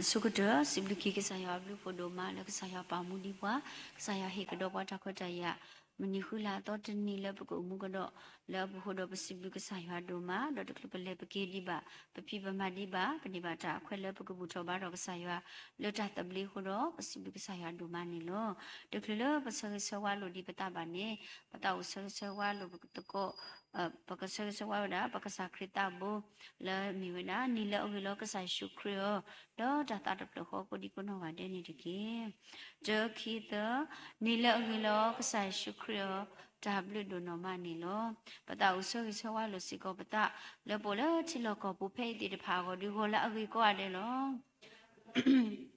အဆိကတၢၢ် စံးဘျုးက့ၤကစၢ်ယွၤအဘျုးအဖှိၣ်ဒိၣ်မးလၢကစၢ်ယွၤပာ်မူဒံးပှၤ, ကစၢ်ယွၤဟ့ၣ်ကဒီးပှၤတၢ်ခွဲးတၢ်ယာ် မုၢ်နံၤဃုလါအသီတနံၤလၢပကအိၣ်မူကဒီး လၢအပူၤဃီဒီးပစံးဘျုးကစၢ်ယွၤဒိၣ်မး, ဒီးတချုးပလဲၤပက့ၤဒံးဘၣ် ပဖံးပမၤဒံးဘၣ် ပန့ၢ်ဘၣ်တၢ်အခွဲးလၢပကဘူၣ်ထီၣ်ဘါထီၣ်ကစၢ်ယွၤ လၢတၢ်သဘျ့အဃိဒီး ပစံးဘျုးကစၢ်ယွၤဒိၣ်မးန့ၣ်လီၤ. တချုးလၢပဆၢဂ့ၤဆၢဝါလိာ်ဒံးပသးဘၣ်န့ၣ် ပသးအိၣ်ဆၢဂ့ၤဆၢဝါလိာ်ပသကိး ပကဆၢဂ့ၤဆၢဝါဝဲဒၣ် ပကစၢ်ခရံာ်သးဘိ လၢမ့ၢ်ဝဲဒၣ် နံၤလၢအဂ့ၤလီၤကစၢ်ယ့ၣ်ၡူးခရံာ်ဧၢ, ဒီးတၢ်သးတဖျၢၣ်ဃီကိးဒံကိးနီၢ်ဂၤဒဲးန့ၣ်တက့ၢ်. တၢ ခံ သၢ, နံၤလၢအဂ့ၤလီၤကစၢ်ယ့ၣ်ၡူးခရံာ်ဧၢ, တၢ်ဘျုးဒိၣ်နီၢ်မးန့ၣ်လီၤ. ပသးအိၣ်ဆၢဂ့ၤဆၢဝါလိာ်စ့ၢ်ကီးပသး လၢပအိၣ်လၢထံလီၢ်ကီၢ်ပူၤဖဲအံၤသ့ၣ်တဖၣ်အဂီၢ် ဒုးဂီၤလၢအဂ့ၤကိးဂၤဒဲးလီၤ.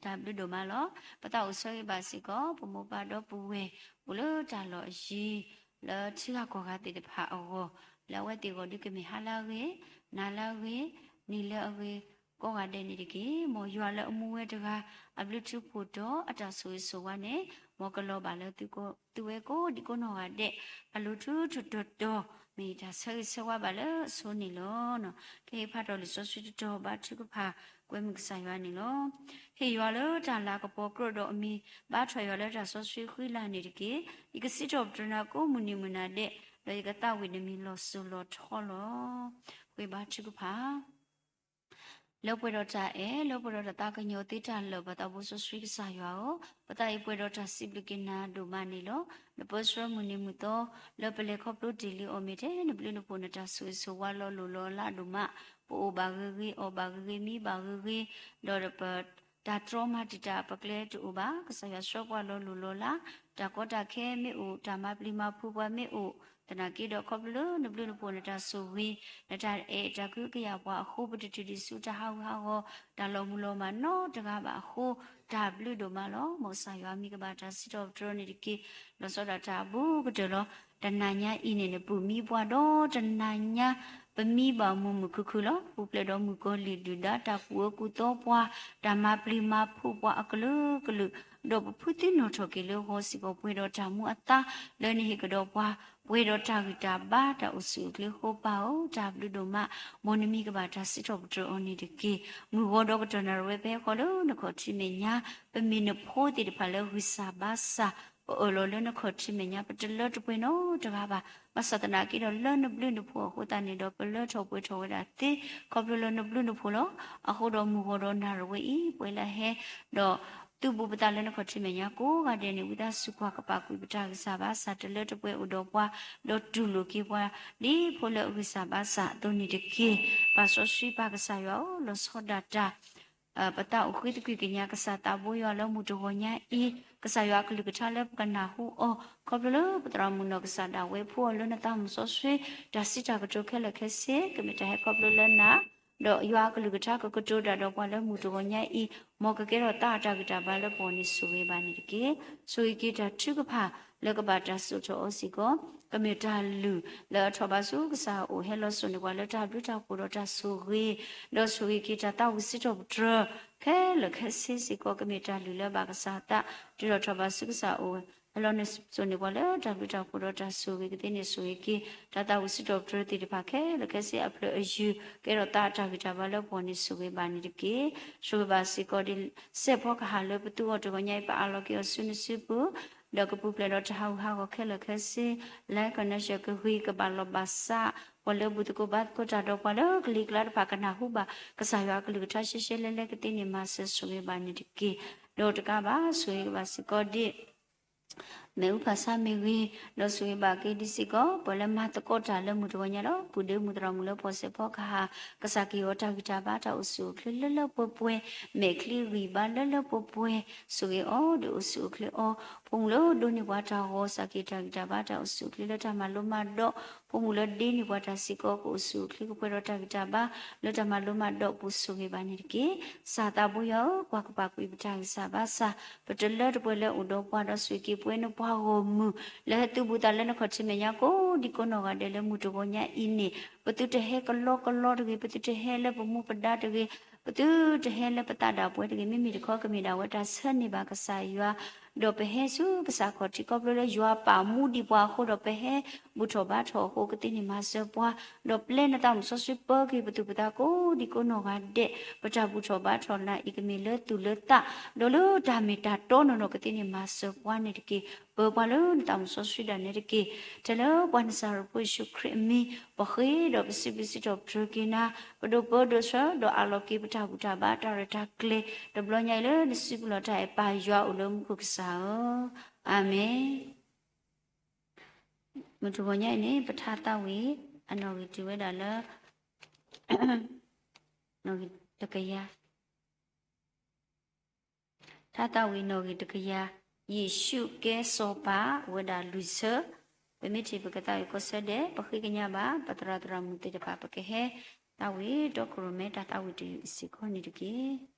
တၢ်ဘျုးဒိၣ်မးလီၤ. ပသးအိၣ်ဆၢဂ့ၤဘၣ်စ့ၢ်ကီး ပမိၢ်ပၢ်ဒီပုၢ်ဝဲၢ် အိၣ်လၢတၢ်လီၢ်အယံၤ လၢထံဂၤကီၢ်ဂၤသ့ၣ်တဖၣ်အဂီၢ်, လၢအဝဲသ့ၣ်အဂီၢ်ဒုးကမ့ၢ်ဟါလၢအဂ့ၤ, နၤလၢအဂ့ၤ, နံၤလၢအဂ့ၤ ကိးဂၤဒဲးန့ၣ်တက့ၢ်. မ်ယွၤလၢအမူဝဲတဂၤ အဘျုးထူဖှိၣ်ဒီးအတၢ်ဆိၣ်ဂ့ၤဆိၣ်ဝါန့ၣ် မ်ကလီၤဘၣ်လၢသုဝဲကိးဒံကိးနီၢ်ဂၤဒဲး အလိၤထူထူတီတီ မ့ၢ်ယတၢ်ဆၢဂ့ၤဆၢဝါဘၣ်လၢအဆိန့ၣ်လီၤ. ကဟ့ၣ်ဖးထီၣ်လံာ်စီဆှံတတီၤဘါထုကဖၣ် ကွဲမုာ်ကစၢ်ယွၤန့ၣ်လီၤ. ဟ့ၣ်ယွၤလၢတၢ်လၤကပီၤကြၢးဒီးအမံၤ ဘါထီၣ်ယွၤလၢတၢ်စီဆှံဃံလၤန့ၣ်တက့ၢ်. ယကစံးထီၣ်ပတြၢၤနၤကိးမုၢ်နံၤမုၢ်နၤဒဲး, ဒီးယကသးဝံၣ်နမံၤလီၤစိၤလီၤထီလီၤ. ဃ့ဘါထုကဖၣ် လၢပှဲၤဒီးတၢ်အဲၣ်, လၢပှဲၤဒီးတၢ်သးကညီၤသ့တၢ်လၢာ် ပသးဘိစီဆှံကစၢ်ယွၤဧၢ, ပသးအံၤပှဲၤဒီးတၢ်စံးဘျုးက့ၤနၤဒိၣ်မးန့ၣ်လီၤ. နပၢဆှၢမုၢ်နံၤမုၢ်သီ လၢပလဲၤခီဖျိတ့ၢ်လံအီၤမ့ၢ်ထဲ နဘျုးနဖှိၣ်နတၢ်ဆိၣ်ဂ့ၤဆိၣ်ဝါလီၤလိၢ်လီၤလးဒိၣ်မး, ပအိၣ်ဘၣ်ဂ့ၤဂ့ၤ အီၣ်ဘၣ်ဂ့ၤဂ့ၤ မံဘၣ်ဂ့ၤဂ့ၤ, ဒီးပ တၢ်တြီမၤတံာ်တာ်ပကျဲတအိၣ်ဘၣ်. ကစၢ်ယွၤဆှၢပှၤလီၤလိၢ်လီၤလး, တၢ်ကီတၢ်ခဲမ့ၢ်အိၣ်, တၢ်မၤပျံၤမၤဖုးပှၤမ့ၢ်အိၣ်, သနာ်က့ဒီးခီဖျိလၢနဘျုးနဖှိၣ်နတၢ်ဆိၣ်ဂ့ၤ, နတၢ်အဲၣ်တၢ်ကဟုကယာ်ပှၤအဃိ ပတတုၤဒံးဆူတၢ်ဟးဂူာ်ဟးဂီၤ, တၢ်လီၤမုၢ်လီၤမၢ်နီတဂၤဘၣ်အဃိ, တၢ်ဘျုးဒိၣ်မးလီၤ. မ်ကစၢ်ယွၤမံၤကဘၣ်တၢ်စံးထီၣ်ပတြၢၤန့ၣ်တက့ၢ်. လီၤဆီဒၣ်တၢ်အဘူးကတၢၢ်လီၤ. တနၤညါအံၤန့ၣ် နပူၤမံပှၤဒီးတနၤညါ ပမံဘၣ်မုာ်မုာ်ခုၣ်ခုၣ်လီၤ. ပူၤဖျဲးဒီးမုၣ်ကီၤလံၢ်ဒုၣ်ဒါ တၢ်ကူၣ်အၢကူၣ်သီပှၤ, တၢ်မၤပျံၤမၤဖုးပှၤအကလုာ်ကလုာ်, ဒီးပဖုသံနီၣ်ထီၣ်က့ၤလၢဂီၤစ့ၢ်ကီး ပှဲၤဒီးတၢ်မူအသါလၢနဟ့ၣ်ကဒီးပှၤ, ပှဲၤဒီးတၢ်ဂံၢ်တၢ်ဘါတၢ်အိၣ်ဆူၣ်အိၣ်ချ့အဃိ ပၢ်ဧၢ, တၢ်ဘျုးဒိၣ်မး, မ်နမံၤကဘၣ်တၢ်စံးထီၣ်ပတြၢၤအီၤန့ၣ်တက့ၢ်. မုၢ်ဂီၤဒီးကတီၢ်နၣ်ရံၣ်ဝဲဖဲအဃီလၢနခီၣ်ထံးမဲာ်ညါ, ပမ့ၢ်နဖိသ့ၣ်တဖၣ်လၢဂံၢ်စၢ်ဘါစၢ်, ပအၢၣ်လီၤလၢနခီၣ်ထံးမဲာ်ညါ ပတလၢတပှဲၤနီတဂၤဘၣ်. ဘၣ်ဆၣ်သနာ်က့ဒီးလၢနဘျုးနဖှိၣ်အဃိသတးန့ၣ်ဒီး ပလၢထီၣ်ပှဲၤထီၣ်ဝဲဒၣ်သ့ ခီဖျိလၢနဘျုးနဖှိၣ်လီၤ. အဃိဒီးမုၢ်ဂီၤဒီးနၣ်ရံၣ်ဝဲအံၤ ပှဲၤလၢဟဲ, ဒီးသုးဘူးပသးလၢနခီၣ်ထံးမဲာ်ညါကိးဂၤဒဲးန့ၣ် ဝံသးစူၤကွၢ်ကပာ်ကွံာ်ပတၢ်ဂံၢ်စၢ်ဘါစၢ် တလၢတပှဲၤအိၣ်ဒီးပှၤ, ဒီးတူၢ်လိာ်က့ၤပှၤ ဒ်ဖိလၢအဂံၢ်စၢ်ဘါစၢ်အသိးန့ၣ်တက့ၢ်. ပၢ်စီဆှံပၢ်ကစၢ်ယွၤဧၢ, လီၤဆီဒၣ်တၢ် ပသးအိၣ်ဃ့သကွံာ်ကညး ကစၢ်သးဘိယွၤလၢမုၢ်တဂီၤညါအံၤ, ကစၢ်ယွၤအကလုၢ်ကထါလၢပကနၢ်ဟူအီၤ, ခီဖျိလၢပသရၣ်မုၣ်နီၢ်ကစၢ်ဒၣ်ဝဲ ဖှူအီၤလၢနသးမုၢ်စီဆှံ တၢ်စံးတၢ်ကတိၤခဲလၢာ်ခဲဆ့ ကမ့ၢ်တၢ်ဟဲခီဖျိလၢနၤ, ဒီးယွၤအကလုၢ်ကထါကကတိၤတၢ်ဒီးပှၤလၢမုၢ်တဂီၤညါအံၤ, မ်ကကဲထီၣ်သးအတၢ်ဂံၢ်တၢ်ဘါလၢပဂီၢ်န့ၣ် ဆိၣ်ဂ့ၤဘၣ်န့ၣ်တက့ၢ်. ဆိၣ်ဂ့ၤက့ၤတၢ်ထုကဖၣ်လၢကဘၣ်တၢ်စိာ်ထီၣ်အီၤစ့ၢ်ကီး, ကမ့ၢ်တၢ်လုၢ်လၢအထီၣ်ဘၣ်ဆူကစၢ်အအိၣ် ဟဲလီၤစိာ်န့ၢ်ပှၤလၢတၢ်ဘျုးတၢ်ဖှိၣ်ဒီးတၢ်ဆိၣ်ဂ့ၤ, ဒီးဆိၣ်ဂ့ၤက့ၤတၢ်သးဝံၣ်စံးထီၣ်ပတြၢၤ ခဲလၢာ်ခဲဆ့စ့ၢ်ကီး ကမ့ၢ်တၢ်လုၢ်လၢအဘၣ်ကစၢ်အသး တုၤလီၤထီၣ်ဘၣ်ဆူကစၢ်အအိၣ်ဝဲ, ဟဲလီၤစိာ်န့ၢ်ပှၤလၢတၢ်ဘျုးတၢ်ဖှိၣ်ဒီးတၢ်ဆိၣ်ဂ့ၤကသ့န့ၣ် ဆိၣ်ဂ့ၤက့ၤ တၢ်သးဝံၣ်စံးထီၣ်ပတြၢၤသ့ၣ်တဖၣ်ခဲလၢာ်ခဲဆ့အဖျၢၣ်အယုၢ် ကဲထီၣ်သးအတၢ်ဂံၢ်တၢ်ဘါလၢပဂီၢ်န့ၣ် ဆိၣ်ဂ့ၤဘၣ်န့ၣ်တက့ၢ်. ဆိၣ်ဂ့ၤဘၣ်စ့ၢ်ကီးဒ် စဲးဖီကဟၣ်လၢပသူအီၤတဂီၤညါအံၤ ပအးလီၤက့ၤအီၤဆူနစုပူၤ ဒီးကပူၤဖျဲးဒီးတၢ်ဟးဂူာ်ဟးဂီၤခဲလၢာ်ခဲဆ့, line connection ကဂ့ၤကဘၣ်လီၤဘၣ်စး, ပှၤလၢဘူၣ်သကိးဘါသကိးတၢ်ဒီးပှၤလၢကလံၤကျါတဖၣ်ကနၢ်ဟူဘၣ် ကစၢ်ယွၤအကလုၢ်ကထါရှဲရှဲလဲလဲကသ့န့ၣ် မၤစၢၤဆိၣ်ဂ့ၤဘၣ်န့ၣ်တက့ၢ်. ဒီးတကးဘၣ် ဆိၣ်ဂ့ၤကဘၣ်စ့ၢ်ကီးဒ် မ့ၣ်အူဖၣ်ဆါမ့ၢ်ဂ့ၤ, ဒီးဆိၣ်ဂ့ၤဘၣ်က့ၤဒ်စ့ၢ်ကီး ပှၤလၢမၤသကိးတၢ်လၢမုၢ်တဂီၤညါလီၤ. ပုၢ်ဒ့မုၣ်သရၣ်မုၣ်လၢဖီၣ်စဲးဖီကဟၣ်, ကစၢ်ကဟ့ၣ်အီၤတၢ်ဂံၢ်တၢ်ဘါတၢ်အိၣ်ဆူၣ်အိၣ်ချ့လၢလၢပှဲၤပှဲၤ, မဲာ်ချံဂံၢ်ဘါလၢလၢပှဲၤပှဲၤ, ဆိၣ်ဂ့ၤအီၤဒီးအိၣ်ဆူၣ်အိၣ်ချ့အီၤ, ဖိမုၣ်လၢဒိးန့ၢ်ပှၤတၢ်ဂီၤ ကစၢ်ကဟ့ၣ်တၢ်ဂံၢ်တၢ်ဘါတၢ်အိၣ်ဆူၣ်အိၣ်ချ့လၢတၢ်မၤလိမၤဒိး, ဖိမုၣ်လၢဒ့န့ၢ်ပှၤတၢ်စ့ၢ်ကီး ကအိၣ်ဆူၣ်အိၣ်ချ့ကပှဲၤဒီးတၢ်ဂံၢ်တၢ်ဘါ လၢတၢ်မၤလိမၤဒိးပူၤ ဆိၣ်ဂ့ၤဘၣ်န့ၣ်တက့ၢ်. ကစၢ်သးဘိယွၤဧၢ, ကွၢ်ကပာ်ကွံာ်ပတၢ်ဂံၢ်စၢ်ဘါစၢ်, ပတလၢတပှဲၤလၢအိၣ်ဒီးပှၤဒီး ဆိၣ်ဂ့ၤက့ၤပဝဲနပှၤဂီၢ်မုၢ် လၢဟဲသုးဘူးသးလၢနခီၣ်ထံးမဲာ်ညါကိးဒံကိးနီၢ်ဂၤဒဲးလၢမုၢ်တဂီၤညါအံၤန့ၣ်, ပသုတဟဲကလီကလီတဂ့ၤ, ပသုတဟဲလၢပမူပဒါတဂ့ၤ, ပသုတဟဲလၢပသးဒၣ်ပှဲၤတဂ့ၤ, မ့မ့ၢ်တခီကမ့ၢ်ဒၣ်ဝဲတၢ်ဆၢန့ၢ်ဘၣ်ကစၢ်ယွၤ ဒီးပဟဲဆူကစၢ်ခီၣ်ထံးခီဖျိလၢယွၤပာ်မူဒံးပှၤအဃိဒီး ပဟဲဘူၣ်ထီၣ်ဘါထီၣ်အဃိ ကသ့န့ၢ်မၤစၢၤပှၤ, ဒီးပျဲနသးမုၣ်စီဆှံပၢက့ၤပသူၣ်ပသးကိးဒံကိးနီၢ်ဂၤဒဲး, ပတၢ်ဘူၣ်ထီၣ်ဘါထီၣ်နၤအံၤ ကမ့ၢ်လၢသူၣ်လၢသး, ဒီးလၢတၢ်မ့ၢ်တၢ်တီနီၢ်နီၢ် ကသ့န့ၢ်မၤစၢၤပှၤန့ၣ်တက့ၢ်. ပၢပှၤလၢနသးမုၣ်စီဆှံဒၣ်နဲတက့ၢ်. ထဲလၢပှၤနစၤရ့းဖိယ့ၣ်ၡူးခရံာ်အမံၤ ပဃ့ဒီးပစံးဘျုးစံးထီၣ်ပတြၢၤက့ၤနၤ, ပဒိးပၢဒိးဆှၢဒီးအးလီၤက့ၤပတၢ်ဘူၣ်တၢ်ဘါတၢ်ရဲၣ်တၢ်ကျဲၤ, တဘျီညါအံၤလၢနစုပူၤလီၤတၢ်အဲၣ်ပၢ်ယွၤ အိၣ်လၢမူခိၣ်ကစၢ်ဧၢ, အၤမ့ၣ်. မုၢ်တဂီၤညါအံၤန့ၣ် ပထါသးဝံၣ်အနီၣ်ဂံၢ်တုၤဝဲဒၣ်လၢ နီၣ်ဂံၢ်တကယၤ, ထါသးဝံၣ်နီၣ်ဂံၢ်တကယၤ, ယ့ၣ်ၡူးကဲစီၤပၤ အိၣ်ဝဲဒၣ်လွံၢ်ဆၢ, ပမ့ၢ်ထံၣ်ပကသးဝံၣ်ကိးဆၢဒဲး ပဃ့ကညးဘၣ် ပသရၣ်သရၣ်မုၣ်သ့ၣ်တဖၣ် ပကဟဲသးဝံၣ်တီခိၣ်ရိၣ်မဲတၢ်သးဝံၣ်တယုၢ်အံၤစ့ၢ်ကီးန့ၣ်တက့ၢ်.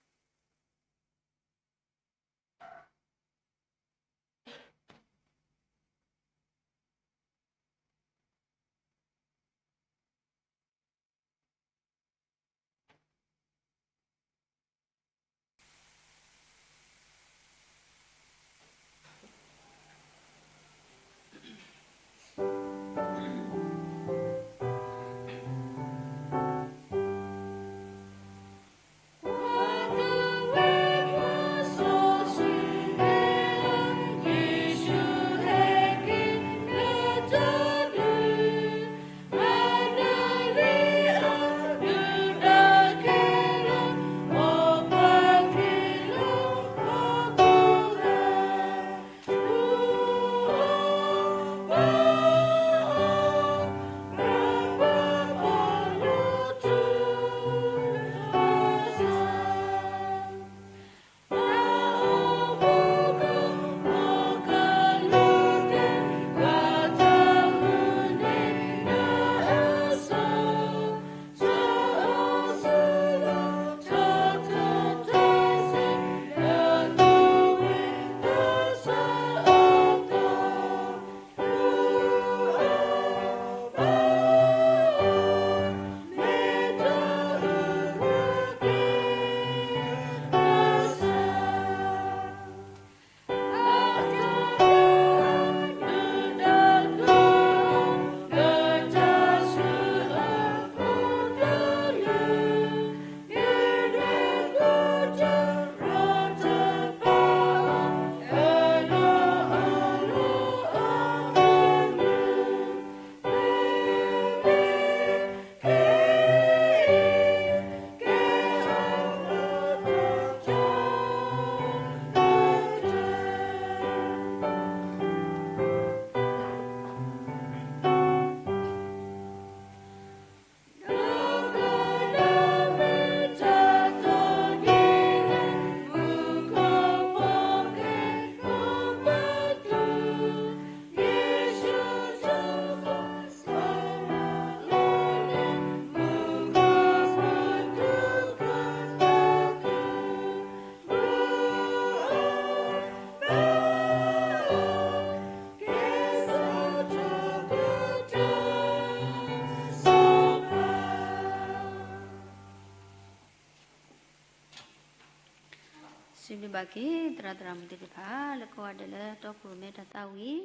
စံးဘျုးဘၣ်က့ၤ သရၣ်သရၣ်မုၣ်သ့ၣ်တဖၣ် လၢကိးဂၤဒဲးလၢတီခိၣ်ရိၣ်မဲတၢ်သးဝံၣ်,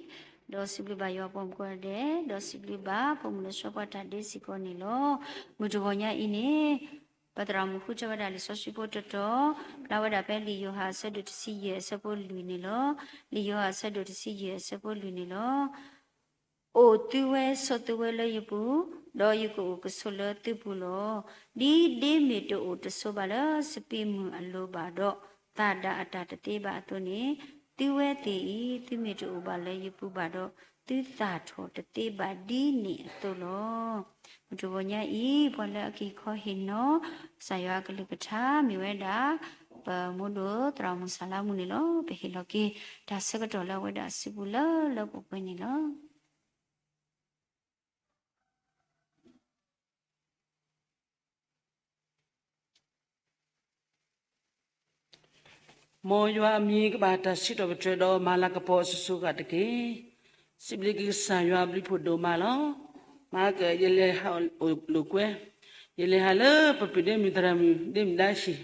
ဒီးစံးဘျုးဘၣ်ယွၤပှၤမုၣ်ကိးဂၤဒဲး, ဒီးစံးဘျုးဘၣ်ပိာ်မုၣ်လၢဆှၢပှၤတၢ်ဒ့စ့ၢ်ကီးန့ၣ်လီၤ. မုၢ်တဂီၤညါအံၤန့ၣ် ပသရၣ်မုၣ်ဃုထၢဝဲဒၣ်လံာ်စီဆှံဖိတတီၤ, ဖျါဝဲဒၣ်ဖဲလံာ်ယိၤဟၣ်အဆၢဒိၣ်တဆံယဲၢ်အဆၢဖိလွံၢ်န့ၣ်လီၤ. လံာ်ယိၤဟၣ်အဆၢဒိၣ်တဆံယဲၢ်အဆၢဖိလွံၢ်န့ၣ်လီၤ. အိၣ်သုဝဲဆိးသုဝဲလၢယပူၤ, ဒီးယကအိၣ်ကဆိးလၢသုပူၤလီၤ. ဒ်ဒ့မ့ၢ်တအိၣ်တဆိးဘၣ်လၢစပံးမုၢ်အလိၤဘၣ်ဒီး သၣ်ဒၣ်အတၢ်တသ့ဘၣ်အသိးန့ၣ်, သုဝဲသ့ၣ်အံၤ သုမ့ၢ်တအိၣ်ဘၣ်လၢယပူၤဘၣ်ဒီး သုသၣ်ထီၣ်တသ့ဘၣ်ဒ်န့ၣ်အသိးလီၤ. မုၢ်တဂီၤညါအံၤ ပှၤလၢအက့ၤခီဟ့ၣ်နီၤ ကစၢ်ယွၤအကလုၢ်ကထါ မ့ၢ်ဝဲဒၣ် ပမိၢ်ဒိၣ်သရၣ်မုၣ်စၢ်လါမူန့ၣ်လီၤ. ပဟ့ၣ်လီၤက့ၤ တၢ်ဆၢကတီၢ်လၢအဝဲဒၣ်အစုပူၤလၢလၢပှဲၤပှဲၤန့ၣ်လီၤ. မ်ယွၤအမံၤကဘၣ်တၢ်စံးထီၣ်ပတြၢၤဒီးမၤလၤကပီၤအစိၤစိၤအဃၣ်တက့ၢ်. စံးဘျုးက့ၤကစၢ်ယွၤအဘျုးဖးဒိၣ်မးလီၤ. မၤကယလဲၤဟးလိာ်ကွဲ, ယလဲၤဟးလၢပပုၢ်ဒ့မုၣ်သရၣ်မုၣ်ဒ့မုၣ်ဒါဆံး,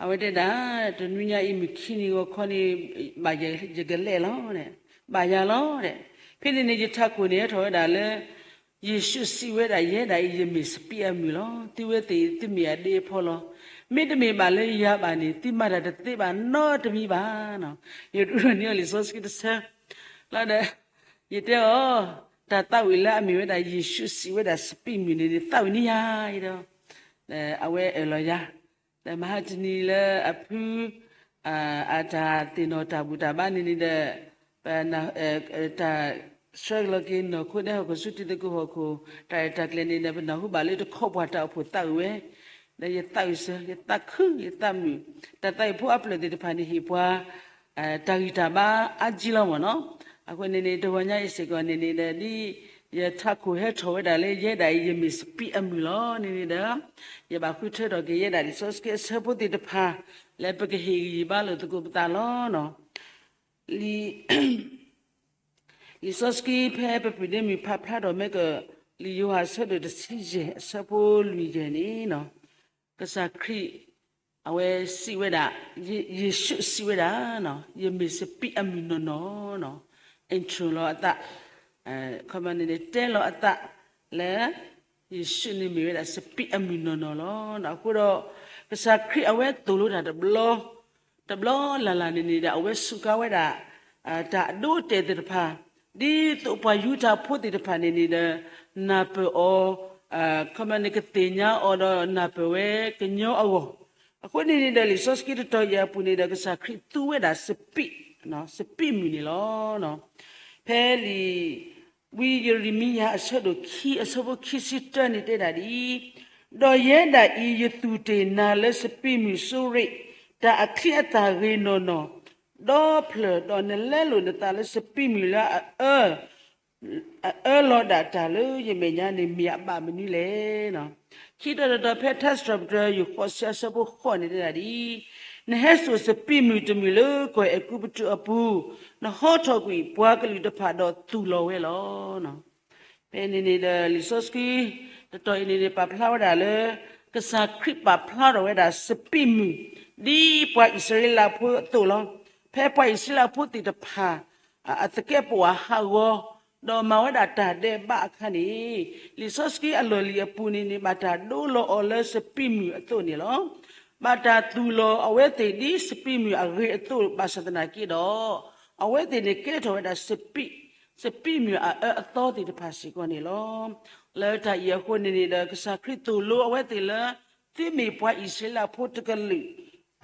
အဝဲတဲဒၣ်, တနွံညါအံၤမုၢ်ခံနံၤဂီၤခီန့ၣ်, ဘၣ်ယကလဲၣ်လီၤ, ဘၣ်ယၤလီၤ. ဖဲန့ၣ်န့ၣ် ယထးခိၣ်န့ၣ်ဟဲထီၣ်ဝဲဒၣ်လၢ ယ့ၣ်ၡူးစံးဝဲဒၣ်, ယဲဒၣ်အံၤ ယမ့ၢ်စပံးအမုၢ်လီၤ. သုဝဲသ့ၣ်သုမ့ၢ်အဒ့အဖီလီၤ. မ့တမ့ၢ်ဘၣ်လၢယၤဘၣ်န့ၣ် သုမၤတၢ်တသ့ဘၣ်နီတမံၤဘၣ်. ယဒိးန့ၢ်အီၤလံာ်စီဆှံတဆၢလီၤဒီး ယတဲအီၤ, တၢ်သးဝံၣ်လၢအမ့ၢ်ဝဲဒၣ် ယ့ၣ်ၡူးစံးဝဲဒၣ်စပံးမုၢ်န့ၣ်န့ၣ် သးဝံၣ်န့ၢ်ယၤဒီး အဝဲအၢၣ်လီၤယၤ, ဒီးမဟါတနံၤလၢအဖု အတၢ်သ့ၣ်နီၣ်တၢ်ဘူၣ်တၢ်ဘါန့ၣ်န့ၣ်ဒီး ပ တၢ်ဆှၢလီၤက့ၤနီၢ်ခိဒဲဟီၣ်ခိၣ်ဆူတံၤသကိးဟီၣ်ခိၣ် တၢ်ရဲၣ်တၢ်ကျဲၤန့ၣ်ဒီး ပနၢ်ဟူဘၣ်လၢတခီပှၤတၢ်အိၣ်ဖှိၣ်သးဝံၣ်ဝဲ, ဒီးယသးဝံၣ်စၢၤ ယသးခု ယသးမုာ်, တၢ်သးဝံၣ်ဖိအပျၢၢ်သ့ၣ်တဖၣ်န့ၣ်ဟ့ၣ်ပှၤ တၢ်ဂံၢ်တၢ်ဘါအါကံလီၤမ့ၢ်နီၤ. အဃိန့ၣ်န့ၣ် တဂီၤညါအံၤစ့ၢ်ကီးန့ၣ်န့ၣ်ဒီး ဒ်ယထးခိၣ်ဟဲထီၣ်ဝဲဒၣ်လၢ ယဲဒၣ်အံၤ ယမ့ၢ်စပံးအမုၢ်လီၤန့ၣ်န့ၣ်ဒီး ယဘၣ်ဃုထၢထီၣ်က့ၤယဲဒၣ်လံာ်စီဆှံအဆၢဖိသ့ၣ်တဖၣ် လၢပကဟ့ၣ်ဂံၢ်ဘါလိာ်သကိးပသးလီၤ. လံာ် လံာ်စီဆှံဖဲပပုၢ်ဒ့မုၣ်ဖးဖျါထီၣ်မ့ၢ်က လံာ်ယိၤဟၣ်အဆၢဒိၣ်တဆံယဲၢ် အဆၢဖိလွံၢ်ယဲၢ်န့ၣ် ကစၢ်ခရံာ် အဝဲစံးဝဲဒၣ်, ယ့ၣ်ၡူးစံးဝဲဒၣ်, ယမ့ၢ်စပံးအမုၢ်နီၢ်နီၢ်, intro လီၤအသး, ခီမန့ၣ် တဲလီၤအသးလၢ ယ့ၣ်ၡူးန့ၣ်မ့ၢ်ဝဲဒၣ်စပံးအမုၢ်နီၢ်နီၢ်လီၤ. အဃိဒီး ကစၢ်ခရံာ်အဝဲသိၣ်လိတၢ်တဘျီ တဘျီလၢ်လၢ်န့ၣ်န့ၣ်ဒီး အဝဲစူးကါဝဲဒၣ် တၢ်အဒိအတဲာ်သ့ၣ်တဖၣ် ဒ်သိးပှၤယူဒၤဖိသ့ၣ်တဖၣ်န့ၣ်န့ၣ်ဒီး နၢ်ပၢၢ်အီၤ, ခီမန့ၣ် ကသ့ၣ်ညါအီၤဒီးနၢ်ပၢၢ်ဝဲကညီအဂီၢ်, အဃိန့ၣ်န့ၣ်ဒီး လံာ်စီဆှံတတီၤအံၤအပူၤန့ၣ်ဒီး ကစၢ်ခရံာ်သူဝဲဒၣ်စပံး, စပံးမုၢ်န့ၣ်လီၤ. ဖဲလံာ် ဝံယရမံယၤအဆၢဒိၣ်ခံ အဆၢဖိခံဆံတၢန့ၣ်တဲဒၣ်ဒ်အံၤ, ဒီးယဲဒၣ်အံၤ ယသူၣ်တ့ၢ်နၤလၢစပံးမုၢ်စိရ့ၣ် တၢ်အချံအသၣ်ဂ့ၤနီၢ်နီၢ်, ဒီဖျၢၣ်, ဒီးနလဲလိာ်နသးလၢစပံးမုၢ်လၢအအၢ အအၢလီၤဒၣ်တၢ်လၢယမဲာ်ညါန့ၣ် မ့ၢ်အဘၣ်မနုၤလဲၣ်. ခံတီၤတတီၤ ဖဲထါစံးထီၣ်ပတြၢၤ ယိၤဃိးဆံအဆၢဖိဃိးန့ၣ်တဲဒၣ်ဒ်အံၤ, နဟဲစိာ်စပံးမုၢ်တမုၢ်လၢကီၢ်အဲၤကူပတူးအပူၤ, နဟီထီၣ်ကွံာ်ပှၤကလုာ်တဖၣ်ဒီးသူၣ်လီၤဝဲလီၤ. ဖဲန့ၣ်န့ၣ်ဒီး လံာ်စီဆှံတတီၤအံၤန့ၣ်န့ၣ် ပာ်ဖျါဝဲဒၣ်လၢ ကစၢ်ခရံာ်ပာ်ဖျါထီၣ်ဝဲဒၣ်စပံးမုၢ် ဒ်ပှၤအံၣ်စရ့လးဖိအသိးလီၤ. ဖဲပှၤအံၣ်စရ့လးဖိသ့ၣ်တဖၣ် အသကဲးပဝးဟးဂီၤ ဒီးမၤဝဲဒၣ်တၢ်ဒဲးဘးအခါန့ၣ် လံာ်စီဆှံအလီၢ်လံၤအပူၤန့ၣ်န့ၣ် ဘၣ်တၢ်ဒိလီၤအီၤလၢစပံးမုၢ်အသိးန့ၣ်လီၤ. ဘၣ်တၢ်သူၣ်လီၤအဝဲသ့ၣ်ဒ်စပံးမုၢ်အဂ့ၤအသိး ဘၣ်ဆၣ်သနာ်က့ဒီး အဝဲသ့ၣ်န့ၣ်ကဲထီၣ်ဝဲဒၣ် စပံးမုၢ်အအၢအသီသ့ၣ်တဖၣ်စ့ၢ်ကီးန့ၣ်လီၤ. လၢတၢ်အံၤအဃိန့ၣ်န့ၣ်ဒီး ကစၢ်ခရံာ်သိၣ်လိအဝဲသ့ၣ်လၢ သုမ့ၢ်ပှၤအံၣ်စရ့လးဖိတကလုာ်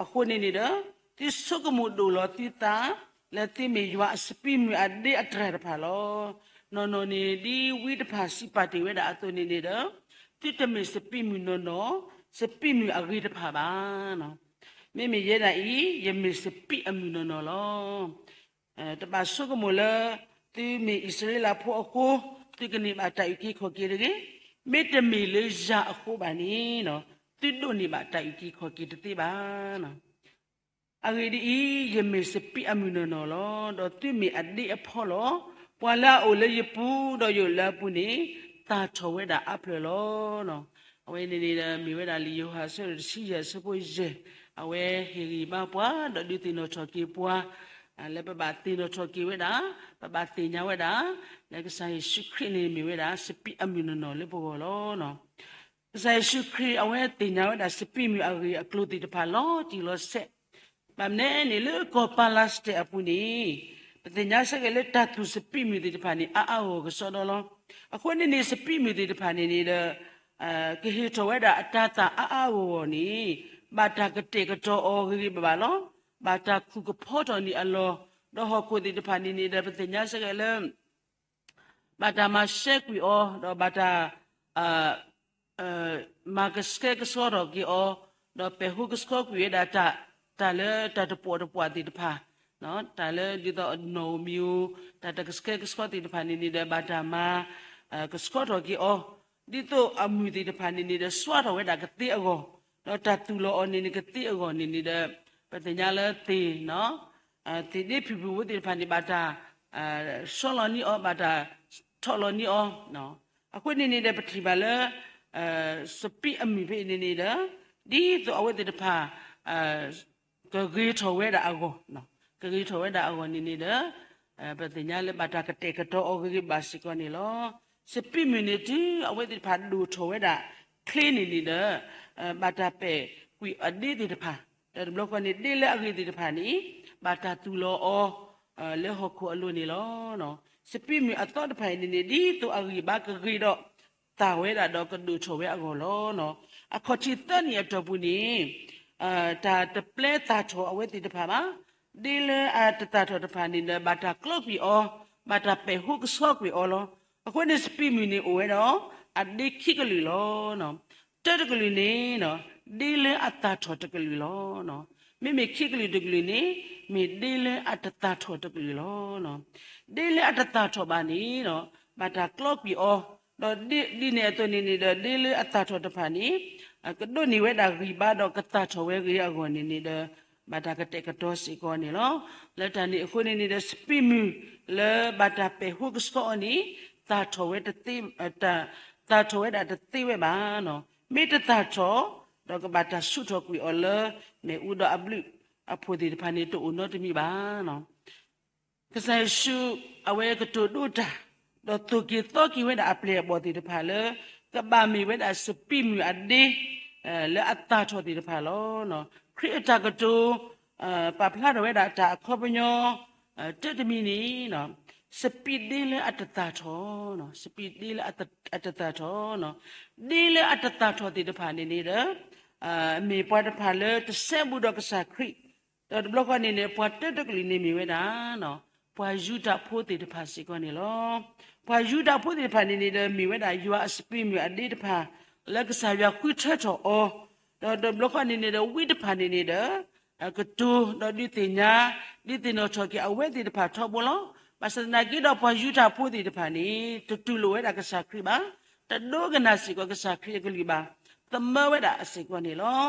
အဃိန့ၣ်န့ၣ်ဒီး သုဆိကမိၣ်ဒိၣ်လီၤသုသး လၢသုမ့ၢ်ယွၤအစပံးမုၢ်အဒ့အတြၢ်တဖၣ်လီၤ. နီၢ်နီၢ်န့ၣ် ဒ်ဝံတဖၣ်စံးပာ်တ့ၢ်ဝဲဒၣ်အသိးန့ၣ်န့ၣ်ဒီး သုတမ့ၢ်စပံးမုၢ်နီၢ်နီၢ် စပံးမုၢ်အဂ့ၤတဖၣ်ဘၣ်. မ့မ့ၢ်ယဲဒၣ်အံၤ ယမ့ၢ်စပံးအမုၢ်နီၢ်နီၢ်လီၤ. တဘၣ်ဆိကမိၣ်လၢ သုမ့ၢ်အံၣ်စရ့လးဖိအဃိ သုကန့ၢ်ဘၣ်တၢ်အုၣ်က့ၤခီၣ်က့ၤတဂ့ၤ. မ့တမ့ၢ်လၢယၤအဃိဘၣ်န့ၣ် သုဒိးန့ၢ်ဘၣ်တၢ်အုၣ်က့ၤခီၣ်က့ၤတသ့ဘၣ်. အဂ့ၢ်ဒ်အံၤ, ယမ့ၢ်စပံးအမုၢ်နီၢ်နီၢ်လီၤ. ဒီးသုမ့ၢ်အဒ့အဖီလီၤ. ပှၤလၢအအိၣ်လၢယပူၤ ဒီးယအိၣ်လၢအပူၤန့ၣ် သၣ်ထီၣ်ဝဲဒၣ်အါဖျၢၣ်လီၤ. အဝဲန့ၣ်န့ၣ်ဒီး မ့ၢ်ဝဲဒၣ်လံာ်ယိၤဟၣ်အဆၢဒိၣ်တဆံယဲၢ်အဆၢဖိယဲၢ်, အဝဲဟ့ၣ်ဂံၢ်ဘါပှၤ ဒီးဒုးသ့ၣ်နီၣ်ထီၣ်က့ၤပှၤ လၢပဘၣ်သ့ၣ်နီၣ်ထီၣ်က့ၤဝဲဒၣ်, ပဘၣ်သ့ၣ်ညါဝဲဒၣ် လၢကစၢ်ယ့ၣ်ၡူးခရံာ်န့ၣ်မ့ၢ်ဝဲဒၣ် စပံးအမုၢ်နီၢ်နီၢ်လၢပဂီၢ်လီၤ. ကစၢ်ယ့ၣ်ၡူးခရံာ် အဝဲသ့ၣ်ညါဝဲဒၣ်စပံးမုၢ်အဂ့ၢ်အကျိၤသ့ၣ်တဖၣ်လီၤတံၢ်လီၤဆဲး, ဘၣ်မနုၤန့ၣ် လၢကီၢ်ပၤလၤစတဲာ်အပူၤန့ၣ် ပသ့ၣ်ညါဆၢက့ၤလၢတၢ်သူၣ်စပံးမုၢ်သ့ၣ်တဖၣ်န့ၣ် အါအါဂီၢ်ဂီၢ်ကစီဒီလီၤ. အဃိန့ၣ်န့ၣ် စပံးမုၢ်သ့ၣ်တဖၣ်န့ၣ်န့ၣ်ဒီး ကဟ့ၣ်ထီၣ်ဝဲဒၣ်အတၤသၣ်အါအါဂီၢ်ဂီၢ်န့ၣ် ဘၣ်တၢ်ကတဲာ်ကတီၤအီၤဂ့ၤဂ့ၤဘၣ်ဘၣ်လီၤ. ဘၣ်တၢ်ခူၣ်ကဖီထီၣ်န့ၢ်အလီၢ်, ဒီးဟီၣ်ခိၣ်သ့ၣ်တဖၣ်န့ၣ်န့ၣ်ဒီး ပသ့ၣ်ညါဆၢက့ၤလၢ ဘၣ်တၢ်မၤရှဲကွံာ်အီၤ, ဒီးဘၣ်တၢ် မၤကဆှဲကဆှီထီၣ်က့ၤအီၤ, ဒီးပဲာ်ဟူကဆှီကွံာ်ဝဲဒၣ်တၢ်, တၢ်လၢတၢ်တပှီၣ်တပှၢ်သ့ၣ်တဖၣ်, တၢ်လၢဒ်သိးအနီၣ်ဧိၤမံၤဧိၤ, တၢ်တကဆှဲကဆှီသ့ၣ်တဖၣ်န့ၣ်န့ၣ်ဒီး ဘၣ်တၢ်မၤ ကဆှီထီၣ်က့ၤအီၤ, ဒ်သိးအမုၢ်သ့ၣ်တဖၣ်န့ၣ်န့ၣ်ဒီး စွါထီၣ်ဝဲဒၣ်ကသ့အဂီၢ်, ဒီးတၢ်သူၣ်လီၤအီၤန့ၣ်န့ၣ် ကသ့အဂီၢ်န့ၣ်န့ၣ်ဒီး ပသ့ၣ်ညါလၢသ့ၣ် သ့ၣ်ဒ့ဖုၣ်ဖုၣ်ဖိသ့ၣ်တဖၣ်န့ၣ် ဘၣ်တၢ် ဆီလီၤန့ၢ်အီၤ, ဘၣ်တၢ်ထီၣ်လီၤန့ၢ်အီၤ. အဃိန့ၣ်န့ၣ်ဒီး ပထံၣ်ဘၣ်လၢ စပံးအမုၢ်ဖဲအံၤန့ၣ်န့ၣ်ဒီး ဒ်သိးအဝဲသ့ၣ်တဖၣ် ကဂ့ၤထီၣ်ဝဲဒၣ်အဂီၢ်, ကဂ့ၤထီၣ်ဝဲဒၣ်အဂီၢ်န့ၣ်န့ၣ်ဒီး ပသ့ၣ်ညါလၢဘၣ်တၢ်ကတဲာ်ကတီၤအီၤဂ့ၤဂ့ၤဘၣ်စ့ၢ်ကီးန့ၣ်လီၤ. စပံးမုၢ်န့ၣ်တုၤအဝဲသ့ၣ်တဖၣ်ဒိၣ်ထီၣ်ဝဲဒၣ်ချ့န့ၣ်န့ၣ်ဒီး ဘၣ်တၢ်ပဲာ်ကွံာ်အဒ့သ့ၣ်တဖၣ်, ဒီးတဘျီဃီန့ၣ် ဒ့လၢအဂ့ၤသ့ၣ်တဖၣ်န့ၣ် ဘၣ်တၢ်သူၣ်လီၤအီၤ လၢဟီၣ်ခိၣ်အလိၤန့ၣ်လီၤ. စပံးမုၢ်အသီတဖၣ်အံၤန့ၣ်န့ၣ် ဒ်သိးအဂံၢ်ဘါကဂ့ၤဒီး သၣ်ဝဲဒၣ်ဒီးကဒိၣ်ထီၣ်ဝဲအဂီၢ်လီၤ. အခီၣ်ထံးသၢနံၣ်အတီၢ်ပူၤန့ၣ် တၢ်တပျဲသၣ်ထီၣ်အဝဲသ့ၣ်တဖၣ်ဘၣ်. ဒ့လၢအတသၣ်ထီၣ်တဖၣ်န့ၣ်ဒီး ဘၣ်တၢ်ကျီကွံာ်အီၤ, ဘၣ်တၢ်ပဲာ်ဟိကဆှီကွံာ်အီၤလီၤ. အဃိန့ၣ် စပံးမုၢ်န့ၣ်အိၣ်ဝဲဒီး အဒ့ခံကလုာ်လီၤ. တၢတကလုာ်န့ၣ် ဒ့လၢအသၣ်ထီၣ်တကလုာ်လီၤ. မ့မ့ၢ်ခံကလုာ်တကလုာ်န့ၣ် မ့ၢ်ဒ့လၢအတသၣ်ထီၣ်တကလုာ်လီၤ. ဒ့လၢအတသၣ်ထီၣ်ဘၣ်န့ၣ် ဘၣ်တၢ်ကျီကွံာ်အီၤ, ဒီးဒ်န့ၣ်အသိးန့ၣ်န့ၣ်ဒီး ဒ့လၢအသၣ်ထီၣ်တဖၣ်န့ၣ် ကဒိးန့ၢ်ဝဲဒၣ်ဂံၢ်ဘါဒီးကသၣ်ထီၣ်ဝဲဂ့ၤအဂီၢ်န့ၣ်န့ၣ်ဒီး ဘၣ်တၢ်ကတဲာ်ကတီၤစ့ၢ်ကီးန့ၣ်လီၤ. လၢတၢ်န့ၣ်အဃိန့ၣ်န့ၣ်ဒီး စပံးမုၢ်လၢဘၣ်တၢ်ပဲာ်ဟိကဆှီအီၤန့ၣ် သၣ်ထီၣ်ဝဲတသ့, သၣ်ထီၣ်ဝဲဒၣ်တသ့ဝဲဘၣ်. မ့ၢ်တသၣ်ထီၣ် ဒီးကဘၣ်တၢ်ဆူးထီၣ်ကွံာ်အီၤလၢမ့ၣ်အူဒီးအဘျုးအဖှိၣ်သ့ၣ်တဖၣ်န့ၣ် တအိၣ်နီတမံၤဘၣ်. ကစၢ်ယ့ၣ်ၡူး အဝဲကတိၤဒိးတၢ် ဒီးသိၣ်က့ၤသီက့ၤဝဲဒၣ်အပျဲၢ်အဘီၣ်သ့ၣ်တဖၣ်လၢ ကဘၣ်မ့ၢ်ဝဲဒၣ်စပံးမုၢ်အဒ့ လၢအသၣ်ထီၣ်သ့ၣ်တဖၣ်လီၤ. ခရံာ်အတၢ်ကတိၤ ပာ်ဖျါထီၣ်ဝဲဒၣ်တၢ်အခီပညီ တၢတမံၤန့ၣ် စပံးဒ့လၢအတသၣ်ထီၣ်, စပံးဒ့လၢအတသၣ်ထီၣ်, ဒ့လၢအတသၣ်ထီၣ်သ့ၣ်တဖၣ်န့ၣ်န့ၣ်ဒီး မ့ၢ်ပှၤတဖၣ်လၢတစဲဘူးဒီးကစၢ်ခရံာ်, ဒီးတဘျီဃီန့ၣ်န့ၣ် ပှၤတၢတကလုာ်န့ၣ်မ့ၢ်ဝဲဒၣ် ပှၤယူဒၤဖိသ့ၣ်တဖၣ်စ့ၢ်ကီးန့ၣ်လီၤ. ပှၤယူဒၤဖိသ့ၣ်တဖၣ်န့ၣ်န့ၣ်ဒီး မ့ၢ်ဝဲဒၣ်ယွၤအစပံးမုၢ်အဒ့တဖၣ် လၢကစၢ်ယွၤဃုထၢထီၣ်အီၤ, ဒီးတဘျီဃီန့ၣ်န့ၣ်ဒီး ဝံတဖၣ်န့ၣ်န့ၣ်ဒီး ကတိၤဒီးဒုးသ့ၣ်ညါ ဒုးသ့ၣ်နီၣ်ထီၣ်က့ၤအဝဲသ့ၣ်တဖၣ်ထီဘိလီၤ. ဘၣ်ဆၣ်သနာ်က့ဒီး ပှၤယူဒၤဖိသ့ၣ်တဖၣ်န့ၣ် တတူၢ်လိာ်ဝဲဒၣ်ကစၢ်ခရံာ်ဘၣ်, တဒိကနၣ်စ့ၢ်ကီးကစၢ်ခရံာ်အကလုၢ်ဘၣ်, သမၢဝဲဒၣ်စ့ၢ်ကီးန့ၣ်လီၤ.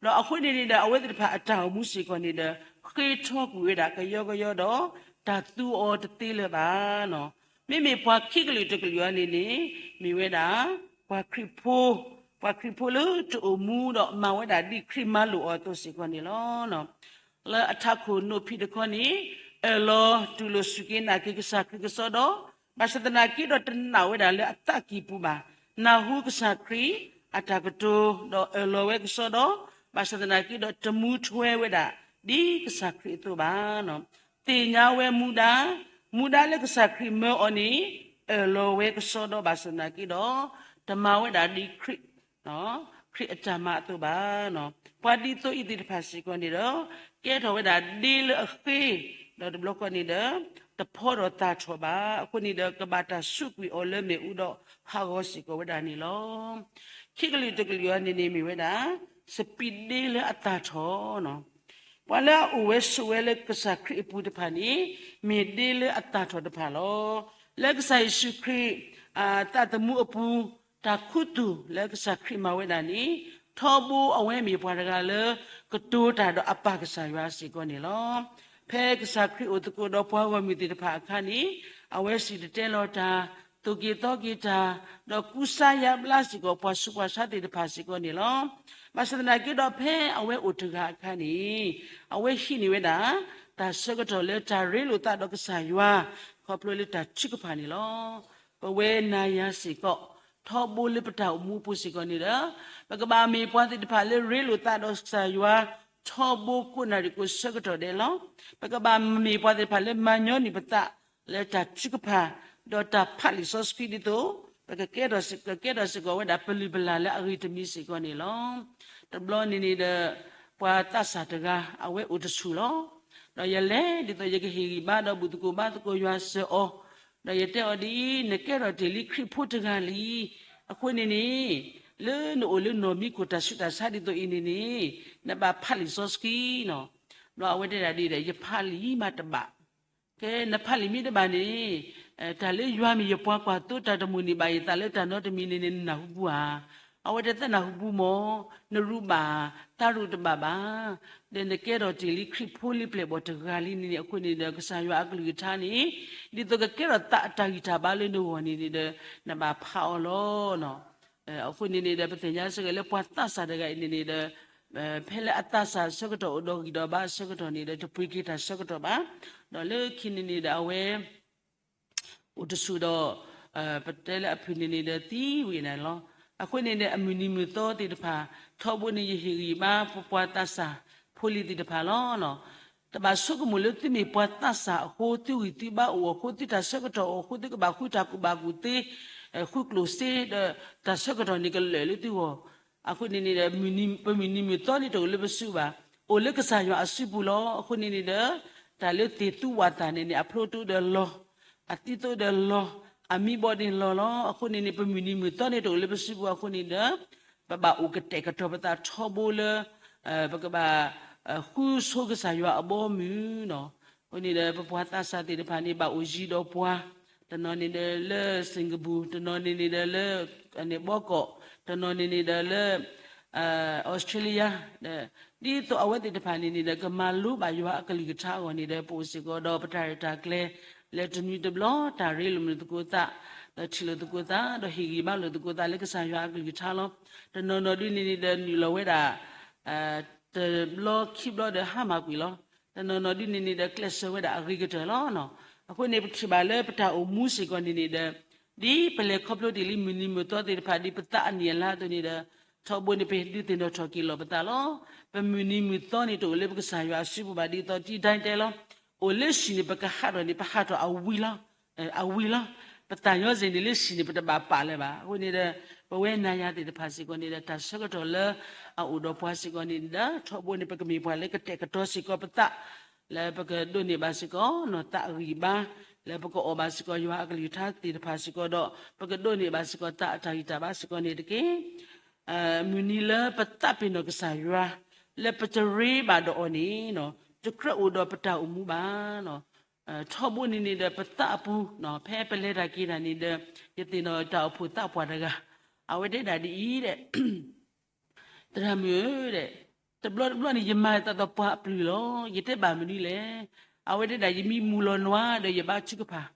ဒီးအဃိန့ၣ်န့ၣ်ဒီး အဝဲသ့ၣ်တဖၣ်အတၢ်အိၣ်မူစ့ၢ်ကီးန့ၣ်ဒီး ဃ့ထီကွံာ်ဝဲဒၣ်ကယီကယီဒီး တၢ်သူအီၤတသ့လၢၤဘၣ်. မ့မ့ၢ်ပှၤခံကလုာ်တကလုာ်အံၤန့ၣ်န့ၣ် မ့ၢ်ဝဲဒၣ် ပှၤခရံာ်ဖိ, ပှၤခရံာ်ဖိလၢတအိၣ်မူဒီးမၤဝဲဒၣ်ဒ်ခရံာ်မၤလိာ်အီၤအသိးစ့ၢ်ကီးန့ၣ်လီၤ. လၢအထးခိၣ်နိၣ်ဖံးတခီန့ၣ် အၢၣ်လီၤတူၢ်လိာ်စူၢ်က့ၤနာ်က့ၤကစၢ်ခရံာ်ကစီဒီ, ဘၣ်ဆၣ်သနာ်က့ဒီးတနာ်ဝဲဒၣ်လၢအသးကံၢ်ပူၤဘၣ်, နၢ်ဟူကစၢ်ခရံာ်အတၢ်ကတိၤ ဒီးအၢၣ်လီၤဝဲကစီဒီ, ဘၣ်ဆၣ်သနာ်က့ဒီးတမူထွဲဝဲဒၣ်ဒ်ကစၢ်ခရံာ်အသိးဘၣ်. သ့ၣ်ညါဝဲမူဒါ, မူဒါလၢကစၢ်ခရံာ်မၢအီၤန့ၣ် အၢၣ်လီၤဝဲကစီဒီ ဘၣ်ဆၣ်သနာ်က့ဒီး တမၤဝဲဒၣ်ဒ်ခရံာ် ခရံာ်အတၢ်မၤအသိးဘၣ်. ပှၤဒ်သိးအံၤသ့ၣ်တဖၣ်စ့ၢ်ကီးန့ၣ်ဒီး ကဲထီၣ်ဝဲဒၣ်ဒ့လၢအဃ့, ဒီးတဘျီဃီန့ၣ်ဒီး တဖီဒီးသၣ်ထီၣ်ဘၣ်. အဃိန့ၣ်ဒီး ကဘၣ်တၢ်ဆူးကွံာ်အီၤလၢမ့ၣ်အူဒီးဟးဂီၤစ့ၢ်ကီးဝဲဒၣ်န့ၣ်လီၤ. ခံကလုာ်တကလုာ်အံၤန့ၣ်န့ၣ်မ့ၢ်ဝဲဒၣ် စပံးဒ့လၢအသၣ်ထီၣ် ပှၤလၢအအိၣ်ဝဲဆိးဝဲလၢကစၢ်ခရံာ်အပူၤတဖၣ်န့ၣ် မ့ၢ်ဒ့လၢအသၣ်ထီၣ်တဖၣ်လီၤ. လၢကစၢ်ယ့ၣ်ၡူးခရံာ် သးသမူအပူၤ တၢ်ခူသူၣ်လၢကစၢ်ခရံာ်မၤဝဲဒၣ်န့ၣ် ထီဘိအဝဲမ့ၢ်ပှၤတဂၤလၢ ကတိၤတၢ်ဒီးအပၢ်ကစၢ်ယွၤစ့ၢ်ကီးန့ၣ်လီၤ. ဖဲကစၢ်ခရံာ်အိၣ်သကိးဒီးပှၤဂီၢ်မုၢ်သ့ၣ်တဖၣ်အခါန့ၣ် အဝဲစံၣ်တဲၤတဲလီၤတၢ်, သိၣ်က့ၤသီက့ၤတၢ်, ဒီးကူစါယါဘျါစ့ၢ်ကီးပှၤဆူးပှၤဆါသ့ၣ်တဖၣ်စ့ၢ်ကီးန့ၣ်လီၤ. ဘၣ်ဆၣ်သနာ်က့ဒီးဖဲအဝဲအိၣ်တဂၤအခါန့ၣ် အဝဲဟံးန့ၢ်ဝဲဒၣ် တၢ်ဆၢကတီၢ်လၢတၢ်ရ့လိာ်သးဒီးကစၢ်ယွၤ ခီဖျိလၢတၢ်ထုကဖၣ်န့ၣ်လီၤ. ပဝဲနၤယၤစ့ၢ်ကီး ထီဘိလၢပတၢ်အိၣ်မူအပူၤစ့ၢ်ကီးန့ၣ်ဒီး ပကဘၣ်မ့ၢ်ပှၤသ့ၣ်တဖၣ်လၢရ့လိာ်သးဒီးကစၢ်ယွၤ ထီဘိကိးနၣ်ရံၣ်ကိးဆၢကတီၢ်ဒဲးလီၤ. ပကဘၣ်မ့ၢ်ပှၤသ့ၣ်တဖၣ်လၢမၤညီနုၢ်ပသးလၢတၢ်ထုကဖၣ် ဒီးတၢ်ဖးလံာ်စီဆှံဒ်သိး ပကကဲထီၣ်စ့ၢ် ကကဲထီၣ်စ့ၢ်ကီးဝဲဒၣ်ပလုၢ်ပလၢ်လၢအဂ့ၤတမံၤစ့ၢ်ကီးန့ၣ်လီၤ. တဘျီန့ၣ်န့ၣ်ဒီး ပှၤသးစၢ်တဂၤ အဝဲအိၣ်တဆူၣ်လီၤ. ဒီးယလဲၤဒ်သိးယကဟ့ၣ်ဂံၢ်ဘါဒီးဘူၣ်သကိးဘါသကိးယွၤစၢၤအီၤ, ဒီးယတဲအီၤဒ်အံၤ, နကဲထီၣ်တ့ၢ်လံခရံာ်ဖိတဂၤလံ. အဃိန့ၣ်န့ၣ် လၢနအိၣ်လၢနီၢ်မံခိၣ်တၢ်ဆူးတၢ်ဆါဒ်သိးအံၤန့ၣ်န့ၣ် နဘၣ်ဖးလံာ်စီဆှံနီၤ. ဒီးအဝဲတဲဒၣ်ဒ်အံၤဒီး ယဖးလံာ်မးတဘၣ်. ကဲ နဖးလံာ်မ့ၢ်တဘၣ်န့ၣ် တၢ်လၢယွၤမ့ၢ်ယပှၤကွၢ်သိ တၢ်တမုာ်န့ၢ်ဘၣ်ယသးလၢတၢ်နီတမံၤန့ၣ်န့ၣ် နနၢ်ဟူပူၤဧါ. အဝဲတသ့ၣ်နၢ်ဟူပူၤမၢ်, နရူးဘၣ်, တၢ်ရူးတဘၣ်ဘၣ်. ဒီးနကဲထီၣ်တ့ၢ်လံခရံာ်ဖိလံပျဲၢ်ဘီၣ်တဂၤလံန့ၣ်န့ၣ် အဃိန့ၣ်ဒီး ကစၢ်ယွၤအကလုၢ်ကထါန့ၣ် ဒ်သိးကကဲထီၣ်သးအတၢ်ဂံၢ်တၢ်ဘါလၢနဂီၢ်န့ၣ်န့ၣ်ဒီး နဘၣ်ဖးအီၤလီၤ. အဃိန့ၣ်န့ၣ်ဒီး ပသ့ၣ်ညါစ့ၢ်ကီးလၢပှၤသးစၢ်တဂၤအံၤန့ၣ်န့ၣ်ဒီး ဖဲလၢအသးစၢ်အဆၢကတီၢ်အိၣ်ဒီးဂံၢ်ဒီးဘါအဆၢကတီၢ်န့ၣ်ဒီး တပှ့ၤက့ၤတၢ်ဆၢကတီၢ်ဘၣ်. ဒီးလၢခံန့ၣ်န့ၣ်ဒီးအဝဲ အိၣ်တဆူၣ်ဒီး ပတဲလၢအဖုၣ်န့ၣ်န့ၣ်ဒီးသံဝံၤန့ၣ်လီၤ. အဃိန့ၣ်ဒီးအမုၢ်နံၤမုၢ်သီသ့ၣ်တဖၣ် ထီဘိန့ၣ်ယဟ့ၣ်ဂံၢ်ဘါပပှၤသးစၢ်ဖိလံၤသ့ၣ်တဖၣ်လီၤ. တဘၣ်ဆိကမိၣ်လၢသုမ့ၢ်ပှၤသးစၢ်အဃိ သုဂံၢ်သုဘါအိၣ်အဃိ သုတၢ်ဆၢကတီၢ်အိၣ်အဃိ သုကဘၣ်ဃုတၢ်ကူၣ်ဘၣ်ကူၣ်သ့ ဃုကျိၣ်စ့ဒီး တၢ်ဆၢကတီၢ်န့ၣ်ကလၢာ်လၢသုဂီၢ် အဃိန့ၣ်န့ၣ်ဒီး ပမုၢ်နံၤမုၢ်သီန့ၣ်တအိၣ်လၢပစုပူၤဘၣ်, အိၣ်လၢကစၢ်ယွၤအစုပူၤလီၤ. အဃိန့ၣ်န့ၣ်ဒီး တၢ်လၢသ့ၣ်သူဝၣ်သၣ်န့ၣ်န့ၣ် အဖျိတိဒီးလီၤ, အသံသိဒီးလီၤ, အမံဘီန့ၣ်လီၤလီၤ. အဃိန့ၣ်န့ၣ် ပမုၢ်နံၤမုၢ်သီန့ၣ်တအိၣ်လၢပစုပူၤအဃိန့ၣ်ဒီး ပဘၣ်အိၣ်ကတဲာ်ကတီၤပသးထီဘိလၢ ပကဘၣ် ဃုဆိကစၢ်ယွၤအဘီအမုၢ်လီၤ. အဃိန့ၣ်ဒီး ပပှၤသးစၢ်သ့ၣ်တဖၣ်န့ၣ် ဘၣ်အိၣ်ယံၤဒီးပှၤ, တနီၤန့ၣ်ဒီးလၢ Singapore, တနီၤန့ၣ်န့ၣ်ဒီးလၢ န့ၣ်ဘီကီး, တနီၤန့ၣ်န့ၣ်ဒီးလၢ Australia, ဒ်သိးအဝဲသ့ၣ်တဖၣ်န့ၣ်န့ၣ်ဒီး ကမၤလိဘၣ်ယွၤအကလုၢ်ကထါအဂီၢ်န့ၣ်ဒီး ပအိၣ်စ့ၢ်ကီးဒီးပတၢ်ရဲၣ်တၢ်ကျဲၤ လၢတနွံတဘျီ တၢ်ရ့လိာ်မုာ်လိာ်သကိးသး, ဒီးထံၣ်လိာ်သကိးသး, ဒီးဟ့ၣ်ဂံၢ်ဘါလိာ်သကိးသးလၢကစၢ်ယွၤအကလုၢ်ကထါလီၤ. တနီၤနီၤဒုန့ၣ်န့ၣ်ဒီးနုာ်လီၤဝဲဒၣ် တဘျီခံဘျီဒီးဟါမၢ်ကွံာ်လီၤ. တနီၤနီၤဒုန့ၣ်န့ၣ်ဒီး ကျဲးစၢးဝဲဒၣ်အဂ့ၤကတၢၢ်လီၤ. အဃိန့ၣ် ပထံၣ်ဘၣ်လၢပတၢ်အိၣ်မူစ့ၢ်ကီးန့ၣ်န့ၣ်ဒီး ဒ်ပလဲၤခီဖျိတ့ၢ်လံမုၢ်နံၤမုၢ်သီသ့ၣ်တဖၣ် ဒ်ပသးအနံၣ်အလါအသိးန့ၣ်ဒီး ထီဘိန့ၣ် ပဒုးသ့ၣ်နီၣ်ထီၣ်က့ၤလီၤပသးလီၤ. ပမုၢ်နံၤမုၢ်သီန့ၣ် တအိၣ်လၢပကစၢ်ယွၤအစုပူၤဘၣ် ဒ်သိးတံဒၣ်တဲလီၤ. အိၣ်လၢဟံၣ်န့ၣ် ပကဟးထီၣ်န့ၣ် ပဟးထီၣ်အဝံၤလီၤ. အဝံၤလီၤ. ပသးညီစ့ၢ်န့ၣ်လၢဟံၣ်န့ၣ် ပတဘၣ်ပာ်လၢၤဘၣ်. အဃိန့ၣ်ဒီး ပဝဲနၤယၤသ့ၣ်တဖၣ်စ့ၢ်ကီးန့ၣ်ဒီး တၢ်ဆၢကတီၢ်လၢအအိၣ်ဒီးပှၤစ့ၢ်ကီးန့ၣ်ဒီး ထီဘိန့ၣ် ပကမ့ၢ်ပှၤလၢကတဲာ်ကတီၤစ့ၢ်ကီးပသး လၢပကဒိးန့ၢ်ဘၣ်စ့ၢ်ကီး နီၢ်သးအဂံၢ်ဘါ, လၢပကအီၣ်ဘၣ်စ့ၢ်ကီးယွၤအကလုၢ်ကထါသ့ၣ်တဖၣ်စ့ၢ်ကီးဒီး ပကဒိးန့ၢ်ဘၣ်စ့ၢ်ကီးသးအတၢ်ဂံၢ်တၢ်ဘါစ့ၢ်ကီးန့ၣ်တက့ၢ်. မုၢ်နံၤလၢပသးပ့ၤနီၣ်ကစၢ်ယွၤ လၢပတရ့ဘၣ်ဒီးအီၤန့ၣ် တကြၢးအိၣ်ဒီးပတၢ်အိၣ်မူဘၣ်. ထီဘိန့ၣ်န့ၣ်ဒီးပသးအပူၤ ဖဲပလဲၤတၢ်က့ၤတၢ်န့ၣ်ဒီး ယသ့ၣ်နီၣ်တၢ်အိၣ်ဖှိၣ်သးပှၢ်တဂၤ အဝဲတဲဒၣ်ဒ်အံၤဒီး သရၣ်မုၣ်ဧၢ, တဘျီတဘျီန့ၣ် ယမၤသးဒီးပှၤအပျုၢ်လီၤ. ယတဲဘၣ်မနုၤလဲၣ်. အဝဲတဲဒၣ် ယမ့ၢ်မူၤလီၤနွါဒီးယဘါထုကဖၣ်,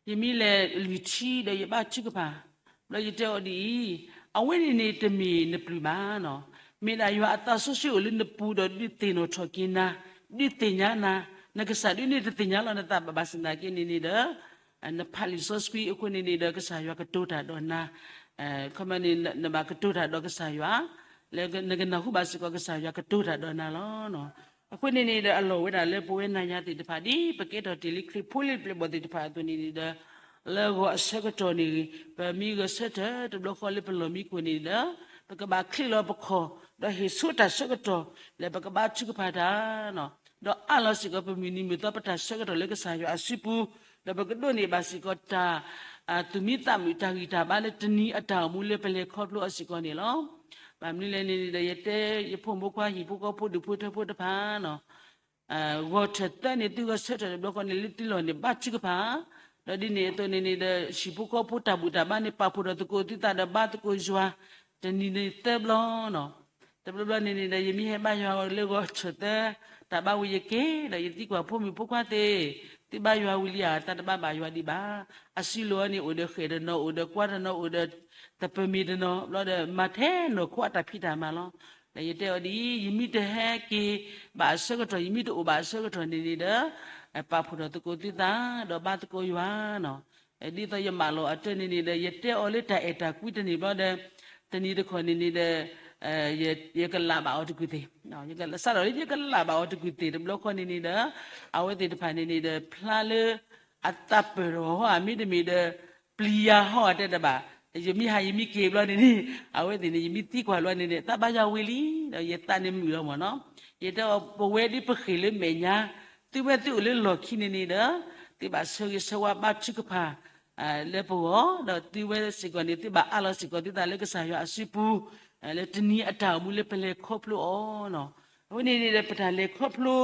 ယမ့ၢ်လဲၤလွံၢ်ထံဒီးယဘါထုကဖၣ်. ဘျီယတဲအီၤဒ်အံၤ, အဝဲန့ၣ်န့ၣ်တမ့ၢ်နပျုၢ်ဘၣ်နီၤ. မ့ၢ်ဒၣ်ယွၤအသးစီဆှံအိၣ်လၢနပူၤဒီးဒုးသ့ၣ်နီၣ်ထီၣ်က့ၤနၤ, ဒုးသ့ၣ်ညါနၤ, နကစၢ်ဒုးန့ၣ်တသ့ၣ်ညါလီၤနသးဘၣ်ဘၣ်ဆၣ်သနာ်က့န့ၣ်န့ၣ်ဒီး နဖးလံာ်စီဆှံအဃိန့ၣ်န့ၣ်ဒီး ကစၢ်ယွၤကတိၤတၢ်ဒီးနၤ, ခီမ့ၢ်န့ၣ် နဘၣ်ကတိၤတၢ်ဒီးကစၢ်ယွၤ, လၢနကနၢ်ဟူဘၣ်စ့ၢ်ကီးကစၢ်ယွၤကတိၤတၢ်ဒီးနၤလီၤ. အဃိန့ၣ်န့ၣ်ဒီး အလီၢ်ဝဲဒၣ်လၢပဝဲနၤယၤသ့ၣ်တဖၣ် ဒ်ပကဲထီၣ်တ့ၢ်လံခရံာ်ဖိလၢပျဲၢ်ဘီၣ်သ့ၣ်တဖၣ်အသိးန့ၣ်န့ၣ်ဒီး လၢဂီၤအဆၢကတီၢ်န့ၣ် ပမ့ၢ်ဂဲၤဆၢထၢၣ်တဘျီဃီလၢပလီၢ်မံခိၣ်န့ၣ်ဒီး ပကဘၣ်ချ့လီၤပခီၣ် ဒီးဟ့ၣ်ဆိတၢ်ဆၢကတီၢ် လၢပကဘါထုကဖၣ်တၢ် ဒီးအးလီၤစ့ၢ်ကီးပမုၢ်နံၤမုၢ်သီပတၢ်ဆၢကတီၢ်လၢကစၢ်ယွၤအစုပူၤ, ဒီးပကဒိးန့ၢ်ဘၣ်စ့ၢ်ကီးတၢ် သူၣ်မံသးမုာ်တၢ်ဂံၢ်တၢ်ဘါလၢတနံၤအတၢ်အိၣ်မူလၢပလဲၤခီဖျိအီၤစ့ၢ်ကီးန့ၣ်လီၤ. ဘၣ်မနုၤလဲၣ်န့ၣ်ဒီး ယတဲယဖိမုၣ်ဖိခွါဟံၣ်ဖိဃီဖိဒူၣ်ဖိထၢဖိတဖၣ်နီၤ ဂီၤထၢၣ်သၢန့ၣ် သုဂဲၤဆၢထၢၣ်တဘျီဃီန့ၣ် လၢသုလီၢ်န့ၣ် ဘါထုကဖၣ်, ဒီးဒ်န့ၣ်အသိးန့ၣ်န့ၣ်ဒီး ဟံၣ်ဖိဃီဖိတၢ်ဘူၣ်တၢ်ဘါန့ၣ် ပာ်ဖှိၣ်ထီၣ်သကိးသုသးဒီးဘါသကိးယွၤ တနံၤန့ၣ်သၢဘျီနီၤ. တဘျီဘျီန့ၣ်န့ၣ်ဒီး ယမ့ၢ်ဟဲဘါယွၤလၢဂီၤထၢၣ်သၢ တၢ်ဘါဝံၤယက့ၤ ဒီးယသံကွၢ်ဖိမုၣ်ဖိခွါသ့ၣ်, သုဘါယွၤဝံၤလံဧါ, တၢ်တဘါဘၣ်ယွၤဒံးဘၣ်. အစုလိၤအီၤန့ၣ် အိၣ်ဒီးဃဲၣ်တနီၤ အိၣ်ဒီးကွါတနီၤ အိၣ်ဒီးသပၢၤမ့ၤတနီၤ ဘျီဒီး မၤထဲနီၢ်ခိအတၢ်ဖံးတၢ်မၤလီၤ. ဒီးယတဲအီၤဒ်အံၤ, ယမ့ၢ်တဟဲက့ၤဘၣ်အဆၢကတီၢ် ယမ့ၢ်တအိၣ်ဘၣ်အဆၢကတီၢ်န့ၣ်န့ၣ်ဒီး ပာ်ဖှိၣ်ထီၣ်သကိးသုသး ဒီးဘါသကိးယွၤနီၤ. ဒ်သိးယမၢလီၤအတၢ်န့ၣ်န့ၣ်ဒီး ယတဲအီၤလၢတၢ်အဲၣ်တၢ်ကွံတန့ၢ်ဘျီဒီး တနံၤတခီန့ၣ်န့ၣ်ဒီး ယကလးဘၣ်အီၤတကုၢ်သ့ၣ်, စးထီၣ်လၢယကလးဘၣ်အီၤတကုၢ်သ့ၣ်တဘျီဃီန့ၣ်န့ၣ်ဒီး အဝဲသ့ၣ်တဖၣ်န့ၣ်န့ၣ်ဒီး ဖျါလၢအသးပၢၢ်ထီၣ်ဟီဧါ မ့တမ့ၢ်ဒီး ပျံၤယၤဟီဧါတဲတဘၣ်. ယမ့ၢ်ဟးယမ့ၢ်က့ၤဘျီန့ၣ်န့ၣ် အဝဲသ့ၣ်န့ၣ် ယမ့ၢ်သံကွၢ်ဘျီန့ၣ်န့ၣ် သးဘါယွၤဝံၤလံ ဒီးယသးန့ၣ်မုာ်လီၤမၢ်နီၤ. ယတဲအီၤ ပဝဲဒ်ပဃ့ၢ်လၢမဲာ်ညါ သုဝဲသုအိၣ်လၢလီၢ်ခံန့ၣ်န့ၣ်ဒီး သုဘၣ်ဆၢဂ့ၤဆၢဝါဘါထုကဖၣ် လၢပဂီၢ် ဒီးသုဝဲစ့ၢ်ကီးန့ၣ် သုဘၣ်အးလီၤစ့ၢ်ကီးသုသးလၢကစၢ်ယွၤအစုပူၤ လၢတနံၤအတၢ်အိၣ်မူလၢပလဲၤခီဖျိအီၤနီၤ. အဝဲန့ၣ်န့ၣ်ဒီး ပတၢ်လဲၤခီဖျိ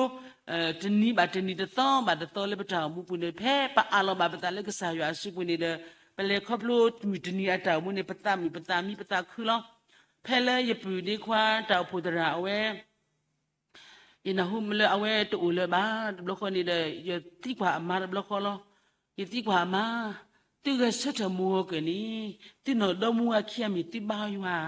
တနံၤဘၣ်တနံၤ တသီဘၣ်တသီလၢပတၢ်အိၣ်မူပူၤန့ၣ် ဖဲပအးလီၤဘၣ်ပသးလၢကစၢ်ယွၤအစုပူၤန့ၣ်ဒီး ပလဲၤခီဖျိမုၢ်တနံၤအတၢ်အိၣ်မူန့ၣ် ပသးမုာ်ပသးမံပသးခုလီၤ. ဖဲလၢယပုၢ်ဒ့ခွါတၢ်အိၣ်ဖှိၣ်သရၣ်အဝဲ ယနၢ်ဟူလၢအဝဲတအိၣ်လၢၤဘၣ် တဘျီဃီန့ၣ်ဒီး ယသံကွၢ်အမါတဘျီဃီလီၤ. ယသံကွၢ်အမါ, သုဂဲၤဆၢထၢၣ်မုၢ်ဂီၤကၢၢ်န့ၣ် သုနီၢ်ဒီမါဝၤခံဂၤမ့ၢ်သုဘါယွၤဧါ.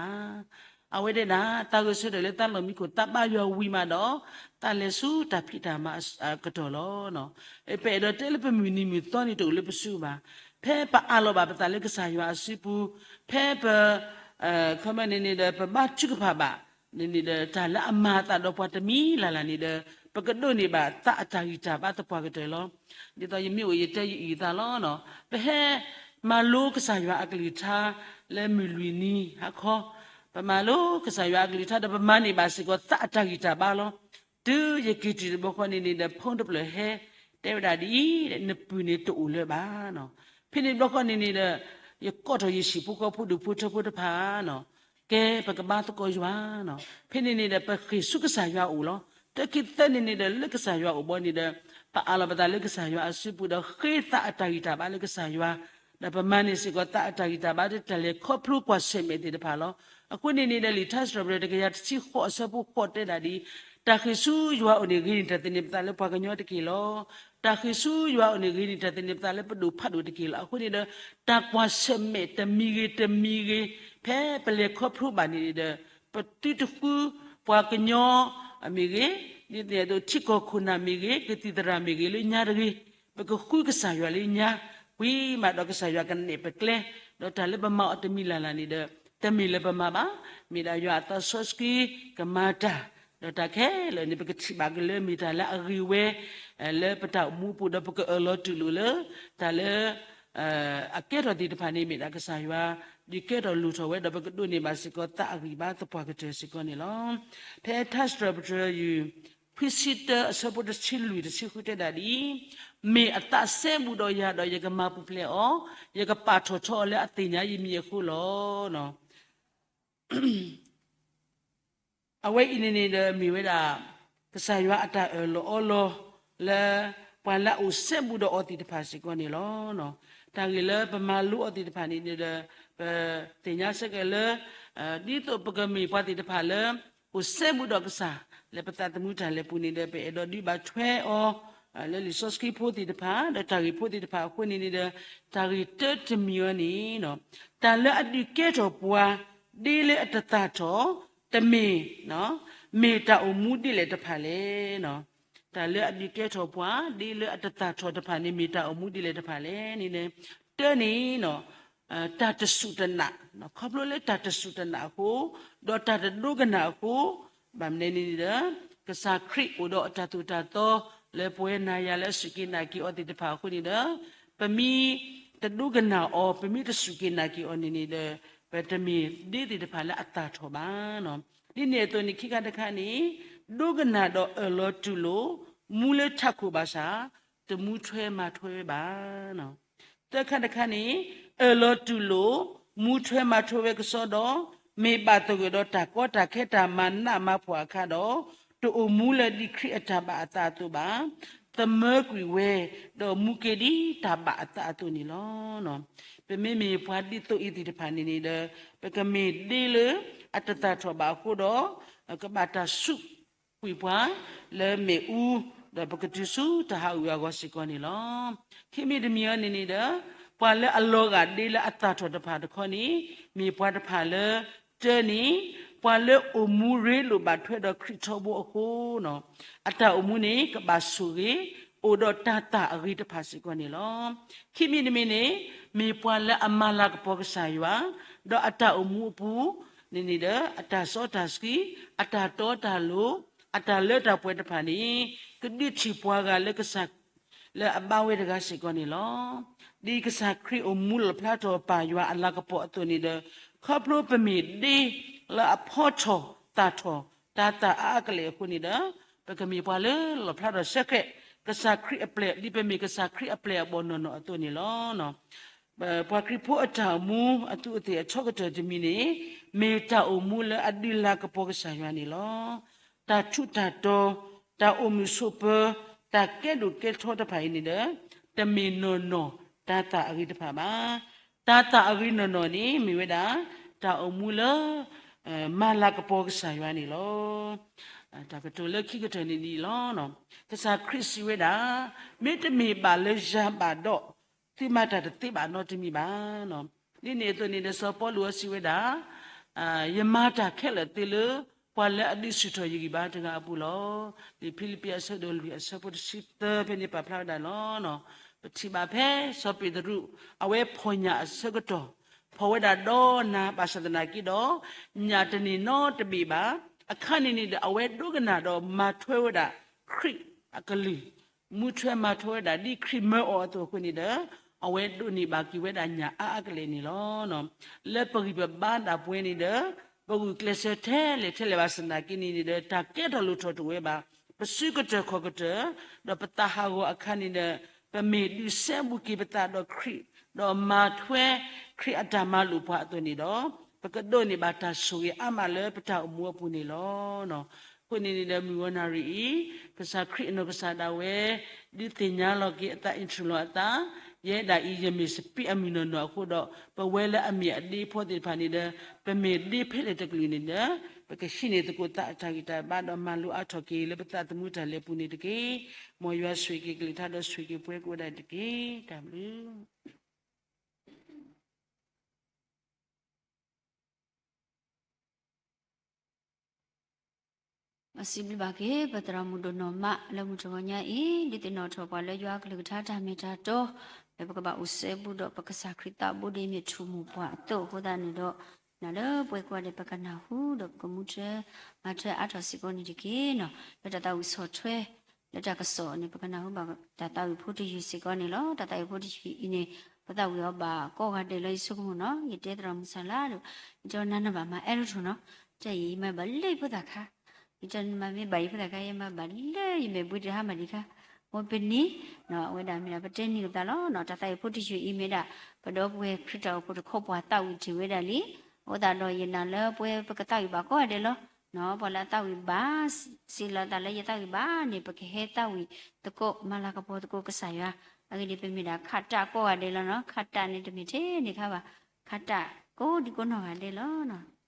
အဝဲဒၣ်ဒၣ် သးဂဲၤဆၢထၢၣ်လၢသးလီၢ်မံခိၣ် သးဘၣ်ယွၤဝံၤမးဒီး သးလဲၤဆူတၢ်ဖံးတၢ်မၤအကတီၢ်လီၤ. ပအဲၣ်ဒိးတဲလၢပမုၢ်နံၤမုၢ်သီန့ၣ်တအိၣ်လၢပစုဘၣ်. ဖဲပအးလီၤဘၣ်ပသးလၢကစၢ်ယွၤအစုပူၤ, ဖဲပ ခီမ့ၢ်န့ၣ်န့ၣ်ဒီး ပဘါထုကဖၣ်ဘၣ် န့ၣ်န့ၣ်ဒီး တၢ်လၢအမၤအသးဒီးပှၤတမံၤလၢ်လၢ်န့ၣ်ဒီး ပကဒိးန့ၢ်ဘၣ်သးအတၢ်ဂံၢ်တၢ်ဘါသပှၢ်ကတၢၢ်လီၤ. ဒ်သိးယမ့ၢ်အိၣ်ယတဲယအုၣ်သးလီၤ. ပဟဲမၤလိကစၢ်ယွၤအကလုၢ်ကထါလၢမုၢ်လွံၢ်နံၤဟါခီ, ပမၤလိကစၢ်ယွၤအကလုၢ်ကထါဒီး ပမၤန့ၢ်ဘၣ်စ့ၢ်ကီးသးအတၢ်ဂံၢ်တၢ်ဘါလီၤ. တုၤယက့ၤတုၤတဘျီဃီန့ၣ်န့ၣ်ဒီး ဖိတဖျၢၣ်ဟဲတဲဝဲဒၣ်ဒ်အံၤ, နပုၢ်န့ၣ်တအိၣ်လၢၤဘၣ်. ဖဲန့ၣ်တဘျီဃီန့ၣ်န့ၣ်ဒီး ယကိးထီၣ်ယဟံၣ်ဖိဃီဖိဒူၣ်ဖိထၢဖိတဖၣ် ကဲ ပကဘါသကိးယွၤ. ဖဲန့ၣ်န့ၣ်ဒီး ပဃ့ၢ်ဆူကစၢ်ယွၤအအိၣ်လီၤ. တခံသၢန့ၣ်န့ၣ်ဒီး လၢကစၢ်ယွၤအိၣ်ဘီန့ၣ်ဒီး ပအးလီၤပသးလၢကစၢ်ယွၤအစုပူၤဒီး ဃ့သးအတၢ်ဂံၢ်တၢ်ဘါလၢကစၢ်ယွၤ, ဒီးပမၤန့ၢ်စ့ၢ်ကီးသးအတၢ်ဂံၢ်တၢ်ဘါ တၢ်လဲၤခီဖျိကွၢ်ဆၢၣ်မဲာ်သ့ၣ်တဖၣ်လီၤ. အဃိန့ၣ်န့ၣ်ဒီး လံာ်ထါစံးထီၣ်ပတြၢၤတကယၤတဆံဃိးအဆၢဖိဃိးတဲဒၣ်ဒ်အံၤ, တၢ်ဃ့ၢ်ဆူယွၤအအိၣ်န့ၣ် ဂ့ၤန့ၢ်တၢ်သန့ၤပသးလၢပှၤကညီတက့ၢ်လီၤ. တၢ်ဃ့ၢ်ဆူယွၤအအိၣ်န့ၣ် ဂ့ၤန့ၢ်တၢ်သန့ၤပသးလၢပဒိၣ်ဖးဒိၣ်တက့ၢ်လီၤ. အဃိန့ၣ်ဒီး တၢ်ကွၢ်ဆၢၣ်မဲာ်တမံၤဂ့ၤတမံၤဂ့ၤ ဖဲပလဲၤခီဖျိဘၣ်န့ၣ်ဒီး ပသုတဃုပှၤကညီအမ့ၢ်ဂ့ၤ, ဒ်သိးထံကီၢ်ခိၣ်နၢ်မ့ၢ်ဂ့ၤ, ကသံၣ်သရၣ်မ့ၢ်ဂ့ၤ လၢညါတဂ့ၤ, ပကဃုကစၢ်ယွၤလၢညါ, ဝံၤမးဒီးကစၢ်ယွၤကနဲၣ်ပကျဲ, ဒီးတၢ်လၢပမၤအီၤတမံၤလၢ်လၢ်န့ၣ်ဒီး တမ့ၢ်လၢပမၤဘၣ်, မ့ၢ်ဒၣ်ယွၤအသးစီဆှံကမၤတၢ်, ဒီးတၢ်ခဲလၢာ်န့ၣ် ပကထံၣ်ဘၣ်က့ၤလၢမ့ၢ်တၢ်လၢအဂ့ၤဝဲ လၢပတၢ်အိၣ်မူအပူၤဒီး ပကအၢၣ်လီၤတူၢ်လိာ်လၢ တၢ်လၢ အကဲထီၣ်သ့ၣ်တဖၣ်န့ၣ် မ့ၢ်ဒၣ်ကစၢ်ယွၤ ဒုးကဲထီၣ်လိၣ်ထီၣ်ဝဲဒီး ပကဒိးန့ၢ်ဘၣ်စ့ၢ်ကီးသးအဂံၢ်ဘါသပှၢ်ကတၢၢ်စ့ၢ်ကီးန့ၣ်လီၤ. ဖဲထါစံးထီၣ်ပတြၢၤယုၢ် ခွံဆံတၢအဆၢဖိတဆံလွံၢ်တဆံဃုတဲဒၣ်ဒ်အံၤ, မ့ၢ်အသးစဲဘူးဒီးယၤဒီး ယကမၤပူၤဖျဲးအီၤ, ယကပာ်ထီၣ်ထီအီၤလၢအသ့ၣ်ညါယမံၤအဃိလီၤ. အဝဲအံၤန့ၣ်န့ၣ်ဒီးမ့ၢ်ဝဲဒၣ် ကစၢ်ယွၤအတၢ်အၢၣ်လီၤအီလီၤလၢ ပှၤလၢအအိၣ်စဲဘူးဒီးအီၤသ့ၣ်တဖၣ်စ့ၢ်ကီးန့ၣ်လီၤ. တၢ်ဂ့ၢ်လၢပမၤလိအီၤသ့ၣ်တဖၣ်န့ၣ်န့ၣ်ဒီး ပသ့ၣ်ညါဆၢက့ၤလၢ ဒ်သိးပကမ့ၢ်ပှၤသ့ၣ်တဖၣ်လၢ အိၣ်စဲဘူးဒီးကစၢ် လၢပသးသမူတၢ်လဲၤပူၤန့ၣ်ဒီး ပအဲၣ်ဒိးဒုးဘၣ်ထွဲအီၤ လၢလံာ်စီဆှံဖိသ့ၣ်တဖၣ် ဒီးတၢ်ဂ့ၢ်ဖိသ့ၣ်တဖၣ်အဃိန့ၣ်န့ၣ်ဒီး တၢ်ဂ့ၢ်တၢတမံၤအံၤန့ၣ် တၢ်လၢအဒုးကဲထီၣ်ပှၤ ဒ်လၢအတသၣ်ထီၣ် တမ့ၢ် မ့ၢ်တၢ်အိၣ်မူဒ်လဲၣ်တဖၣ်လဲၣ်. တၢ်လၢအဒုးကဲထီၣ်ပှၤ ဒ်လၢအတသၣ်ထီၣ်တဖၣ်န့ၣ် မ့ၢ်တၢ်အိၣ်မူဒ်လဲၣ်တဖၣ်လဲၣ်န့ၣ် တၢန့ၣ် တၢ်တစူၢ်တနာ် ခီဖျိလၢတၢ်တစူၢ်တနာ်အဃိ ဒီးတၢ်တဒိကနၣ်အဃိ ဘၣ်မနုၤန့ၣ်ဒီး ကစၢ်ခရံာ်အိၣ်ဒီးအတၢ်သိၣ်တၢ်သီ လၢပဝဲနၤယၤလၢအစူၢ်က့ၤနာ်က့ၤအီၤသ့ၣ်တဖၣ်အဃိန့ၣ်ဒီး ပမ့ၢ်တဒိကနၣ်အီၤ ပမ့ၢ်တစူၢ်က့ၤနာ်က့ၤအီၤန့ၣ်န့ၣ်ဒီး ပတမ့ၢ်ဒ့သ့ၣ်တဖၣ်လၢအသၣ်ထီၣ်ဘၣ်. ဒ်န့ၣ်အသိးန့ၣ် ခံခါတခါန့ၣ် ဒိကနၣ်ဒီးအၢၣ်လီၤတူၢ်လိာ် မူလၢထးခိၣ်ဘၣ်ဆၣ် တမူထွဲမၤထွဲဝဲဘၣ်. သၢခါတခါန့ၣ် အၢၣ်လီၤတူၢ်လိာ် မူထွဲမၤထွဲဝဲကစီဒီး မ့ၢ်ဘၣ်သဂၢၢ်ဒီးတၢ်ကီတၢ်ခဲတၢ်မၤနးမၤဖှီၣ်အခါဒီး တအိၣ်မူလၢဒ်ခရံာ်အတၢ်ဘၣ်အသးအသိးဘၣ်. သမၢကွံာ်ဝဲ ဒီးမူက့ၤဒ်တၢ်ဘၣ်အသးအသိးန့ၣ်လီၤ. ပမ့မ့ၢ်ပှၤဒ်သိးအံၤသ့ၣ်တဖၣ်န့ၣ်န့ၣ်ဒီး ပကမ့ၢ်ဒ့လၢအတသၣ်ထီၣ်ဘၣ်အဃိဒီး ကဘၣ်တၢ်စူးကွံာ်ပှၤလၢမ့ၣ်အူ ဒီးပကတုၤဆူတၢ်ဟးဂူာ်ဟးဂီၤစ့ၢ်ကီးန့ၣ်လီၤ. ခံမံၤတမံၤအံၤန့ၣ်န့ၣ်ဒီး ပှၤလၢအလီၤဂာ်ဒ့လၢအသၣ်ထီၣ်တဖၣ်တခီန့ၣ် မ့ၢ်ပှၤတဖၣ်လၢ တၢန့ၣ် ပှၤလၢအိၣ်မူရ့လိာ်ဘၣ်ထွဲဒီးခရံာ်ထီဘိအဃိ အတၢ်အိၣ်မူန့ၣ် ကဘၣ်ဆိၣ်ဂ့ၤ အိၣ်ဒီးတၢ်သၣ်အဂ့ၤတဖၣ်စ့ၢ်ကီးန့ၣ်လီၤ. ခံမံၤတမံၤန့ၣ် မ့ၢ်ပှၤလၢအမၤလၤကပီၤကစၢ်ယွၤ ဒီးအတၢ်အိၣ်မူအပူၤ န့ၣ်န့ၣ်ဒီး အတၢ်စီတၢ်ဆှံ အတၢ်တီတၢ်လိၤ အတၢ်လၢတၢ်ပှဲၤတဖၣ်န့ၣ် ကဒုးထံၣ်ပှၤဂၤလၢကစၢ် လၢအဘါဝဲတဂၤစ့ၢ်ကီးန့ၣ်လီၤ. ဒ်ကစၢ်ခရံာ်အိၣ်မူလီၣ်ဖျါထီၣ်ပာ်ယွၤအလၤကပီၤအသိးန့ၣ်ဒီး ခီဖျိပမ့ၢ်ဒ့လၢအဖီထီၣ်သၣ်ထီၣ်တၢ်သၣ်အါအါကလဲာ်အဃိန့ၣ်ဒီး ပကမ့ၢ်ပှၤလၢလီၣ်ဖျါထီၣ်ဆၢဃဲး ကစၢ်ခရံာ်အပျဲၢ် ဒ်ပမ့ၢ်ကစၢ်ခရံာ်အပျဲၢ်အဘီၣ်နီၢ်နီၢ်အသိးန့ၣ်လီၤ. ပှၤခရံာ်ဖိအတၢ်အိၣ်မူအသူးအသ့ၣ်အထီကတၢၢ်တမံၤန့ၣ် မ့ၢ်တၢ်အိၣ်မူလၢအဒုးလၤကပီၤကစၢ်ယွၤန့ၣ်လီၤ. တၢ်ထူးတၢ်တီၤ, တၢ်အိၣ်မုာ်ဆိးပၢၤ, တၢ်ကဲဒိၣ်ကဲထီတဖၣ်အံၤန့ၣ်ဒီး တမ့ၢ်နီၢ်နီၢ်တၢ်သၣ်အဂ့ၤတဖၣ်ဘၣ်. တၢ်သၣ်အဂ့ၤနီၢ်နီၢ်န့ၣ် မ့ၢ်ဝဲဒၣ် တၢ်အိၣ်မူလၢ မၤလၤကပီၤကစၢ်ယွၤန့ၣ်လီၤ. တၢ်ကတိၤလၢခံကတၢၢ်န့ၣ်ဒ်အံၤလီၤ. ကစၢ်ခရံာ်စံးဝဲဒၣ်, မ့တမ့ၢ်ဘၣ်လၢယၤဘၣ်ဒီး သုမၤတၢ်တသ့ဘၣ်နီတမံၤဘၣ်. ဒ်န့ၣ်အသိးန့ၣ်ဒီး စီၤပီလူးအစံးဝဲဒၣ်, ယမၤတၢ်ခဲလၢာ်သ့လၢ ပှၤလၢအဒုးဆူၣ်ထီၣ်ယဂံၢ်ဘါတဂၤအပူၤလီၤ. လံာ်ဖံလံးပံးအဆၢဒိၣ်လွံၢ်အဆၢဖိတဆံသၢဖဲန့ၣ်ပာ်ဖျါဝဲဒၣ်လီၤ. ပထံၣ်ဘၣ်ဖဲစီၤပ့းတရူး အဝဲဖီၣ်ညၣ်အဆၢကတီၢ် ဖီၣ်ဝဲဒၣ်ဒီနၤဘၣ်ဆၣ်သနာ်က့ဒီး ညၣ်တန့ၢ်နီတဘ့ၣ်ဘၣ်. အခါန့ၣ်န့ၣ်ဒီး အဝဲဒိကနၣ်ဒီးမၤထွဲဝဲဒၣ်ခရံာ်အကလုၢ် မူထွဲမၤထွဲဝဲဒၣ်ဒ်ခရံာ်မၢအီၤအသိးအဃိန့ၣ်ဒီး အဝဲဒိးန့ၢ်ဘၣ်က့ၤဝဲဒၣ်ညၣ်အါအါကလဲာ်န့ၣ်လီၤ. လၢပဂံၢ်ပဘါဒၣ်ပှဲၤန့ၣ်ဒီး ပဂုာ်ကျဲးစၢးထဲလဲၣ်ထဲလဲၣ်ဘၣ်ဆၣ်သနာ်က့န့ၣ်န့ၣ်ဒီး တၢ်ကဲထီၣ်လိၣ်ထီၣ်တအိၣ်ဝဲဘၣ်. ပစုကတၢၢ်ခီၣ်ကတၢၢ် ဒီးပသးဟးဂီၤအခါန့ၣ်ဒီး ပမ့ၢ်ဒုးစဲဘူးက့ၤပသးဒီးခရံာ် ဒီးမၤထွဲခရံာ်အတၢ်မၤလိာ်ပှၤအသိးန့ၣ်ဒီး ပကဒိးန့ၢ်ဘၣ်တၢ်ဆိၣ်ဂ့ၤအါမးလၢပတၢ်အိၣ်မူအပူၤန့ၣ်လီၤ. အဃိန့ၣ်န့ၣ်ဒီး မုၢ်ဂီၤနၣ်ရံၣ်အံၤ ကစၢ်ခရံာ်အနီၢ်ကစၢ်ဒၣ်ဝဲ ဒုးသ့ၣ်ညါလီၤက့ၤအသး introduce လီၤအသး, ယဲဒၣ်အံၤ ယမ့ၢ်စပံးအမုၢ်နီၢ်နီၢ်အဃိဒီး ပဝဲလၢအမ့ၢ်အဒ့ဖိသ့ၣ်တဖၣ်န့ၣ်ဒီး ပမ့ၢ်ဒ့ဖဲလဲၣ်တကလုာ်န့ၣ်ဒီး ပကဟံးန့ၢ်သကိးသးအတၢ်ဂံၢ်တၢ်ဘါဒီးမၤလိအါထီၣ်က့ၤလၢပသးသမူတၢ်လဲၤပူၤန့ၣ်တက့ၢ်. မ်ယွၤဆိၣ်ဂ့ၤက့ၤကလုၢ်ကထါဒီးဆိၣ်ဂ့ၤက့ၤပှၤကိးဂၤဒဲးတက့ၢ်. တၢ်ဘျုး အစံးဘျုးဘၣ်က့ၤ ပသရၣ်မုၣ်ဒိၣ်နီၢ်မးလၢမုၢ်တဂီၤညါအံၤ ဒုးသ့ၣ်နီၣ်ထီၣ်ပှၤလၢယွၤအကလုၢ်ကထါတၢ်မ့ၢ်တၢ်တီ လၢပကဘၣ်အိၣ်စဲဘူးဒီးပကစၢ်ခရံာ်သးဘိဒ်အမ့ၢ်ထူၣ်မိၢ်ပှၢ်အသိးအဃိသတးန့ၣ်ဒီး နၤလၢပှဲၤကွၢ်ဒီးပကနၢ်ဟူဒီးပကမူထွဲ မၤထွဲအါထီၣ်စ့ၢ်ကီးန့ၣ်တက့ၢ်နီၤ လၢတၢ်သးဝံၣ်ဆီၣ်ထွဲ လၢတၢ်ကစီၣ်န့ၣ် ပကနၢ်ဟူဘၣ်တၢ်သးဝံၣ်ဖိတယုၢ်စ့ၢ်ကီးန့ၣ်လီၤ. တၢ်သးဝံၣ်ဖိတယုၢ်အံၤန့ၣ် ပသးဝံၣ်အီၤဘၣ်ကိးဂၤဒဲးလီၤ ယဆိကမိၣ်နီၤ ယတဲသရၣ်မုၣ်စၢ်လါဒီး ယတဲနၤနဘၣ်မၤအဲၣ်ဒိၣ်ထီၣ်နီၤ တၢ်အံၤယမၤဘၣ်လၢယဖိသၣ်ခါ ယတဲနမၤမ့ၢ်ဘၣ်ယဖိသၣ်ခါ ယမၤဘၣ်လၢယမဲာ်ဘှံးတဟါမၤဒံးခါ ဝဲပနံၤ အဝဲဒၣ်မ့ၢ်ဒၣ်ပတဲနံၤကသးလီၤနီၤ တၢ်သးဝံၣ်ဖိတယုၢ်အံၤမ့ၢ်ဒၣ် ပဒီပုၢ်ဝဲၢ်ခရံာ်တၢ်အိၣ်ဖှိၣ်တခီပှၤသးဝံၣ်တ့ၢ်ဝဲဒၣ်လံ အဃိသတးဒီးယနာ်လၢပဝဲပကသးဝံၣ်ဘၣ်ကိးဂၤဒဲးလီၤ ပှၤလၢအသးဝံၣ်ဘၣ် စံးလီၤသးလၢယသးဝံၣ်ဘၣ်န့ၣ် ပကဟဲသးဝံၣ်သကိး မၤလၤကပီၤသကိးကစၢ်ယွၤ အဂ့ၢ်ဒ်အံၤ ပမ့ၢ်ဒၣ်ခးတၢ်ကိးဂၤဒဲးလီၤနီၤ ခးတၢ်န့ၣ်တမ့ၢ်ထဲန့ၣ်ခါဘၣ် ခးတၢ်ကိးဒံကိးနီၢ်ဂၤဒဲးလီၤနီၤ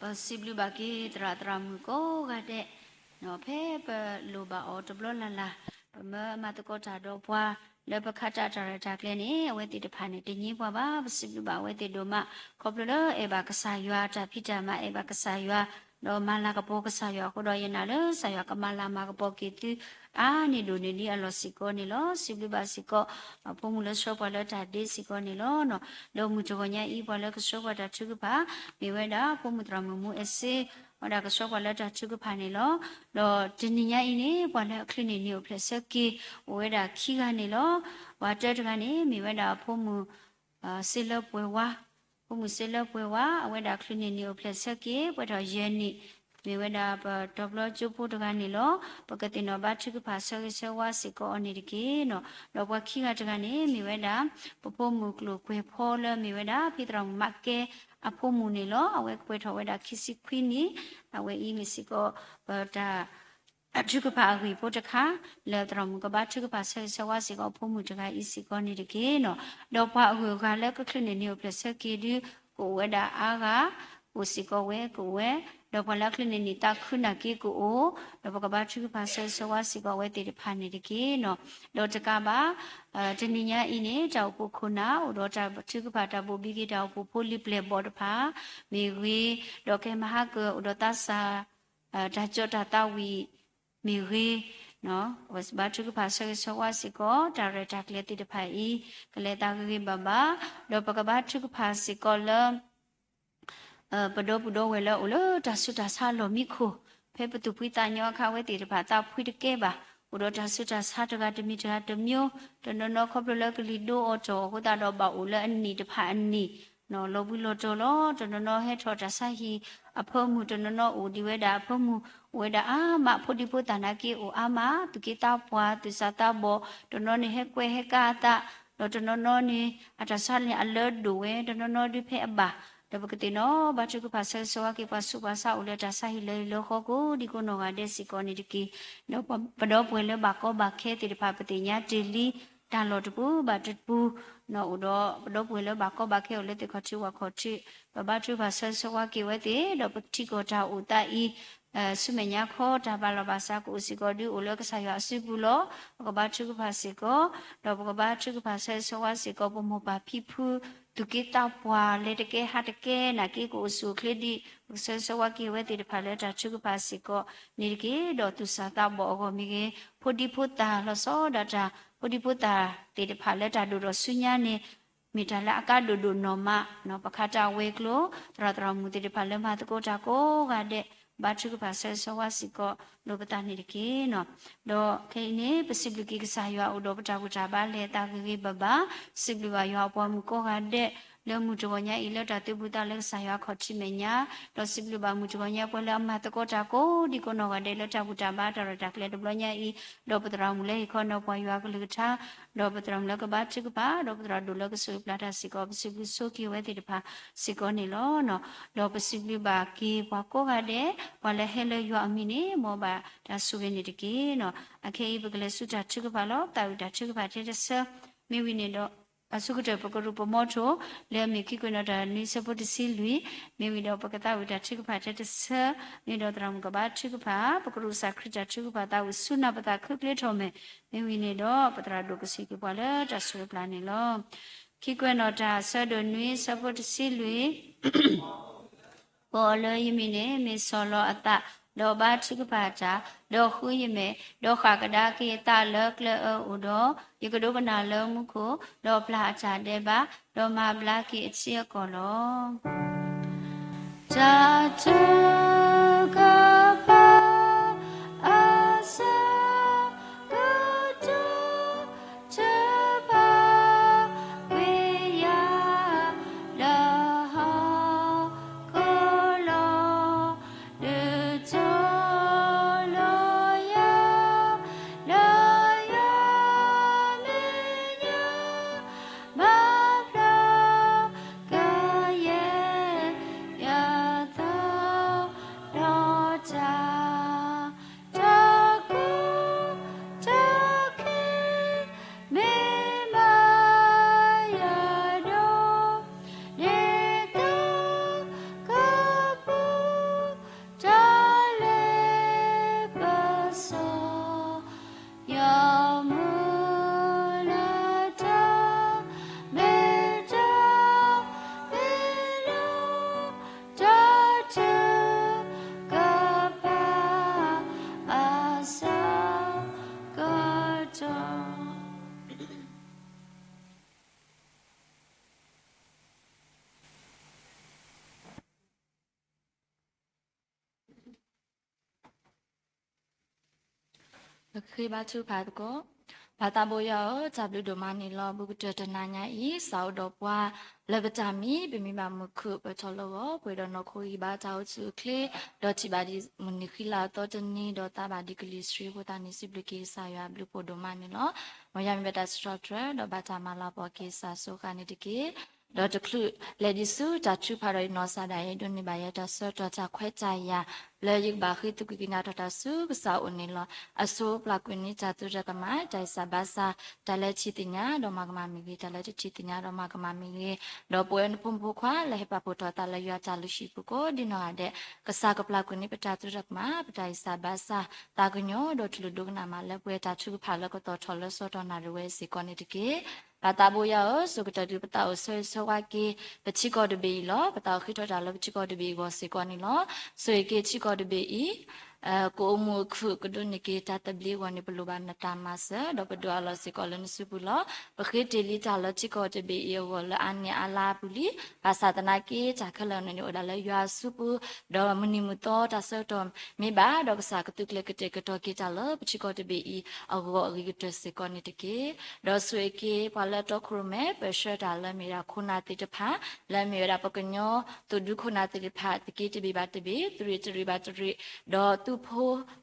ဒီးစံးဘျုးဘၣ်က့ၤသရၣ်သရၣ်မုၣ်ကိးဂၤဒဲး, ဖဲပလိၣ်ဘၣ်အီၤတဘျီလၢ်လၢ်, ပမၢအမၤသကိးတၢ်ဒီးပှၤ လၢပခါတၢ်ရဲၣ်တၢ်ကျဲၤန့ၣ် အဝဲသ့ၣ်တဖၣ်န့ၣ် တညံပှၤဘၣ်. ပစံးဘျုးဘၣ်အဝဲသ့ၣ်ဒိၣ်မး ခီဖျိလၢအဲၣ်ဘၣ်ကစၢ်ယွၤ တၢ်ဖံးတၢ်မၤအဲၣ်ဘၣ်ကစၢ်ယွၤ, ဒီးမၤလၤကပီၤကစၢ်ယွၤအဃိဒီး ယနာ်လၢကစၢ်ယွၤကမၤလၤမၤကပီၤက့ၤသု အါန့ၢ်ဒိၣ်န့ၢ်ဒံးအလီၢ်စ့ၢ်ကီးန့ၣ်လီၤ. စံးဘျုးဘၣ်စ့ၢ်ကီး အဖိမုၣ်လၢဆှၢပှၤလၢတၢ်ဒ့စ့ၢ်ကီးန့ၣ်လီၤ. ဒီးမုၢ်တဂီၤညါအံၤ ပှၤလၢကဆှၢပှၤတၢ်ထုကဖၣ် မ့ၢ်ဝဲဒၣ်ဖိမုၣ်သရၣ်မုၣ်မူအဲၣ်စ့ ဝဲဒၣ်ကဆှၢပှၤလၢတၢ်ထုကဖၣ်န့ၣ်လီၤ. ဒီးတနံၤညါအံၤန့ၣ် ပှၤလၢအချုးန့ၢ်နံၤအိၣ်ဖျဲၣ်ဆၢက့ၤ အိၣ်ဝဲဒၣ်ခံဂၤန့ၣ်လီၤ. ပှၤတၢတဂၤန့ၣ် မ့ၢ်ဝဲဒၣ်အဖိမုၣ် စ့လၢပှဲၤဝါ, ဖိမုၣ်စ့လၢပှဲၤဝါ အဝဲဒၣ်ချုးန့ၢ်နံၤအိၣ်ဖျဲၣ်ဆၢက့ၤ ပှဲၤထီၣ်ယဲၢ်နံၣ်, မ့ၢ်ဝဲဒၣ်ပတီၤပျီကၠိဖိတဂၤန့ၣ်လီၤ. ပကသ့ၣ်နီၣ်ဘါထုကဖၣ်ဆၢဂ့ၤဆၢဝါစ့ၢ်ကီးအီၤန့ၣ်တက့ၢ်. ဒီးပှၤခံဂၤတဂၤန့ၣ် မ့ၢ်ဝဲဒၣ် ပဖိမုၣ်ကျိၣ်ကွဲၤဖီလၢမ့ၢ်ဝဲဒၣ် ဖံသရၣ်မုၣ်မးကဲအဖိမုၣ်န့ၣ်လီၤ. အဝဲကပှဲၤထီၣ်ဝဲဒၣ်ခံဆံခွံနံၣ်, အဝဲအံၤမ့ၢ်စ့ၢ်ကီး ပတၢ် ထုကဖၣ်အဂ့ၢ်ဖိတခါ လၢသရၣ်မုၣ်ကဘါထုကဖၣ်ဆၢဂ့ၤဆၢဝါစ့ၢ်ကီးအဖိမုၣ်တဂၤအံၤစ့ၢ်ကီးန့ၣ်တက့ၢ်. ဒီးပှၤအဂုၤအဂၤလၢကချုးန့ၢ်နံၤအိၣ်ဖျဲၣ်ဆၢက့ၤဒု ကအိၣ်ဝဲဒၣ်အါဂၤ, အိၣ်စ့ၢ်ကီးဝဲကအိၣ်ဝဲ, ဒီးပှၤလၢအချုးန့ၢ်နံၤသးခုနာ်က့ကအိၣ်, ဒီးပကဘါထုကဖၣ်ဆၢဂ့ၤဆၢဝါစ့ၢ်ကီးအဝဲသ့ၣ်တဖၣ်န့ၣ်တက့ၢ်. ဒီးတကးဘၣ် တနံၤညါအံၤန့ၣ် တၢ်အိၣ်ဖှိၣ်ခိၣ်နၢ် အိၣ်ဒီးတၢ်ထုကဖၣ်တၢ်ဘိၣ်ဘံက့ၤတၢ်အိၣ်ဖှိၣ်ဖိလံၤပျဲၢ်ဘီၣ်တဖၣ် မ့ၢ်ဂ့ၤ, ဒီးကဲမဟါကၢၤ အိၣ်ဒီးသးစၢ် တၢ်ကၠီတၢ်သးဝံၣ်မ့ၢ်ဂ့ၤ, ဘါထုကဖၣ်ဆၢဂ့ၤဆၢဝါစ့ၢ်ကီး တၢ်ရဲၣ်တၢ်ကျဲၤသ့ၣ်တဖၣ်အံၤ ကလဲၤသးဂ့ၤဂ့ၤဘၣ်ဘၣ်, ဒီးပကဘါထုကဖၣ်စ့ၢ်ကီးလၢ ပဒီပုၢ်ဒီဝဲၢ်လၢအိၣ်လၢတၢ်ဆူးတၢ်ဆါအလီၢ်မံခိၣ်, ဖဲပသူၣ်ဖှံသးညီအခါ အဝဲသ့ၣ်တဖၣ်သးဖှံတကဲဘၣ်, အိၣ်ဒီးတၢ်ဆူးတၢ်ဆါတဂၤတမံၤတဂၤတမံၤ, တနီၤနီၤခီဖျိလၢကလံၤဒိအီၤတီၢ်အဃိသတးဒီး ဘၣ်အိၣ်လၢအနံၣ်တဖၣ်အနံၣ် လီၤဘှံးလီၤတီၤလီၤ. တနီၤနီၤဟဲထီၣ်တၢ်ဆါဟံၣ်အဖၢမုၢ်, တနီၤနီၤအိၣ်ဒံးဝဲဒၣ်အဖၢမုၢ်, အိၣ်ဝဲဒၣ်အါမး ဖိဒံဖိသၣ်နာ်က့အိၣ်အါမး, သူၣ်က့သးပှၢ် သူၣ်စၢ်သးဘီၣ်, တနီၤန့ၣ်ဟဲကွဲဟဲကါအသး, ဒီးတနီၤနီၤန့ၣ် အတၢ်ဆါန့ၣ်အလၢဒိၣ်ဝဲ, တနီၤနီၤဒုးဖဲအဘၣ်, ဒီးပကသ့ၣ်နီၣ်ဘါထုကဖၣ်ဆၢဂ့ၤဆၢဝါက့ၤ ပှၤဆူးပှၤဆါအိၣ်လၢတၢ်ဆါဟံၣ်လၢလၢဃီကိးဒံကိးနီၢ်ဂၤဒဲးစ့ၢ်ကီးန့ၣ်တက့ၢ်. ဒီးပဒီပုၢ်ဝဲၢ်လၢဘၣ်ကီဘၣ်ခဲသ့ၣ်တဖၣ် ပသ့ၣ်ညါတ့ၢ်လံ တၢ်လီၢ်တပူၤဘၣ်တပူၤ, အိၣ်ဒီးပဒီပုၢ်ဝဲၢ်လၢဘၣ်ကီဘၣ်ခဲအိၣ်လၢသ့ၣ်ခီၣ်ထံးဝၣ်ခီၣ်ထံး, ပဘါထုကဖၣ်ဆၢဂ့ၤဆၢဝါက့ၤဝဲသ့ၣ်, ဒီးပထံကီၢ်တၢ်အိၣ်သးအံၤ ဆူမဲာ်ညါခီတၢ်ပာ်လီၤဘၣ်စးကအိၣ်စ့ၢ်ကီးဒုးအိၣ်လၢကစၢ်ယွၤအစုပူၤလီၤ. ပကဘါထုကဖၣ်စ့ၢ်ကီး, ဒီးပကဘါထုကဖၣ်ဆၢဂ့ၤဆၢဝါစ့ၢ်ကီး ပမိၢ်ပၢ်ဖံဖု သူၣ်က့သးပှၢ် လဲၤတကဲဟးတကဲနာ်က့ကအိၣ်ဆူၣ်အိၣ်ချ့ဒံး, ပကဆၢဂ့ၤဆၢဝါက့ၤဝဲသ့ၣ်တဖၣ်လၢတၢ်ထုကဖၣ်စ့ၢ်ကီးန့ၣ်တက့ၢ်. ဒီးသူၣ်စၢ်သးဘီၣ်အဂီၢ်မ့ၢ်ဂ့ၤ, ဖိဒံဖိသၣ်လီၤဆီဒၣ်တၢ် ဖိဒံဖိသၣ်သ့ၣ်တဖၣ်လၢတၢ်ဒိၣ်ထီၣ်ဆူညါန့ၣ် မ့ၢ်တၢ်လၢအကါဒိၣ်ဒိၣ်နီၢ်မး, ပခါတၢ်ဝဲၤကျိၤ သရၣ်သရၣ်မုၣ်သ့ၣ်တဖၣ်လၢမၤသကိးတၢ်ကိးဂၤဒဲး ဘါထုကဖၣ်ဆၢဂ့ၤဆၢဝါစ့ၢ်ကီးလိာ်ပသးန့ၣ်တက့ၢ်. ဒီးခဲအံၤန့ၣ် ပစံးဘျုးက့ၤကစၢ်ယွၤအိၣ်ဒီးပတၢ်ဘူၣ်တၢ်ဘါလဲၤသးဂ့ၤဂ့ၤဘၣ်ဘၣ်, စံးဘျုးဘၣ်ယွၤအပှၤမုၣ်ကိးဂၤဒဲး လၢမုၢ်တဂီၤညါအံၤလၢတၢ်သုးဘူးသးလၢကစၢ်ယွၤခီၣ်ထံးမဲာ်ညါ, ဒီးစံးဘျုးဘၣ်မုၢ်တဂီၤညါပှၤလၢအမၤသကိးတၢ်ကိးဒံကိးနီၢ်ဂၤဒဲး လၢတၢ်ဘူၣ်တၢ်ဘါတၢ်ရဲၣ်တၢ်ကျဲၤတဘျီညါအံၤ, ဒီးပသရၣ်မုၣ်လၢဟ့ၣ်ခီနီၤပှၤယွၤကလုၢ်ကထါ, ဒီးပသရၣ်မုၣ်လၢကဘါထုကဖၣ်, ဒီးပသရၣ်ဒိၣ်လၢကဆိၣ်ဂ့ၤပျၢ်တၢ်စ့ၢ်ကီး ပစံးဘျုးဆိက့ၤဝဲသ့ၣ်တဖၣ်စ့ၢ်ကီးန့ၣ်လီၤ. ဒီးပစံးဘျုးဘၣ်က့ၤပှၤကိးဂၤဒဲး ပှၤလၢဟဲလၢယွၤအမံၤန့ၣ် မ်ဘၣ်တၢ်ဆိၣ်ဂ့ၤန့ၣ်တက့ၢ်. အခဲအံၤပကလဲၤဆူတၢ်ထုကဖၣ်လီၤ. သးဝံၣ်တၢ်ထုကဖၣ်ထဲတဆၢ, မ့ၢ်ဝံၤန့ၣ်ဒီး အဆိကတၢၢ်ပကရူၢ်ပမီထိၣ် လၢအမ့ၢ်ခံကွဲးနီၣ်တၢ်နွံဆၢဖိတဆံလွံၢ်, မ့ၢ်ဝံၤဒီးပကသးဝံၣ်တၢ်ထုကဖၣ်ထဲတဆၢ, မ့ၢ်ဒီးသရၣ်မုၣ်ကဘါထုကဖၣ် ပကရူၢ်ကစၢ်ခရံာ်တၢ်ထုကဖၣ် သးဝံၣ်ဆူနၢ်ပသးခုချ့ထီၣ်မဲာ်, မ့ၢ်ဝံၤန့ၣ်ဒီး ပသရၣ်ဒိၣ်ကစံးက့ၤပှၤလၢတၢ်ဆိၣ်ဂ့ၤပျၢ်န့ၣ်လီၤ. ခံကွဲးနီၣ်တၢ်ဆၢဒိၣ်နွံဆၢဖိတဆံလွံၢ် ကိးအီၤလၢယမံၤန့ၣ် မ့ၢ်ဆီၣ်လီၤအသး, ဒီးဘါထုကဖၣ်တၢ်, ဒီးဃုယမဲာ်, ဒီးဃၣ်ကဒါက့ၤအသးလၢကျဲအၢအအိၣ်ဒီး, ယကဒိကနၣ်လၢမူခိၣ်, ဒီးပျၢ်အတၢ်ဒဲးဘး, ဒီးမၤဘျါက့ၤအထံအကီၢ်လီၤ. တၢ်ထုကဖၣ် အဆၢကတီၢ် ထုကဖၣ်ကွံာ်ယၤ လၢဟီၣ်ခိၣ်လီၤ, ဒုးတီၤလီၤယၤ လၢယွၤမဲာ်ညါ ဘၣ်ဖျါကယဲၢ်ယသး ဒီး ပဃ့ဘါထုကဖၣ်သကိး. ပၢ်သးဘိယွၤဧၢ, တၢ်ဘျုးဒိၣ်မးန့ၣ်လီၤ. ဘူးကတၢၢ်တနၤညါအံၤ စးအိၣ်ဒီးပှၤလၢပတၢ်မံ ပမံဘၣ်မုာ်ခုၣ် ပၢၢ်ထီၣ်လၢဂီၤ ပှဲၤဒီးနီၢ်ခိဂံၢ်ဘါတၢ်အိၣ်ဆူၣ်အိၣ်ချ့, ဒီးထံၣ်ဘၣ်ဒံးမုၢ်နံၤဃံလၤအသီတနံၤ ဒီးသးဘၣ်ဒံးကလံၤဆှံအဃိသတးန့ၣ် စံးဘျုးက့ၤကစၢ်ယွၤအဘျုးဖးဒိၣ်မးန့ၣ်လီၤ. မ်ယွၤမ့ၢ်ပတၢ်စံးထီၣ်ပတြၢၤ ဒီးဘၣ်တၢ်မၤလၤကပီၤက့ၤကစၢ်အစိၤဃၣ်န့ၣ်တက့ၢ်. ဒီးတချုးလဲၤဒံးဆူတၢ်ထုကဖၣ်ဒီးအံၤ နီၢ်စၢ်ဒၣ်ယဲ ဒိးန့ၢ်ဘၣ်ယဲတၢ်ဆၢကတီၢ်တၢ်ခွဲးတၢ်ယာ် လၢယကဘၣ်ဃ့သကွံာ်က့ၤနၤထီၣ်တၢ်ဆူကစၢ်အအိၣ်န့ၣ်လီၤ. အဆိပျၢ်ကွံာ်န့ၢ်တၢ်သရၣ်သမါ တၢ်အံၣ်စၢ်ဘါစၢ်, တၢ်လၢထံၣ်သ့ၣ်ညါဒီးမၤကမၣ်မ့ၢ်ဂ့ၤ, တၢ်လၢတထံၣ်သ့ၣ်ညါဒီးမၤကမၣ်မ့ၢ်ဂ့ၤ, ဒီးပဝဲနဖိမုၣ်ဖိခွါလၢဟဲပာ်ဖှိၣ်ထီၣ်သးလၢယွၤတၢ်လုၢ်ဟံၣ်ပူၤ ကိးဒ်နီၢ်ဂၤဒဲး, ကစၢ်ကပျၢ်ကွံာ်န့ၢ်ပတၢ်သရၣ်သမါ ပတၢ်အံၣ်စၢ်ဘါစၢ် သးကညီၤဒီးတူၢ်လိာ်ဒိကနၣ်မးလၢပဝဲတၢ်ထုကဖၣ်လၢကသီၣ်ထီၣ်လၢစီၤတီၢ်နၣ်ရံၣ်ဝဲစ့ၢ်ကီးန့ၣ်တက့ၢ်. ပၢ်သးဘိယွၤဧၢ, ဆိၣ်ကတၢၢ်ဒုးပသးအိၣ်ဆၢဂ့ၤဆၢဝါက့ၤ ပထံကီၢ်တဘ့ၣ်အံၤလီၤ. ပသးအိၣ်ဃ့ထီၣ်တၢ်လၢပထံကီၢ်တဘ့ၣ်အဂီၢ်စ့ၢ်ကီးန့ၣ်လီၤ. ဆိၣ်ဂ့ၤက့ၤထံကီၢ်တဘ့ၣ်အံၤ ကအိၣ်မုာ်အခုၣ် ကဒိးန့ၢ်က့ၤတၢ်သဘျ့အဂီၢ်န့ၣ် ပလိၣ်ဘၣ်နတၢ်မၤစၢၤ ဒီးပဒိးအးလီၤစ့ၢ်ကီးလၢနစုပူၤလီၤ. ပဃ့တ့ၢ်လံတၢ်လၢထံကီၢ်တဘ့ၣ်အံၤအဂီၢ်လၢအါန့ၢ်အါလါအပူၤလံ. ဘၣ်ဆၣ်သနာ်က့ တၢ်ခဲလၢာ်န့ၣ် အိၣ်ဒၣ်လၢယွၤအစုပူၤ, ဒီးမုၢ်နံၤမုၢ်သီတၢ်ဆၢကတီၢ်မ့ၢ်ဘၣ် ဒီးကစၢ်ကသုးကျဲၤကတဲာ်ကတီၤက့ၤတၢ်လၢပထံကီၢ်တဘ့ၣ်အံၤအဂီၢ်အဂ့ၤကတၢၢ်စ့ၢ်ကီးန့ၣ်တက့ၢ်. ဒီးဆိၣ်ဂ့ၤက့ၤပှၤလၢတီခိၣ်ရိၣ်မဲ ပၢဆှၢတၢ်လၢမ့ၢ်ဒၣ်ခိၣ်နၢ်သ့ၣ်တဖၣ် လၢမ့ၢ်ဝဲဒၣ်ပကညီသုးဒူခိၣ်နၢ်သ့ၣ်တဖၣ် တက့ၢ်တဘ့ၣ်ဘၣ်တဘ့ၣ် တရ့ၣ်တရ့ၣ်ဘၣ်တရ့ၣ်, ဒီးသုးဖိ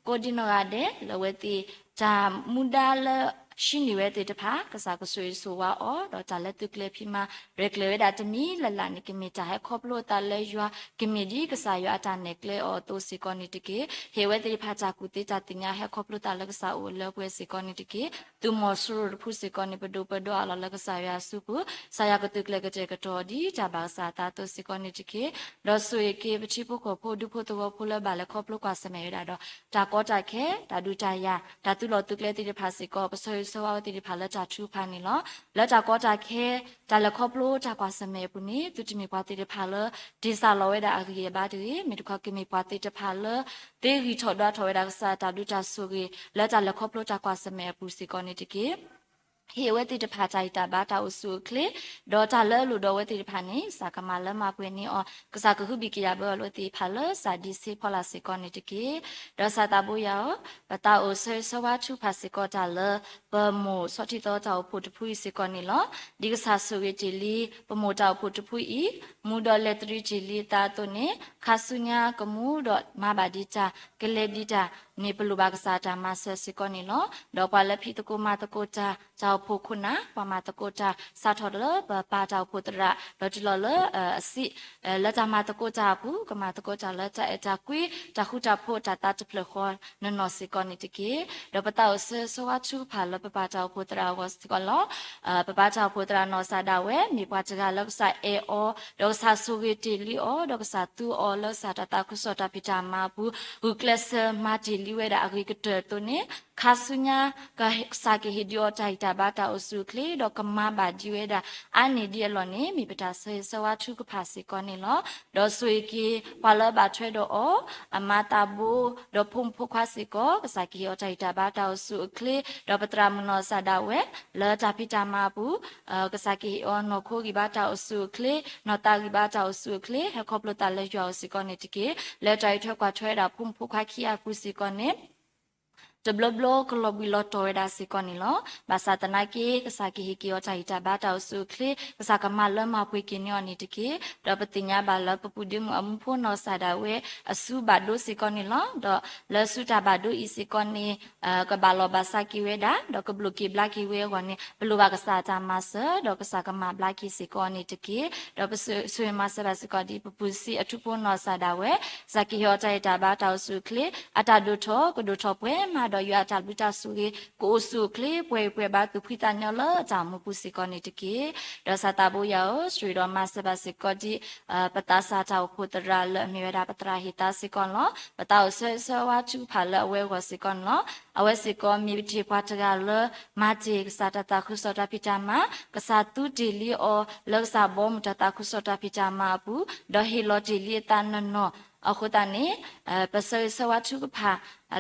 ကိးဒ်နီၢ်ဂၤဒဲး လၢအဝဲသ့ၣ် တၢ်မူဒါလၢဟံးန့ၢ်ဝဲသ့ၣ်တဖၣ် ကစၢ်ကဆိၣ်ဂ့ၤဆိၣ်ဝါအီၤ, ဒီးတၢ်လၢသုးကျဲၤဖံးမၤရဲၣ်ကျဲၤဝဲဒၣ်တမံၤလၢ်လၢ်န့ၣ် ကမ့ၢ်တၢ်ဟဲခီဖျိအသးလၢယွၤ, ကမ့ၢ်ဒ်ကစၢ်ယွၤအတၢ်နဲၣ်ကျဲအီၤအသိးစ့ၢ်ကီးန့ၣ်တက့ၢ်. ဟ့ၣ်ဝဲသ့ၣ်တဖၣ်တၢ်ကူၣ်သ့တၢ်သ့ၣ်ညါ ဟဲခီဖျိသးလၢကစၢ်အိၣ်လၢပှဲၤစ့ၢ်ကီးန့ၣ်တက့ၢ်. သုးမီၤစိရိၤတဖုစ့ၢ်ကီးန့ၣ် ပဒိၣ်ပဒိၣ်အးလီၤလၢကစၢ်ယွၤအစုပူၤ, ကစၢ်ယွၤကသုးကျဲၤကတဲာ်ကတီၤဒ်တၢ်ဘၣ်ကစၢ်အသးအသိးစ့ၢ်ကီးန့ၣ်တက့ၢ်. ဒီးဆိၣ်ဂ့ၤက့ၤပထံဖိကီၢ်ဖိဒူဖိသဝီဖိလၢဘၣ်လဲၤခီဖျိကွၢ်ဆၢၣ်မဲာ်ဝဲဒၣ်ဒီး တၢ်ကီတၢ်ခဲ, တၢ်ဒုးတၢ်ယၤ, တၢ်သုးလီၢ်သုးကျဲသ့ၣ်တဖၣ်စ့ၢ်ကီး ပဆၢဂ့ၤဆၢဝါဝဲသ့ၣ်တဖၣ်လၢတၢ်ထုကဖၣ်န့ၣ်လီၤ. လၢတၢ်ကီတၢ်ခဲ, တၢ်လဲၤခီဖျိတၢ်ကွၢ်ဆၢၣ်မဲာ်အပူၤန့ၣ် သုတမ့ၢ်ပှၤသ့ၣ်တဖၣ်လၢ တ့ၢ်စၢ်လီၤဝဲဒၣ်အဂံၢ်အဘါတဂ့ၤ, မ့ၢ်တခီကမ့ၢ်ပှၤသ့ၣ်တဖၣ်လၢ သ့ဂံၢ်ထီၣ်ဒွးထီၣ်ဝဲဒၣ်ကစၢ်တၢ်ဘျုးတၢ်ဆိၣ်ဂ့ၤ လၢတၢ်လဲၤခီဖျိတၢ်ကွၢ်ဆၢၣ်မဲာ်အပူၤစ့ၢ်ကီးန့ၣ်တက့ၢ်. ဟ့ၣ်ဝဲသ့ၣ်တဖၣ်တၢ်ဂံၢ်တၢ်ဘါတၢ်အိၣ်ဆူၣ်အိၣ်ချ့, ဒီးတၢ်လၢအလိၣ်ဒီးဝဲသ့ၣ်တဖၣ်န့ၣ် ကစၢ်ကမၤလၢမၤပှဲၤန့ၢ်အီၤ, ကစၢ်ကဟုဘံၣ်ကယာ်ဘၢအီၤလၢသ့ၣ်တဖၣ်လၢစၢ်ဒံစ့ဖီလာ်စ့ၢ်ကီးန့ၣ်တက့ၢ်. ဒီးကစၢ်သးဘိယွၤဧၢ, ပသးအိၣ်ဆၢဂ့ၤဆၢဝါထုကဖၣ်စ့ၢ်ကီးတၢ်လၢ ပမိၢ်ဆီထံသီတၢ်အိၣ်ဖှိၣ်တဖုအံၤစ့ၢ်ကီးန့ၣ်လီၤ. ဒ်ကစၢ်ဆိၣ်ဂ့ၤတ့ၢ်လံ ပမိၢ်တၢ်အိၣ်ဖှိၣ်တဖုအံၤ, မူဒီးလဲၤတရံးတ့ၢ်လံအသးအသိးန့ၣ်, ခါဆူညါကမူဒီးမၤဘၣ်ဒံးတၢ်, ကလဲၤဒံးတၢ်န့ၣ် ပလိၣ်ဘၣ်ကစၢ်တၢ်မၤစၢၤစ့ၢ်ကီးန့ၣ်လီၤ. ဒီးပှၤလၢဖံးသကိးမၤသကိးတၢ် တၢ်အိၣ်ဖှိၣ်ခိၣ်နၢ်, ပှၤမၤသကိးတၢ် စးထီၣ်လၢပပၢ်တၢ်အိၣ်ဖှိၣ်သရၣ် ဒီးတုၤလီၤလၢအစံး လၢတၢ်မၤသကိးတၢ်အပူၤ ကမၤသကိးတၢ်လၢတၢ်အဲၣ်တၢ်ကွံ တၢ်ဃူတၢ်ဖိး တၢ်သးတဖျၢၣ်ဃီနီၢ်နီၢ်စ့ၢ်ကီးန့ၣ်တက့ၢ်. ဒီးပသးအိၣ်ဆၢဂ့ၤဆၢဝါထုကဖၣ်လၢပပၢ်တၢ်အိၣ်ဖှိၣ်သရၣ်အဂီၢ်စ့ၢ်ကီးလီၤ. ပပၢ်တၢ်အိၣ်ဖှိၣ်သရၣ်နီၢ်စၢ်ဒၣ်ဝဲ မ့ၢ်ပှၤတဂၤလၢကစၢ်အဲၣ်အီၤ, ဒီးကစၢ်ဆိၣ်ဂ့ၤတ့ၢ်လံအီၤ, ဒီးကစၢ်သူအီၤလၢကစၢ်တၢ်သးခုကစီၣ်တၢ်ဖံးတၢ်မၤအပူၤ ဂုာ်ကျဲးစၢးမၤတ့ၢ်လံဝဲဒၣ်အဂ့ၤကတၢၢ်အသိးန့ၣ်, ခါဆူညါ ကစၢ်ကဟ့ၣ်ဒုးအီၤတၢ်ဂံၢ်တၢ်ဘါတၢ်အိၣ်ဆူၣ်အိၣ်ချ့ ဒီးကမၤဘၣ်ဒံးဝဲဒၣ် အါန့ၢ်ဒံးအလီၢ်န့ၣ် မ့ၢ်ပတၢ်ဆၢဂ့ၤဆၢဝါထုကဖၣ်စ့ၢ်ကီးန့ၣ်လီၤ. ဒီးဆိၣ်ဂ့ၤက့ၤ ပှၤလၢဘၣ်ထွဲဒီးအီၤ, အမါသးဘိ ဒီးဖိမုၣ်ဖိခွါစ့ၢ်ကီး ကစၢ်ကဟ့ၣ်အီၤတၢ်ဂံၢ်တၢ်ဘါတၢ်အိၣ်ဆူၣ်အိၣ်ချ့, ဒီးပသရၣ်မုၣ်နီၢ်စၢ်ဒၣ်ဝဲ လၢတၢ်ဖံးတၢ်မၤအပူၤ ကစၢ်ကဟ့ၣ်အီၤနီၢ်ခိဂံၢ်ဘါတၢ်အိၣ်ဆူၣ်အိၣ်ချ့, နီၢ်သးဂံၢ်ဘါတၢ်အိၣ်ဆူၣ်အိၣ်ချ့ ဟဲခီဖျိသးလၢယွၤအအိၣ်စ့ၢ်ကီးန့ၣ်တက့ၢ်. လၢတၢ်အံးထွဲကွၢ်ထွဲဝဲဒၣ်ဖိမုၣ်ဖိခွါခံဂၤအပူၤစ့ၢ်ကီးန့ၣ် တဘျီဘျီကလီၤဘှံးလီၤတီၤဝဲဒၣ်စ့ၢ်ကီးန့ၣ်လီၤ. ဘၣ်ဆၣ်သနာ်က့ ကစၢ်ကဟ့ၣ်က့ၤအီၤတၢ်ဂံၢ်တၢ်ဘါတၢ်အိၣ်ဆူၣ်အိၣ်ချ့, ကစၢ်ကမၤလၢမၤပှဲၤက့ၤန့ၢ်အီၤန့ၣ်တက့ၢ်. ဒီးပသ့ၣ်ညါဘၣ်လၢပပူၤဒ့မုၣ်အမူဖိနီၢ်စၢ်ဒၣ်ဝဲ အစုဘၣ်ဒိစ့ၢ်ကီးန့ၣ်လီၤ. ဒီးလၢစုတၢ်ဘၣ်ဒိအံၤစ့ၢ်ကီးန့ၣ် ကဘၣ်လီၢ်ဘၣ်စးက့ၤဝဲဒၣ်, ဒီးကဘျိၣ်က့ၤဘျါက့ၤဝဲအဂီၢ်န့ၣ် ပလိၣ်ဘၣ်ကစၢ်တၢ်မၤစၢၤ, ဒီးကစၢ်ကမၤဘျါက့ၤစ့ၢ်ကီးန့ၣ်တက့ၢ်. ဒီးပဆိၣ်ဂ့ၤမၤစၢၤဘၣ်စ့ၢ်ကီးဒ် ပပူၤဆံးအထူဖိနီၢ်စၢ်ဒၣ်ဝဲ, ကစၢ်ကဟ့ၣ်အီၤတၢ်ဂံၢ်တၢ်ဘါတၢ်အိၣ်ဆူၣ်အိၣ်ချ့, အတၢ်ဒိၣ်ထီၣ် ကဒိၣ်ထီၣ်ပှဲၤမးဒီး ယွၤအတၢ်ဘျုးတၢ်ဆိၣ်ဂ့ၤ ကအိၣ်ဆူၣ်အိၣ်ချ့ ပှဲၤဂံၢ်ပှဲၤဘါ သူၣ်ဖှံသးညီလၢအတၢ်အိၣ်မူပူၤစ့ၢ်ကီးန့ၣ်တက့ၢ်. ဒီးကစၢ်သးဘိယွၤဧၢ, ဆိၣ်ဂ့ၤဒီးမၤစၢၤဘၣ်စ့ၢ်ကီးဒ် ပသးစၢ်တၢ်အိၣ်ဖှိၣ်သရၣ်လၢအမ့ၢ်ဝဲဒၣ်ပသရၣ်ဟ့ၣ်သါစ့ၢ်ကီးန့ၣ်လီၤ. ပသးအိၣ်ဆၢဂ့ၤဆၢဝါထုကဖၣ်လၢအဝဲအဂီၢ်စ့ၢ်ကီးန့ၣ်လီၤ. အဝဲစ့ၢ်ကီးမ့ၢ်တ့ၢ်ပှၤတဂၤလၢ မၤတ့ၢ်ကစၢ်တၢ်သးခုကစီၣ်တၢ်ဖံးတၢ်မၤ, ကစၢ်သူတ့ၢ်လံအီၤ လၢကစၢ်ဘီမုၢ်တၢ်သးခုကစီၣ်တၢ်ဖံးတၢ်မၤအပူၤ, ဒီးဟ့ၣ်လီၤတ့ၢ်လံအသးနီၢ်နီၢ်, အဃိသတးန့ၣ် ပဆၢဂ့ၤဆၢဝါထုကဖၣ်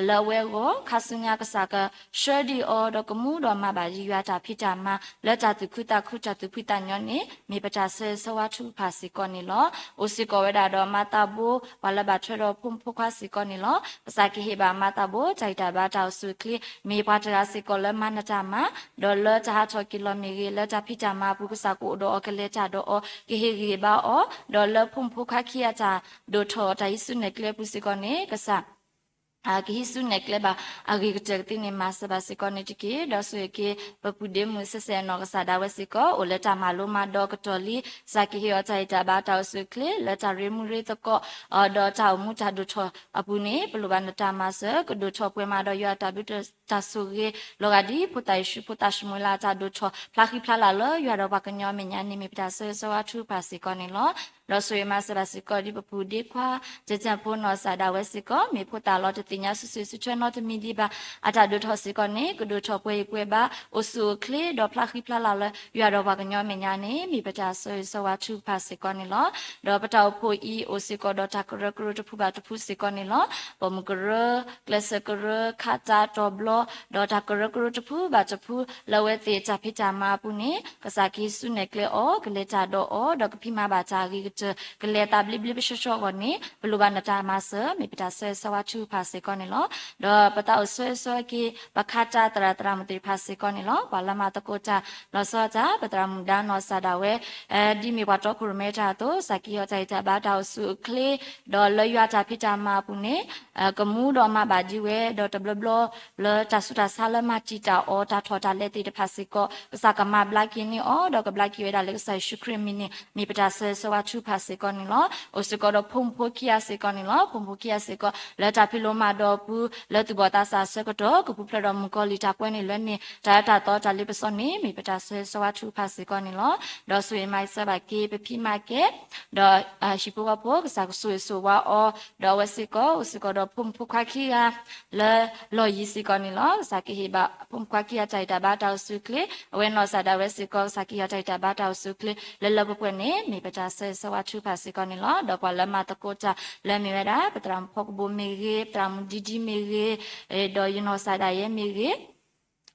လၢအဝဲအဂီၢ် ခါဆူညါကစၢ်ကဆှၢဒံးအီၤ ဒီးကမူဒီးမၤဘၣ်ဒံးယွၤအတၢ်ဖံးတၢ်မၤ လၢတၢ်သူၣ်ခုသးခုတၢ်သူၣ်ဖှံသးညီန့ၣ် မ့ၢ်ပတၢ်ဆၢဂ့ၤဆၢဝါထုကဖၣ်စ့ၢ်ကီးန့ၣ်လီၤ. အိၣ်စ့ၢ်ကီးဝဲဒၣ်ဒီးမၤသးဘိ ပှၤလၢဘၣ်ထွဲဒီးဖိမုၣ်ဖိခွါစ့ၢ်ကီးန့ၣ်လီၤ. ကစၢ်ကဟ့ၣ်ဘၣ်မၤသးဘိ တၢ်ဂံၢ်တၢ်ဘါတၢ်အိၣ်ဆူၣ်အိၣ်ချ့ မ့ၢ်ပှၤတဂၤစ့ၢ်ကီးလၢမၤနၢၤတၢ်မၤ ဒီးလၢတၢ်ဟးထီၣ်က့ၤလီၤမ့ၢ်ဂ့ၤ လၢတၢ်ဖံးတၢ်မၤအပူၤ ကစၢ်ကအိၣ်ဒီးအီၤ ကလဲၤတၢ်ဒီးအီၤ ကဟ့ၣ်ဂံၢ်ဘါအီၤ ဒီးလၢဖိမုၣ်ဖိခွါခံဂၤတၢ်ဒိၣ်ထီၣ်တၢ်ဟံးစုနဲၣ်ကျဲအပူၤစ့ၢ်ကီးန့ၣ် ကစၢ် ကဟံးစုနဲၣ်ကျဲဘၣ်အဂ့ၤကတၢၢ်ကသ့န့ၣ် မၤစၢၤဘၣ်စ့ၢ်ကီးန့ၣ်တက့ၢ်. ဒီးဆိၣ်ဂ့ၤက့ၤ ပပုၢ်ဒ့မုၣ်ဆဲးဆဲးအနီၢ်ကစၢ်ဒၣ်ဝဲစ့ၢ်ကီး အိၣ်လၢတၢ်မၤလိမၤဒိးကတီၢ်လံ ကစၢ်ကဟ့ၣ်အီၤတၢ်ဂံၢ်တၢ်ဘါတၢ်အိၣ်ဆူၣ်အိၣ်ချ့ လၢတၢ်ရ့မူရ့သကိး ဒီးတၢ်အိၣ်မူတၢ်ဒိၣ်ထီၣ်အပူၤန့ၣ် ပလိၣ်ဘၣ်နတၢ်မၤစၢၤ ကဒိၣ်ထီၣ်ပှဲၤမးဒီးယွၤအတၢ်ဘျုးတၢ်ဆိၣ်ဂ့ၤ လီၤဂာ်ဒ်ဖိသၣ်ယ့ၣ်ၡူး ဖိသၣ်ၡမူၤအ့လးအတၢ်ဒိၣ်ထီၣ် ဖျါဃံဖျါလၤလၢယွၤဒီးပှၤကညီအမဲာ်ညါန့ၣ် မ့ၢ်ပတၢ်ဆၢဂ့ၤဆၢဝါထုကဖၣ်စ့ၢ်ကီးန့ၣ်လီၤ. ဒီးဆိၣ်ဂ့ၤမၤစၢၤဘၣ်စ့ၢ်ကီးဒ်ပပုၢ်ဒ့ခွါ ကၠဲၣ်ကၠဲၣ်ဖိနီၢ်ကစၢ်ဒၣ်ဝဲစ့ၢ်ကီး မ့ၢ်ဖိသၣ်လီၤတသ့ၣ်ညါစုဆူၣ်စုထွဲနီတမံၤဒံးဘၣ် အတၢ်ဒိၣ်ထီၣ်စ့ၢ်ကီးန့ၣ် ကဒိၣ်ထီၣ်ပှဲၤအံၤပှဲၤဘါ အိၣ်ဆူၣ်အိၣ်ချ့ ဒီးဖျါဃံဖျါလၤလၢ ယွၤဒီးပှၤကညီအမဲာ်ညါန့ၣ် မ့ၢ်ပတၢ်ဆၢဂ့ၤဆၢဝါထုကဖၣ်စ့ၢ်ကီးန့ၣ်လီၤ. ဒီးပတၢ်အိၣ်ဖှိၣ်အံၤ အိၣ်စ့ၢ်ကီးဒီးတၢ်ကရၢကရိတဖုဘၣ်တဖုစ့ၢ်ကီးန့ၣ်လီၤ. ပိာ်မုၣ်ကရၢ, ကျဲးစၢးကရၢ, ခးတၢ်တီၤဘျီ, ဒီးတၢ်ကရၢကရိတဖုဘၣ်တဖု လၢအဝဲသ့ၣ်တၢ်ဖံးတၢ်မၤအပူၤန့ၣ် ကစၢ်ကဟံးစုနဲၣ်ကျဲအီၤ ကလဲၤတၢ်ဒီးအီၤ ဒီးကဖံးမၤဘၣ်တၢ်အဂ့ၤကတၢၢ် ကလဲၤအသးဘျ့ဘျ့ပဆှီဆှီအဂီၢ်န့ၣ် ပလိၣ်ဘၣ်နတၢ်မၤစၢၤ မ့ၢ်ပတၢ်ဆၢဂ့ၤဆၢဝါထုကဖၣ်စ့ၢ်ကီးန့ၣ်လီၤ. ဒီးပသးအိၣ်ဆၢဂ့ၤဆၢဝါက့ၤ ပခးတၢ်သရၣ်သရၣ်မုၣ်သ့ၣ်တဖၣ်စ့ၢ်ကီးန့ၣ်လီၤ. ပှၤလၢမၤသကိးတၢ်လီၤဆီတၢ် ပသရၣ်မုၣ်ဒါနီၢ်ကစၢ်ဒၣ်ဝဲ ဒ်မ့ၢ်ပှၤတီခိၣ်ရိၣ်မဲတၢ်အသိး ကစၢ်ကဟ့ၣ်အီၤတၢ်ဂံၢ်တၢ်ဘါတၢ်အိၣ်ဆူၣ်အိၣ်ချ့ ဒီးလၢယွၤတၢ်ဖံးတၢ်မၤအပူၤန့ၣ် ကမူဒီးမၤဘၣ်ဒံးဝဲ ဒီးတဘျီဘျီ လၢတၢ်ဆူးတၢ်ဆါလၢမၤတံာ်တာ်အီၤ တၢ်ထီၣ်တၢ်လဲသ့ၣ်တဖၣ်စ့ၢ်ကီး ကစၢ်ကမၤဘျါက့ၤန့ၢ်အီၤ ဒီးကဘျါက့ၤဝဲဒၣ်လၢကစၢ်ယ့ၣ်ၡူးခရံာ်အမံၤန့ၣ် မ့ၢ်ပတၢ်ဆၢဂ့ၤဆၢဝါထုကဖၣ်စ့ၢ်ကီးန့ၣ်လီၤ. အိၣ်စ့ၢ်ကီးဒီးဖိမုၣ်ဖိခံဂၤစ့ၢ်ကီးန့ၣ်လီၤ. ဖိမုၣ်ဖိခံဂၤစ့ၢ်ကီး လၢတၢ်ဖံးလိမၤဒိးအပူၤ လၢသူၣ်ဘီၣ်သးစၢ်အဆၢကတီၢ် ကပူၤဖျဲးဒီးမုၣ်ကီၤလံၢ်တၢ်ကွဲန့ၣ်လၢန့ၣ် တၢ်အၢတၢ်သီတၢ်လ့ပစီန့ၣ် မ့ၢ်ပတၢ်ဆၢဂ့ၤဆၢဝါထုကဖၣ်စ့ၢ်ကီးန့ၣ်လီၤ. ဒီးဆိၣ်ဂ့ၤမၤစၢၤဘၣ်က့ၤ ပဖံမၤကဲ ဒီးဟံၣ်ဖိဃီဖိ ကစၢ်ကဆိၣ်ဂ့ၤဆိၣ်ဝါအီၤ ဒီးအဝဲစ့ၢ်ကီး အိၣ်စ့ၢ်ကီးဒီးဖိမုၣ်ဖိခွါခံဂၤ လၢလီၢ်ယံၤစ့ၢ်ကီးန့ၣ်လီၤ. ကစၢ်ကဟ့ၣ်ဘၣ်ဖိမုၣ်ခွါခံဂၤတၢ်ဂံၢ်တၢ်ဘါတၢ်အိၣ်ဆူၣ်အိၣ်ချ့ အဝဲနီၢ်ကစၢ်ဒၣ်ဝဲစ့ၢ်ကီး ကစၢ်ကဟ့ၣ်အီၤတၢ်ဂံၢ်တၢ်ဘါတၢ်အိၣ်ဆူၣ်အိၣ်ချ့ လၢလၢပှဲၤပှဲၤန့ၣ် မ့ၢ်ပတၢ်ဆၢဂ့ၤဆၢဝါထုကဖၣ်စ့ၢ်ကီးန့ၣ်လီၤ. ဒီးပှၤလၢမၤသကိးတၢ်လၢမ့ၢ်ဝဲဒၣ် ပသရၣ်မုၣ်ဖီကဘိမ့ၢ်ဂ့ၤ, ပသရၣ်မုၣ်ဒံဒံမ့ၢ်ဂ့ၤ, ဒီးယနီၢ်ကစၢ်ဒၣ်ယဲမ့ၢ်ဂ့ၤ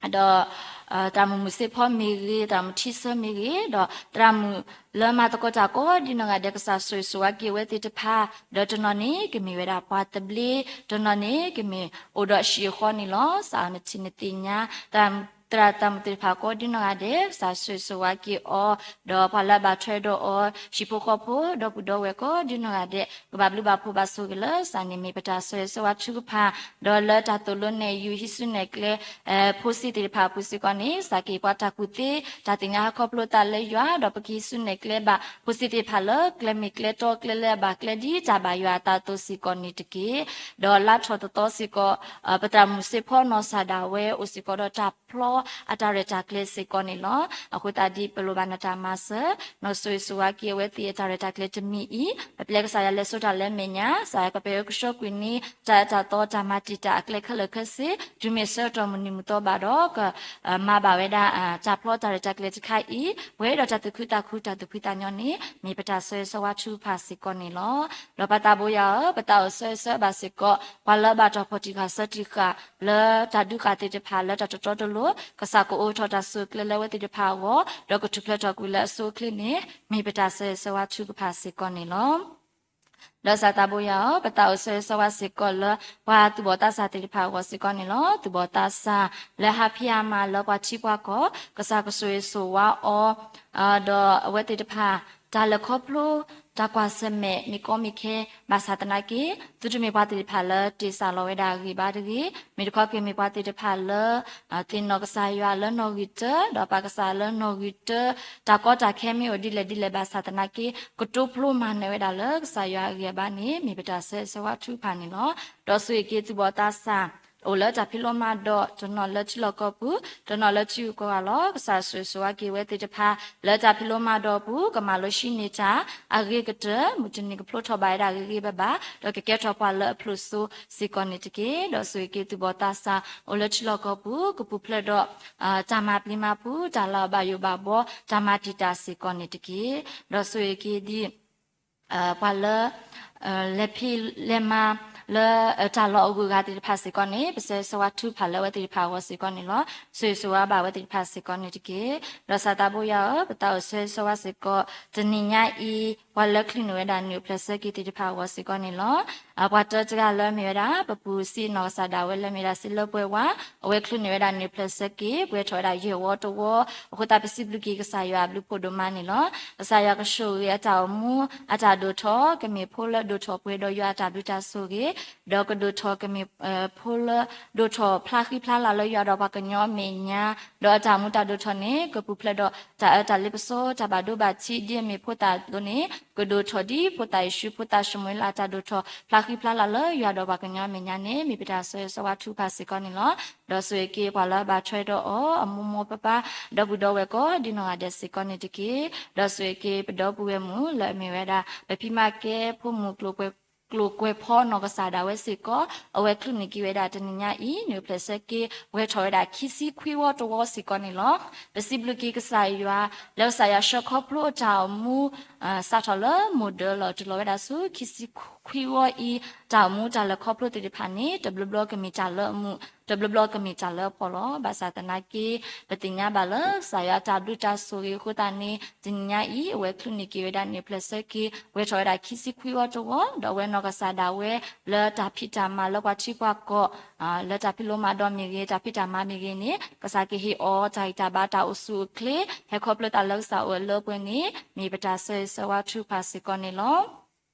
ဒီး သရၣ်မုၣ်မုၢ်စ့ဖီမ့ၢ်ဂ့ၤ, သရၣ်မုၣ်ထံဆၢမ့ၢ်ဂ့ၤ, ဒီးသရၣ်မုၣ်လၢမၤသကိးတၢ်ကိးဒ်နီၢ်ဂၤဒဲး ကစၢ်ဆိၣ်ဂ့ၤဆိၣ်ဝါက့ၤအဝဲသ့ၣ်တဖၣ်, ဒီးတနီၤန့ၣ် ကမ့ၢ်ဝဲဒၣ်ပှၤသဘျ့, တနီၤန့ၣ် ကမ့ၢ်အိၣ်ဒီးအဟံၣ်အဃီန့ၣ်လီၤ. ကစၢ်နထံၣ်နသ့ၣ်ညါ သရၣ်သရၣ်မုၣ်သ့ၣ်တဖၣ်ကိးဒ်နီၢ်ဂၤဒဲး ကစၢ်ဆိၣ်ဂ့ၤဆိၣ်ဝါက့ၤအီၤ, ဒီးပှၤလၢအဘၣ်ထွဲဒီးအီၤ ဟံၣ်ဖိဃီဖိ ဒီပုၢ်ဒီဝဲၢ်ကိးဒ်နီၢ်ဂၤဒဲး ကဘၣ်ဘျုးဘၣ်ဖှိၣ်ဘၣ်ဆိၣ်ဂ့ၤလၢကစၢ်န့ၣ် မ့ၢ်ပတၢ်ဆၢဂ့ၤဆၢဝါထုကဖၣ်, ဒီးလၢတၢ်သိၣ်လိနဲၣ်ယုၢ်ဟံးစုနဲၣ်ကျဲ ဖိစ့သ့ၣ်တဖၣ်အပူၤစ့ၢ်ကီးန့ၣ် ကစၢ်ကဟ့ၣ်ပှၤတၢ်ကူၣ်သ့ တၢ်သ့ၣ်ညါဟီၣ်ခိၣ်ဖျိသးလၢယွၤ ဒီးပကဟံးစုနဲၣ်ကျဲဘၣ် ဖိစ့သ့ၣ်တဖၣ်လၢကျဲမ့ၢ်ကျဲတီကျဲလၢအဘၣ်ကျဲဒ်တၢ်ဘၣ်ယွၤအသးအသိးစ့ၢ်ကီးန့ၣ်တက့ၢ်. ဒီးလါထီၣ်တသီစ့ၢ်ကီး ပသရၣ်မုၣ်စ့ဖီနီၢ်ကစၢ်ဒၣ်ဝဲ အိၣ်စ့ၢ်ကီးဒီးတၢ်ဖျီအတၢ်ရဲၣ်တၢ်ကျဲၤစ့ၢ်ကီးန့ၣ်လီၤ. အဃိသတးဒ်ပလိၣ်ဘၣ်နတၢ်မၤစၢၤ နီၢ်ဆိၣ်ဂ့ၤဆိၣ်ဝါက့ၤအဝဲသ့ၣ်အတၢ်ရဲၣ်တၢ်ကျဲၤတမံၤအံၤ ပပျဲကစၢ်ယွၤလဲၤစိတၢ်လၢအမဲာ်ညါ ကစၢ်ယွၤကပာ်ကဆှီကွံာ်န့ၢ် တၢ်အၢတၢ်သီ တၢ်မၤတံာ်တာ်အကျဲခဲလၢာ်ခဲဆ့ တုၤမ့ၢ်ဆၢကတီၢ်မုၢ်နံၤမုၢ်သီဘၣ်ဒီး ကမၤဘၣ်ဝဲဒၣ် တၢ်ဖျီတၢ်ရဲၣ်တၢ်ကျဲၤတခါအံၤ ပှဲၤဒီးတၢ်သူၣ်ခုသးခုတၢ်သူၣ်ဖှံသးညီန့ၣ် မ့ၢ်ပတၢ်ဆၢဂ့ၤဆၢဝါထုကဖၣ်စ့ၢ်ကီးန့ၣ်လီၤ. ဒီးပၢ်သးဘိယွၤဧၢ, ပသးအိၣ်ဆၢဂ့ၤဆၢဝါဘၣ်စ့ၢ်ကီး ပှၤလၢအဘၣ်တၢ်ဖီၣ်တံၢ်ဃာ်ဆၢတံၢ်ဃာ် လၢတၢ်ဒုးဃာ်သ့ၣ်တဖၣ်လၢတၢ်တတီတလိၤ, ကစၢ်ကအိးထီၣ်တၢ်ဆိၣ်ကျဲလၢအဝဲသ့ၣ်တဖၣ်အဂီၢ်, ဒီးကထူၣ်ဖျဲးထီၣ်ကွံာ်လၢအဆိအချ့န့ၣ် မ့ၢ်ပတၢ်ဆၢဂ့ၤဆၢဝါထုကဖၣ်စ့ၢ်ကီးန့ၣ်လီၤ. ဒီးပၢ်သးဘိယွၤဧၢ, ပသးအိၣ်ဆၢဂ့ၤဆၢဝါစ့ၢ်ကီးလၢ ပှၤသူၣ်ဘီၣ်သးစၢ်သ့ၣ်တဖၣ်အဂီၢ်စ့ၢ်ကီးန့ၣ်လီၤ. သူၣ်ဘီၣ်သးစၢ် လၢဟးဖံးဟးမၤလၢပှၤထံပှၤကီၢ်, ကစၢ်ကဆိၣ်ဂ့ၤဆိၣ်ဝါအီၤ, ဒီးအဝဲသ့ၣ်တဖၣ် တၢ်လဲၤခီဖျိ တၢ်ကွၢ်ဆၢၣ်မဲာ် မ့ၢ်ကီမ့ၢ်ခဲ ဘၣ်ဆၣ်သနာ်က့ သုတမ့ၢ်ပှၤသ့ၣ်တဖၣ်လၢတ့ၢ်စၢ်လီၤဝဲဒၣ်အဂံၢ်ဘါတဂ့ၤ, မ့ၢ်တခီက့ၤမ့ၢ်ပှၤသ့ၣ်တဖၣ်လၢ သ့ၣ်နီၣ်ကစၢ်ယွၤလၢနီၣ်ဂံၢ်တၢ, ဒီးပာ်ကစၢ်လၢနီၣ်ဂံၢ်တၢ, တၢ်ကီတၢ်ခဲမ့ၢ်အိၣ်ဒ်လဲၣ်ဒ်လဲၣ်ဘၣ်ဆၣ်သနာ်က့ ကတိဖျိမၤနၢၤဝဲဒၣ်လၢကစၢ်ယွၤအဂံၢ်အဘါန့ၣ် မ့ၢ်ပတၢ်ဆၢဂ့ၤဆၢဝါထုကဖၣ်န့ၣ်လီၤ. ဒီးဆိၣ်ဂ့ၤက့ၤသူၣ်ဘီၣ်သးစၢ် အိၣ်လၢတၢ်ဖံးလိမၤဒိး တနီၤလၢထံလီၢ်ကီၢ်ပူၤ, တနီၤလၢထံဂုၤကီၢ်ဂၤလီၤ. ကစၢ်ဆိၣ်ဂ့ၤဆိၣ်ဝါက့ၤဝဲသ့ၣ်တဖၣ် လၢတၢ်ဖံးလိမၤဒိးအပူၤ ကမၤလိဟံးန့ၢ်တၢ် အဂ့ၤကတၢၢ် မုၢ်တနံၤကဖျိထီၣ်ဘၣ်ဝဲဒၣ်ဂ့ၤဂ့ၤဘၣ်ဘၣ် ဒီးကကဲထီၣ်ပှၤလၢအဖျိၣ်စိစ့ၢ်ကီးန့ၣ်တက့ၢ်. ဒီးဆိၣ်ဂ့ၤက့ၤသူၣ်ဘီၣ်သးစၢ် အိၣ်လၢထံလီၢ်ကီၢ်ပူၤ ကပူၤဖျဲးဒီး တၢ်မၤပျံၤမၤဖုး တၢ်လၢအဘၣ်ယိၣ်ဘၣ်ဘှီ တၢ်မၤတံာ်တာ်စ့ၢ်ကီးန့ၣ်တက့ၢ်. ဒီးဆိၣ်ဂ့ၤက့ၤဒ် ပှၤလၢ လဲၤဖံးလဲၤမၤ လၢတၢ်လီၢ်အဂုၤအဂၤသ့ၣ်တဖၣ်စ့ၢ်ကီးန့ၣ် ပဆၢဂ့ၤဆၢဝါထုကဖၣ်လၢအဝဲသ့ၣ်တဖၣ်အဂီၢ်စ့ၢ်ကီးန့ၣ်လီၤ. ဆိၣ်ဂ့ၤဆိၣ်ဝါဘၣ်အဝဲသ့ၣ်တဖၣ်စ့ၢ်ကီးန့ၣ်တက့ၢ်. ဒီးစၤသးဘိယွၤဧၢ, ပသးအိၣ်ဆၢဂ့ၤဆၢဝါစ့ၢ်ကီး တနံၤညါအံၤ ပှၤလၢချုးန့ၢ်ဝဲဒၣ်နံၣ်အိၣ်ဖျဲၣ်ဆၢက့ၤသ့ၣ်တဖၣ်အဂီၢ်စ့ၢ်ကီးန့ၣ်လီၤ. ပှၤတၢတဂၤလၢအမ့ၢ်ဝဲဒၣ် ပပူၤစံနီၢ်ကစၢ်ဒၣ်ဝဲလၢအမ့ၢ်ဝဲဒၣ်စံလၢပှဲၤဝါ, အဝဲချုးန့ၢ်ဝဲဒၣ်နံၣ်အိၣ်ဖျဲၣ်ဆၢက့ၤ ပှဲၤထီၣ်ဝဲဒၣ်ယဲၢ်ဝီတဝီ, အဃိသတးပစံးဘျုးက့ၤကစၢ်ယွၤအဘျုးဖးဒိၣ်မးန့ၣ်လီၤ. ကစၢ်ယွၤကဆိၣ်ဂ့ၤအတၢ်အိၣ်မူ အတၢ်ဒိၣ်ထီၣ် ကမ့ၢ်ဖိလၢဒိၣ်ထီၣ်ပှဲၤဒီးယွၤအတၢ်ဘျုးတၢ်ဆိၣ်ဂ့ၤ, ဒီးကဒိၣ်ထီၣ်ကမ့ၢ် ဖိလၢ ဒိၣ်ထီၣ်ဖျါဃံဖျါလၤလၢယွၤဒီးပှၤကညီအမဲာ်ညါ, ဒီးအတၢ်အိၣ်မူတၢ်ဒိၣ်ထီၣ်န့ၣ် ကပူၤဖျဲးဒီးတၢ်အၢတၢ်လ့ပစီ တၢ်ဘၣ်ဒိဘၣ်ထံးဒ်အမ့ၢ်ဖိသၣ်အသိးန့ၣ် ကဒိၣ်ထီၣ်ဒ်ဖိသၣ်ယ့ၣ်ၡူး ဖိသၣ်ၡမူၤအ့လး တၢ်ဒိၣ်ထီၣ်ဖျါဃံဖျါလၤလၢယွၤဒီးပှၤကညီအမဲာ်ညါန့ၣ် မ့ၢ်ပတၢ်ဆၢဂ့ၤဆၢဝါထုကဖၣ်စ့ၢ်ကီးန့ၣ်လီၤ. ဒီးဆိၣ်ဂ့ၤက့ၤပှၤလၢအဘၣ်ထွဲဒီးအီၤ အမိၢ်မိၢ်ပၢ်ပၢ် ဒီပုၢ်ဒီဝဲၢ်ကိးဒ်နီၢ်ဂၤဒဲးစ့ၢ်ကီးန့ၣ်တက့ၢ်. ဒီးဆိၣ်ဂ့ၤက့ၤပဒီပုၢ်ဝဲၢ်မုၣ်လၢအမ့ၢ်ဝဲဒၣ် ပဖံမါကဲဖိမုၣ် ကျိၤကွဲၤဖီနီၢ်ကစၢ်ဒၣ်ဝဲစ့ၢ်ကီး, အဝဲချုးန့ၢ်က့ၤဝဲဒၣ်တနံၤညါအံၤ နံၣ်အိၣ်ဖျဲၣ်ဆၢက့ၤ ပှဲၤထီၣ်ဝဲဒၣ်ခံဆံခွံဝီတဝီစ့ၢ်ကီးန့ၣ်လီၤ. ပစံးဘျုးက့ၤကစၢ်ယွၤ လၢကစၢ်ယွၤဆှၢခီဖျိအတၢ်အိၣ်မူ စးထီၣ်လၢမိၢ်ဒၢလီၤ တုၤလီၤဝဲဒၣ်ဆူခံဆံခွံဝီအံၤ တၢ်အိၣ်မူတၢ်လဲၤခီဖျိသ့ၣ်တဖၣ်န့ၣ် တဘျီဘျီကမ့ၢ်တၢ်လၢအမုာ် တဘျီဘျီကမ့ၢ်တၢ်လၢအဖှီၣ်လီၤ. ဘၣ်ဆၣ်သနာ်က့ ပသ့ၣ်ညါဘၣ်လၢကစၢ်ယွၤအတၢ်ဘျုးတၢ်ဆိၣ်ဂ့ၤအဃိသတးန့ၣ် တနံၤညါအံၤ အဝဲချုးန့ၢ်က့ၤဝဲဒၣ်နံၣ်အိၣ်ဖျဲၣ်ဆၢက့ၤ ပှဲၤထီၣ်ဝဲဒၣ်ခံဆံခွံဝီတဝီ, ဒီးအဝဲနီၢ်ကစၢ်ဒၣ်ဝဲလၢတၢ်ဖံးတၢ်မၤလၢပှၤထံပှၤကီၢ် လၢတၢ်ဖံးလိမၤဒိးမ့ၢ်ဂ့ၤ တၢ်ဖံးတၢ်မၤမ့ၢ်ဂ့ၤန့ၣ် ကစၢ်ကဟ့ၣ်အီၤတၢ်ဂံၢ်တၢ်ဘါတၢ်အိၣ်ဆူၣ်အိၣ်ချ့ ဟဲခီဖျိသးလၢကစၢ်အိၣ်အလၢပှဲၤန့ၣ် မ့ၢ်ပတၢ်ဆၢဂ့ၤဆၢဝါထုကဖၣ်စ့ၢ်ကီးန့ၣ်လီၤ.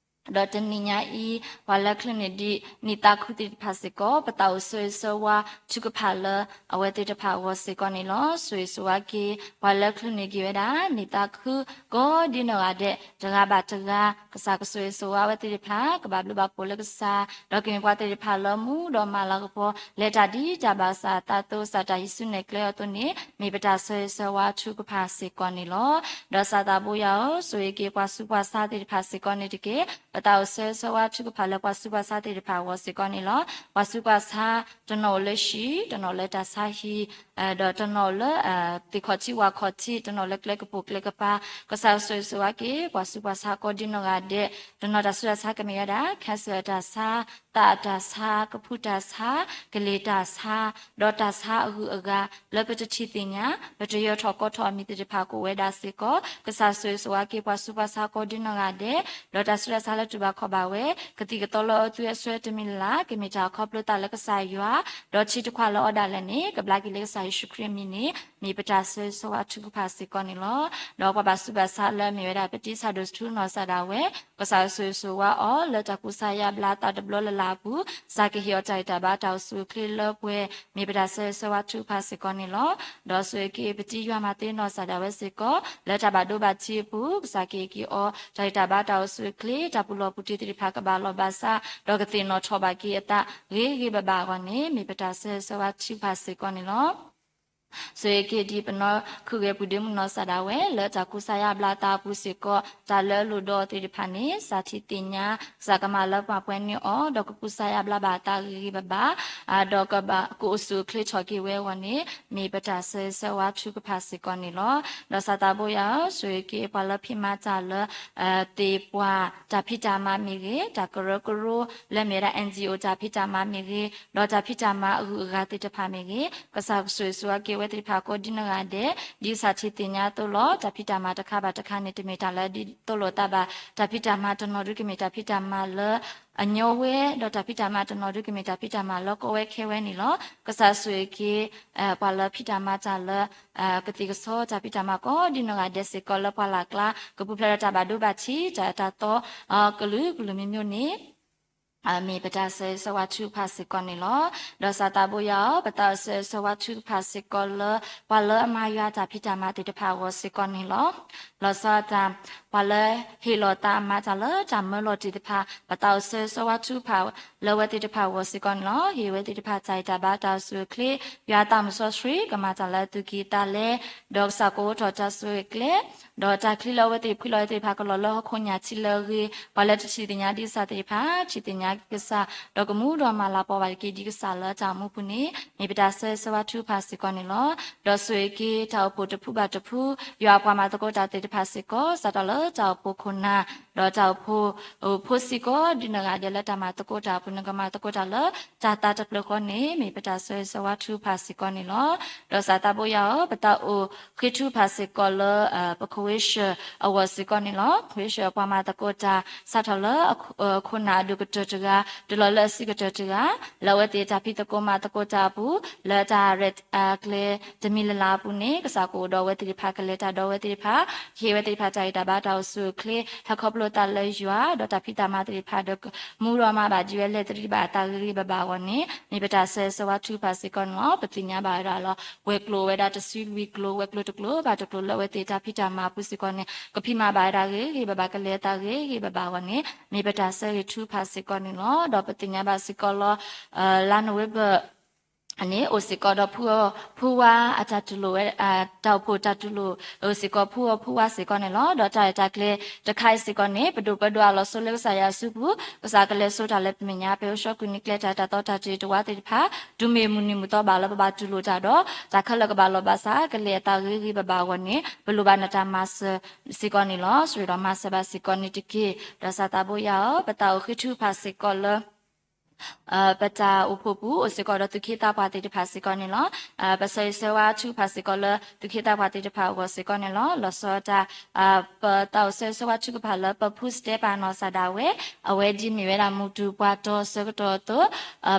ဒီးတနံၤညါအံၤ ပှၤလၢချုးန့ၢ်ဒံးနံၣ်သးခုသ့ၣ်တဖၣ်စ့ၢ်ကီး ပသးအိၣ်ဆၢဂ့ၤဆၢဝါထုကဖၣ်လၢအဝဲသ့ၣ်တဖၣ်အဂီၢ်စ့ၢ်ကီးန့ၣ်လီၤ. ဆိၣ်ဂ့ၤဆိၣ်ဝါက့ၤ ပှၤလၢချုးန့ၢ်က့ၤဝဲဒၣ် နံၣ်သးခု ကိးဒ်နီၢ်ဂၤဒဲး တဂၤဘၣ်တဂၤ ကစၢ်ကဆိၣ်ဂ့ၤဆိၣ်ဝါအဝဲသ့ၣ်တဖၣ် ကဘၣ်ဘျုးဘၣ်ဖှိၣ်လၢကစၢ် ဒီးကမ့ၢ်ပှၤသ့ၣ်တဖၣ်လၢမူဒီးမၤလၤကပီၤ လဲၤတၢ်ဒ်တၢ်ဘၣ်ကစၢ်အသးအသိး ကစၢ်တၢ်ဟံးစုနဲၣ်ကျဲအီၤအသိးန့ၣ် မ့ၢ်ပတၢ်ဆၢဂ့ၤဆၢဝါထုကဖၣ်စ့ၢ်ကီးန့ၣ်လီၤ. ဒီးစၤသးဘိယွၤဧၢ, ဆိၣ်ဂ့ၤက့ၤပှၤဆူးပှၤဆါသ့ၣ်တဖၣ်စ့ၢ်ကီးန့ၣ်တက့ၢ်. ပသးအိၣ်ဆၢဂ့ၤဆၢဝါထုကဖၣ်လၢပှၤဆူးပှၤဆါသ့ၣ်တဖၣ်အဂီၢ်စ့ၢ်ကီးန့ၣ်လီၤ. ပှၤဆူးပှၤဆါ တနီၤအိၣ်လၢဟံၣ်, တနီၤအိၣ်လၢတၢ်ဆါဟံၣ်, ဒီးတနီၤအိၣ်လၢ သ့ၣ်ခီၣ်ထံးဝၣ်ခီၣ်ထံး, တနီၤအိၣ်လၢကျဲကပိာ်ကျဲကပၤ, ကစၢ်ဆိၣ်ဂ့ၤဆိၣ်ဝါက့ၤ ပှၤဆူးပှၤဆါကိးဒ်နီၢ်ဂၤဒဲး, တနီၤတၢ်ဆူးတၢ်ဆါကမ့ၢ်ဝဲဒၣ် cancer တၢ်ဆါ, သးအတၢ်ဆါ, ကဖူတၢ်ဆါ, ကလ့ၣ်တၢ်ဆါ, ဒီးတၢ်ဆါအဂုၤအဂၤ လၢပတထံၣ်သ့ၣ်ညါ ပတယၢၤထီၣ်ကီထီၣ်အမံၤသ့ၣ်တဖၣ်ကအိၣ်ဝဲဒၣ်စ့ၢ်ကီး, ကစၢ်ဆိၣ်ဂ့ၤဆိၣ်ဝါက့ၤပှၤဆူးပှၤဆါကိးဒ်နီၢ်ဂၤဒဲး, ဒီးတၢ်ဆူးတၢ်ဆါလၢတူၢ်ဘၣ်ခီၣ်ဘၣ်ဝဲ, ကသံၣ်ကသီလၢအသွံၣ်အဆၢတမံၤလၢ်လၢ် ကမ့ၢ်တၢ်ခီဖျိသးလၢကစၢ်ယွၤ, ဒီးထံတခွးလၢအီဒၣ်လဲာ်န့ၣ် ကဘျါက့ၤလၢကစၢ်ယ့ၣ်ၡူးခရံာ်အမံၤန့ၣ် မ့ၢ်ပတၢ်ဆၢဂ့ၤဆၢဝါထုကဖၣ်စ့ၢ်ကီးန့ၣ်လီၤ. ဒီးပှၤဘၣ်ဆူးဘၣ်ဆါလၢအမ့ၢ်ဝဲဒၣ် ပတံစၢ်ဒိၣ်စထူနီၢ်စၢ်ဒၣ်ဝဲ, ကစၢ်ဆိၣ်ဂ့ၤဆိၣ်ဝါအီၤလၢတၢ်ကူစါယါဘျါသးတဘျီလၢ်လၢ်အပူၤ, ကစၢ်ကဟ့ၣ်အီၤတၢ်ဂံၢ်တၢ်ဘါတၢ်အိၣ်ဆူၣ်အိၣ်ချ့လၢပှဲၤ, မ့ၢ်ပတၢ်ဆၢဂ့ၤဆၢဝါထုကဖၣ်စ့ၢ်ကီးန့ၣ်လီၤ. ဒီးဆိၣ်ဂ့ၤက့ၤပတံယွၤမၤသ့နီၢ်စၢ်ဒၣ်ဝဲစ့ၢ်ကီး လၢတၢ်ဘၣ်ဒိဘၣ်ထံးအပူၤ, ကစၢ်ကဟ့ၣ်က့ၤအီၤ တၢ်ဂံၢ်တၢ်ဘါတၢ်အိၣ်ဆူၣ်အိၣ်ချ့, တၢ်ပူၤလီၢ်ပူၤတံၢ်သ့ၣ်တဖၣ်ကဘၣ်လီၢ်ဘၣ်စး, ဒီးကသ့ၣ်နီၣ်ထီၣ်ဘၣ်က့ၤအသးဂ့ၤဂ့ၤဘၣ်ဘၣ်အဂီၢ်န့ၣ် မ့ၢ်ပတၢ်ဆၢဂ့ၤဆၢဝါထုကဖၣ်စ့ၢ်ကီးန့ၣ်လီၤ. ဆိၣ်ဂ့ၤက့ၤဒ်ပနီၢ်ခုၣ်ဂဲၤပူၤဒ့မုၣ်နီၢ်စၢ်ဒၣ်ဝဲ လၢတၢ်ကူစါယါဘျါသးအပူၤစ့ၢ်ကီး, တၢ်လၢအလိၣ်ဒီးအီၤသ့ၣ်တဖၣ်န့ၣ် စးထီၣ်သ့ၣ်ညါ, ကစၢ်ကမၤလၢပှဲၤန့ၢ်အီၤ, ဒီးကကူစါယါဘျါဘၣ်အသးဂ့ၤဂ့ၤဘၣ်ဘၣ်, ဒီးကဘၣ်ကအိၣ်ဆူၣ်အိၣ်ချ့ထီၣ်က့ၤဝဲအဂီၢ်န့ၣ် မ့ၢ်ပတၢ်ဆၢဂ့ၤဆၢဝါထုကဖၣ်စ့ၢ်ကီးန့ၣ်လီၤ. ဒီးစၤသးဘိယွၤဧၢ, ဆိၣ်ဂ့ၤက့ၤပှၤလၢဖံးမၤတၢ်လၢ သ့ၣ်ပှၢ်တၢ်ဖံးတၢ်မၤမ့ၢ်ဂ့ၤ, တၢ်ကရၢကရိလၢအမ့ၢ်ဝဲဒၣ် NGO တၢ်ဖံးတၢ်မၤမ့ၢ်ဂ့ၤ, ဒီးတၢ်ဖံးတၢ်မၤအဂုၤအဂၤသ့ၣ်တဖၣ်မ့ၢ်ဂ့ၤ, ကစၢ်ဆိၣ်ဂ့ၤဆိၣ်ဝါက့ၤဝဲသ့ၣ်တဖၣ်ကိးဒ်နီၢ်ဂၤဒဲး, ဒ်စးထီၣ်သ့ၣ်ညါအသိးလီၤ. တၢ်ဖံးတၢ်မၤတခါဘၣ်တခါန့ၣ် တမ့ၢ်တၢ်လၢဒ်သိးလိာ်သးဘၣ်, တၢ်ဖံးတၢ်မၤတနီၤဒုကမ့ၢ်တၢ်ဖံးတၢ်မၤလၢ အညီဝဲ, ဒီးတၢ်ဖံးတၢ်မၤတနီၤဒုကမ့ၢ်တၢ်ဖံးတၢ်မၤလၢကီဝဲခဲဝဲန့ၣ်လီၤ. ကစၢ်ဆိၣ်ဂ့ၤက့ၤ ပှၤလၢဖံးတၢ်မၤတၢ်လၢ ကသ့ၣ်ကဆီတၢ်ဖံးတၢ်မၤကိးဒ်နီၢ်ဂၤဒဲးစ့ၢ်ကီးလၢပှၢ်လၢ်ကျါ ကပူၤဖျဲးဒီးတၢ်ဘၣ်ဒိဘၣ်ထံး တၢ်အၢတၢ်သီ ကလုာ်ကလုာ်မံၤမံၤန့ၣ် မ့ၢ်ပတၢ်ဆၢဂ့ၤဆၢဝါထုကဖၣ်စ့ၢ်ကီးန့ၣ်လီၤ. ဒီးစၤသးဘိယွၤဧၢ, ပသးအိၣ်ဆၢဂ့ၤဆၢဝါထုကဖၣ်စ့ၢ်ကီးလၢ ပှၤလၢအမၤယွၤတၢ်ဖံးတၢ်မၤသ့ၣ်တဖၣ်အဂီၢ်စ့ၢ်ကီးန့ၣ်လီၤ. လီၤဆီဒၣ်တၢ် ပှၤလၢဟ့ၣ်လီၤသးမၤတၢ်လၢတၢ်မၢလီၤတံၢ်တဖၣ် ပသးအိၣ်ဆၢဂ့ၤဆၢဝါထုကဖၣ်လၢအဝဲသ့ၣ်တဖၣ်အဂီၢ်စ့ၢ်ကီးန့ၣ်လီၤ. ဟ့ၣ်ဝဲသ့ၣ်တဖၣ်တၢ်ဂံၢ်တၢ်ဘါတၢ်အိၣ်ဆူၣ်အိၣ်ချ့, ယွၤအသးမုၢ်စီဆှံ ကမၤတၢ်လၢအသူၣ်ကံၢ်သးလဲ, ဒီးကစၢ်ကအိးထီၣ်တၢ်ဆိၣ်ဂ့ၤကျဲ ဒီးတၢ်ချံလၢအဝဲသ့ၣ်ဖှံလီၤဝဲသ့ၣ်တဖၣ်ကလီၤလၢဟီၣ်ခိၣ်ညၣ်ထံလၢအဂ့ၤ, ပှၤလၢတထံၣ်သ့ၣ်ညါဒ်ကစၢ်သ့ၣ်တဖၣ် ထံၣ်သ့ၣ်ညါက့ၤကစၢ်, ဒီးကမူဒီးမၤလၤကပီၤဘၣ်က့ၤဒ်ကစၢ်လၢတၢ်အိၣ်မူပူၤန့ၣ် မ့ၢ်ပတၢ်ဆၢဂ့ၤဆၢဝါထုကဖၣ်စ့ၢ်ကီးန့ၣ်လီၤ. ဒီးဆိၣ်ဂ့ၤက့ၤတၢ်အိၣ်ဖှိၣ်တဖုဘၣ်တဖု, ယွၤအပှၤမၤသကိးတၢ်သ့ၣ်တဖၣ်စ့ၢ်ကီး စးထီၣ်လၢတၢ်အိၣ်ဖှိၣ်ခိၣ်နၢ် ဒီးတၢ်အိၣ်ဖှိၣ် အိၣ်ဖှိၣ်စ့ၢ်ကီး ဒ်နဂၤဒဲးလၢတၢ်မၤသကိးတၢ်အပူၤ နကမၤသကိးတၢ်လၢတၢ်သးတဖျၢၣ်ဃီန့ၣ် မ့ၢ်ပတၢ်ဆၢဂ့ၤဆၢဝါထုကဖၣ်စ့ၢ်ကီးန့ၣ်လီၤ. ဒီးစးသးဘိယၤဧၢ, ပတၢ်အိၣ်ဃ့ထုကဖၣ်စ့ၢ်ကီးလၢ ပ Croatia အဂီၢ်စ့ၢ်ကီးန့ၣ်လီၤ. Croatia အပှၤမၤသကိးတၢ် စးထီၣ်လၢအခိၣ်နၢ်အဒိၣ်ကတၢၢ်တဂၤ တုၤလီၤလၢအဆံးကတၢၢ်တဂၤ လၢအဝဲသ့ၣ်တၢ်ဖံးသကိးမၤသကိးတၢ်အပူၤ လၢတၢ်ရဲၣ်တၢ်ကျဲၤတမံၤလၢ်လၢ်အပူၤန့ၣ် ကစၢ်ကအိၣ်ဒီးအဝဲသ့ၣ်တဖၣ် ကလဲၤတၢ်ဒီးအဝဲသ့ၣ်တဖၣ် ကဟ့ၣ်ဝဲသ့ၣ်တဖၣ်တၢ်ဂံၢ်တၢ်ဘါတၢ်အိၣ်ဆူၣ်အိၣ်ချ့ ဟဲခီဖျိသးလၢယွၤ ဒီးတၢ်ဖံးတၢ်မၤသ့ၣ်တဖၣ်ဒီး မူဒီးမၤဘၣ်ဒံးဝဲ လဲၤတရံးဘၣ်အသးဂ့ၤဂ့ၤဘၣ်ဘၣ်အဂီၢ်န့ၣ် မ့ၢ်ပတၢ်ဆၢဂ့ၤဆၢဝါထုကဖၣ်စ့ၢ်ကီးန့ၣ်လီၤ. ပသ့ၣ်ညါဘၣ်ဝဲဒၣ်လီၤ. ဝဲၤကျိၤဝဲဒၣ်တဆံလွံၢ်ကျိၤ ဝဲၤကျိၤတကျိၤဘၣ်တကျိၤလၢအဝဲသ့ၣ်တၢ်ဖံးတၢ်မၤအပူၤစ့ၢ်ကီးန့ၣ် ကဖံးမၤဘၣ်ဝဲဒၣ်ဂ့ၤဂ့ၤဘၣ်ဘၣ် ကလဲၤအသးဂ့ၤဂ့ၤဘၣ်ဘၣ်အဂီၢ်န့ၣ် မ့ၢ်ပတၢ်ဆၢဂ့ၤထုကဖၣ်စ့ၢ်ကီးန့ၣ်လီၤ. ဒီးပသ့ၣ်ညါဘၣ်စ့ၢ်ကီးလီၤ. လါနိၣ်ဝ့ဘၢၣ် န့ၣ် အိၣ်စ့ၢ်ကီးဒီး ဖုအီၤဖုဝါအတၢ်တူၢ်လိာ်ဝဲ တၢ်အိၣ်ဖှိၣ်တၢ်တူၢ်လိာ် အိၣ်စ့ၢ်ကီးဖုအီၤဖုဝါစ့ၢ်ကီးန့ၣ်လီၤ. ဒီးတၢ်ရဲၣ်တၢ်ကျဲၤတခါအံၤစ့ၢ်ကီးန့ၣ် ပဒိၣ်ပဒွးအလီၤဆီလၢကစၢ်ယွၤအစုပူၤ ကစၢ်ကလဲၤဆိတၢ်လၢပမဲာ်ညါ ပဟဲအိၣ်ဆှီကွံာ်န့ၢ်ကျဲတၢ် တၢ်သီတၢ်တ့ၢ်တဝါသ့ၣ်တဖၣ် တုၤမ့ၢ်မုၢ်နံၤမုၢ်သီဘၣ်လၢပဘၣ်တူၢ်လိာ်တၢ်ဒီး တၢ်ခဲလၢာ်ကဘၣ်လီၤဘၣ်စး ကလဲၤအသးဂ့ၤဂ့ၤဘၣ်ဘၣ်အဂီၢ်န့ၣ် ပလိၣ်ဘၣ်နတၢ်မၤစၢၤစ့ၢ်ကီးန့ၣ်လီၤ. ဆိၣ်ဂ့ၤဒီးမၤစၢၤဘၣ်စ့ၢ်ကီးန့ၣ်တက့ၢ်. ဒီးစးသးဘိယၤဧၢ, ပတၢ်အိၣ်ဃ့ထုကဖၣ်စ့ၢ်ကီးလၢ ပတၢ်အိၣ်ဖှိၣ်ပူၤ အိၣ်စ့ၢ်ကီးဒီးသူၣ်က့သးပှၢ်သ့ၣ်တဖၣ်စ့ၢ်ကီးန့ၣ်လီၤ. ပဆၢဂ့ၤဆၢဝါထုကဖၣ်စ့ၢ်ကီးလၢ သူၣ်က့သးပှၢ်သ့ၣ်တဖၣ်အဂီၢ်စ့ၢ်ကီးန့ၣ်လီၤ. လီၤဆီဒၣ်တၢ် ပတၢ်အိၣ်ဆၢဂ့ၤဆၢဝါထုကဖၣ်လၢ ပဖုစတဲပၤနီၢ်စၢ်ဒၣ်ဝဲ အဝဲဒ်မ့ၢ်ဝဲဒၣ်မူတူၢ်ပှၤတီၤဆၢကတီၢ်အသိး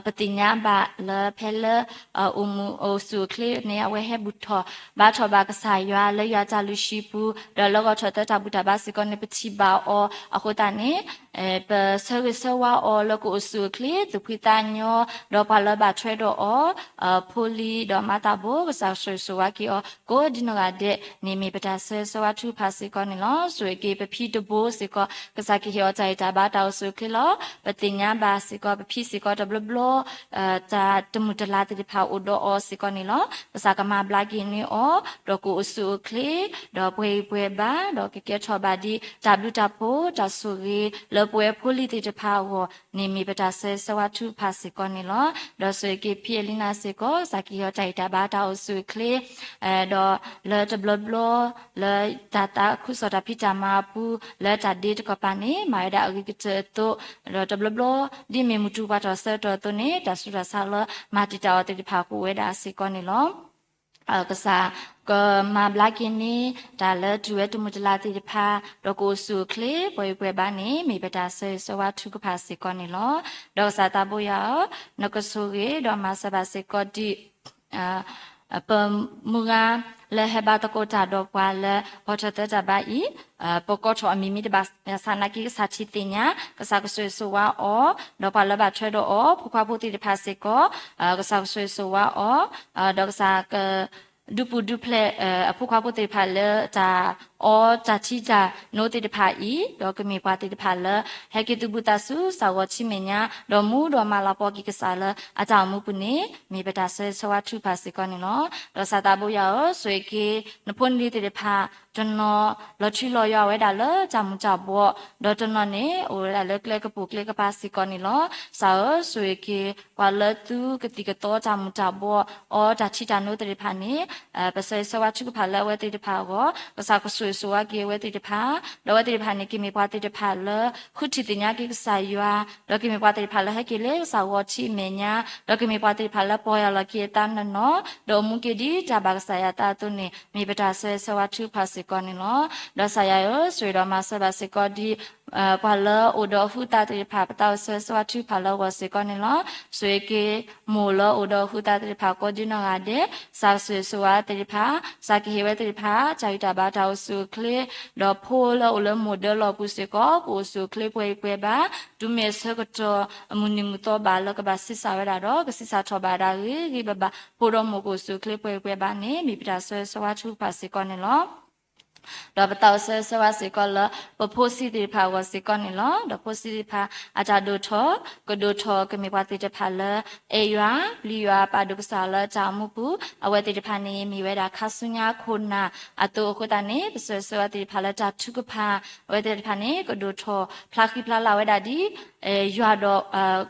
ပသ့ၣ်ညါဘၣ်လၢဖဲလၢ အိၣ်မူအိၣ်ဆူၣ်အိၣ်ချ့န့ၣ် အဝဲဟဲဘူၣ်ထီၣ်ဘါထီၣ်ဘၣ်ကစၢ်ယွၤလၢယွၤတၢ်လုၢ်ဟံၣ်ပူၤ ဒီးလၢဂီၤထီၣ်သၢတၢ်ဘူၣ်တၢ်ဘါစ့ၢ်ကီးန့ၣ် ပထံၣ်ဘၣ်အီၤအဃိသတးန့ၣ် ပဆၢဂ့ၤဆၢဝါအီၤလၢကအိၣ်ဆူၣ်အိၣ်ချ့ သူၣ်ဖှံသးညီ ဒီးပှၤလၢဘၣ်ထွဲဒီးအီၤ ဖိလံၤဒီးမၤသးဘိ ကစၢ်ဆိၣ်ဂ့ၤဆိၣ်ဝါက့ၤအီၤ ကိးဒ်နီၢ်ဂၤဒဲးန့ၣ် မ့ၢ်ပတၢ်ဆၢဂ့ၤဆၢဝါထုကဖၣ်စ့ၢ်ကီးန့ၣ်လီၤ. ဆိၣ်ဂ့ၤက့ၤပဖံတဘိစ့ၢ်ကီး ကစၢ်ကဟ့ၣ်အီၤတၢ်ဂံၢ်တၢ်ဘါတၢ်အိၣ်ဆူၣ်အိၣ်ချ့လီၤ. ပသ့ၣ်ညါဘၣ်စ့ၢ်ကီး ပဖံစ့ၢ်ကီးတဘျီဘျီ တၢ်တမုာ်တလၤသ့ၣ်တဖၣ်အိၣ်ဒီးအီၤစ့ၢ်ကီးန့ၣ်လီၤ. ကစၢ်ကမၤဘျါက့ၤန့ၢ်အီၤ ဒီးကအိၣ်ဆူၣ်အိၣ်ချ့ ဒီးပှဲၤဂံၢ်ပှဲၤဘါ ဒီးကကဲထီၣ်ဘၣ်ဒ်တၢ်ဘျုးတၢ်ဖှိၣ်တၢ်ဆိၣ်ဂ့ၤလၢပဝဲဖိလံၤသ့ၣ်တဖၣ်အဂီၢ်န့ၣ် မ့ၢ်ပတၢ်ဆၢဂ့ၤဆၢဝါထုကဖၣ်စ့ၢ်ကီးန့ၣ်လီၤ. ဒီးဆိၣ်ဂ့ၤက့ၤဖံအ့လံနၤစ့ၢ်ကီး ကစၢ်ကဟ့ၣ်အီၤတၢ်ဂံၢ်တၢ်ဘါတၢ်အိၣ်ဆူၣ်အိၣ်ချ့ ဒီးလၢတဘျီဘျီ လၢတၢ်သးခုကစီၣ်တၢ်ဖံးတၢ်မၤအပူၤ လၢတၢ်ဒ့တကပၤန့ၣ် မၤဝဲဒၣ်အဂ့ၤကတၢၢ်အသိး ဒီးတဘျီဘျီ ဒ်မ့ၢ်မူတူၢ်ပှၤတီၤဆၢကတီၢ်အသိးန့ၣ် တၢ်ဆူးတၢ်ဆါလၢမၤတံာ်တာ်အီၤသ့ၣ်တဖၣ်ကအိၣ်ဝဲဒၣ်စ့ၢ်ကီးန့ၣ်လီၤ. ကစၢ်ကမၤဘျါက့ၤန့ၢ် တၢ်လၢတုၤဝဲတမုာ်တလၤသ့ၣ်တဖၣ် ဒီးကအိၣ်ဆူၣ်အိၣ်ချ့ ပှဲၤဂံၢ်ပှဲၤဘါန့ၣ် မ့ၢ်ပတၢ်ဆၢဂ့ၤဆၢဝါထုကဖၣ်စ့ၢ်ကီးန့ၣ်လီၤ. ဒီးကစၢ်သးဘိယၤဧၢ, နကဆိၣ်ဂ့ၤဒီးမၤစၢၤဘၣ်စ့ၢ်ကီးဒ် ပမုၢ်ဂၤလၢဟဲဘါသကိးတၢ်ဒီးပှၤလၢ ဂီၤထီၣ်သၢတၢ်ဘါအံၤ ပကိးထီၣ်အမံၤမ့ၢ်တဘၣ် ဘၣ်ဆၣ်နာ်က့ ကစၢ်ထံၣ်သ့ၣ်ညါ ကစၢ်ကဆိၣ်ဂ့ၤဆိၣ်ဝါအီၤ ဒီးပှၤလၢဘၣ်ထွဲဒီးအီၤ ဖိခွါဖိသ့ၣ်တဖၣ်စ့ၢ်ကီး ကစၢ်ကဆိၣ်ဂ့ၤဆိၣ်ဝါအီၤ ဒီးကစၢ်က ဒုးပူၤဒုးဖျဲး အဖိခွါဖိသ့ၣ်တဖၣ်လၢတၢ်အီတၢ်ထံတၢ်နိသ့ၣ်တဖၣ်အံၤ ဒီးကမ့ၢ်ပှၤသ့ၣ်တဖၣ်လၢ ဟဲက့ၤသုးဘူးသးစူၤ စၢ်ဂီၤထံမဲာ်ညါ ဒီးမူဒီးမၤလၤကပီၤက့ၤကစၢ်လၢအတၢ်အိၣ်မူပူၤန့ၣ် မ့ၢ်ပတၢ်ဆၢဂ့ၤဆၢဝါထုကဖၣ်စ့ၢ်ကီးန့ၣ်လီၤ. ဒီးကစၢ်သးဘိယၤဧၢ, ဆိၣ်ဂ့ၤက့ၤ နဖိနလံၤသ့ၣ်တဖၣ် တနီၤလီၤထွံလီၤယွၤဝဲဒၣ်လၢတၢ်မူၤတၢ်ဘှီး ဒီးတနီၤန့ၣ် အိၣ်ဝဲဒၣ်လၢကျဲကပိာ်ကျဲကပၤစ့ၢ်ကီးန့ၣ်လီၤ. ကစၢ်ဧၢ, ဆိၣ်ဂ့ၤက့ၤ ပှၤလၢသုကသံၣ်ကသီတၢ်မူၤတၢ်ဘှီး အီတၢ်ထံတၢ်နိသ့ၣ်တဖၣ်န့ၣ် ပဆၢဂ့ၤဆၢဝါထုကဖၣ်လၢအဝဲသ့ၣ်တဖၣ်အဂီၢ် ကစၢ်ကဆိၣ်ဂ့ၤဆိၣ်ဝါက့ၤအဝဲသ့ၣ်တဖၣ် ဒီးအဝဲသ့ၣ်တဖၣ်န့ၣ် ကမ့ၢ်ပှၤသ့ၣ်တဖၣ်လၢ ဃုထံၣ်သ့ၣ်ညါက့ၤကစၢ်ယွၤ ဒီးကမ့ၢ်ပှၤသ့ၣ်တဖၣ်လၢဟဲက့ၤလၢကစၢ်ဂီၤထံမဲာ်ညါ ဒီးကမ့ၢ်ပှၤသ့ၣ်တဖၣ်လၢပီၢ်ယၢ်လီၤက့ၤအသးနီၢ်နီၢ် ဒီးအိၣ်မူက့ၤဒ်တၢ်ဘၣ်ကစၢ်ယွၤအသးအသိးန့ၣ် မ့ၢ်ပတၢ်ဆၢဂ့ၤဆၢဝါထုကဖၣ်စ့ၢ်ကီးန့ၣ်လီၤ. ဒီးကစၢ်ယွၤဧၢ, ဆိၣ်ဂ့ၤဒီးမၤစၢၤဘၣ်စ့ၢ်ကီးဒ် ပှၤလၢအိၣ်ဒီးအဃုသးသ့ၣ်တဖၣ် ပတၢ်အိၣ်ဆၢဂ့ၤဆၢဝါထုကဖၣ်လၢအဂီၢ်စ့ၢ်ကီးန့ၣ်လီၤ. ဆိၣ်ဂ့ၤက့ၤ မိၢ်လၢအိၣ်ဒီးအဃုသးသ့ၣ်တဖၣ်ကိးဒ်နီၢ်ဂၤဒဲး ကစၢ်ကဆိၣ်ဂ့ၤဆိၣ်ဝါသ့ၣ်တဖၣ် ကစၢ်ကဟ့ၣ်ဝဲသ့ၣ်တဖၣ် တၢ်ဂံၢ်တၢ်ဘါတၢ်အိၣ်ဆူၣ်အိၣ်ချ့ ဒီးဖိလၢအိၣ်လၢမိၢ်ဒၢလီၢ်ပူၤစ့ၢ်ကီး ကအိၣ်ဆူၣ်အိၣ်ချ့ပှဲၤဂံၢ်ပှဲၤဘါ တုၤမ့ၢ်အဆၢကတီၢ် အမုၢ်နံၤမုၢ်သီဘၣ်လၢကဘၣ်ဆံးစၢ်ဝဲဒၣ်ဒီး ကဆံးစၢ်ထီၣ်ဘၣ်ဒၣ်ဂ့ၤဂ့ၤဘၣ်ဘၣ် ဖိဒီးမိၢ်ကအိၣ်ဆူၣ်အိၣ်ချ့ပှဲၤဂံၢ်ပှဲၤဘါန့ၣ် မ့ၢ်ပတၢ်ဆၢဂ့ၤဆၢဝါထုကဖၣ်စ့ၢ်ကီးန့ၣ်လီၤ. ဒီးပတၢ်အိၣ်ဆၢဂ့ၤဆၢဝါစ့ၢ်ကီးလၢ ပဖိဆံးသ့ၣ်တဖၣ်အဂီၢ်စ့ၢ်ကီးန့ၣ်လီၤ. ဒီးဖိဆံးသ့ၣ်တဖၣ် အတၢ်ဒိၣ်ထီၣ် ကဒိၣ်ထီၣ် ကမ့ၢ်ပှၤသ့ၣ်တဖၣ်လၢ အဲၣ်ယွၤ ပျံၤယွၤ ပာ်ဒိၣ်ကစၢ်လၢတၢ်အိၣ်မူပူၤ အဝဲသ့ၣ်တဖၣ်န့ၣ် မ့ၢ်ဝဲဒၣ်ခါဆူညါခိၣ်နၢ်အသိးအဃိသတးန့ၣ် ပဆၢဂ့ၤဆၢဝါသ့ၣ်တဖၣ်လၢတၢ်ထုကဖၣ် အဝဲသ့ၣ်တဖၣ်န့ၣ် ကဒိၣ်ထီၣ် ဖျါဃံဖျါလၤဝဲဒၣ်ဒ် ယွၤဒီး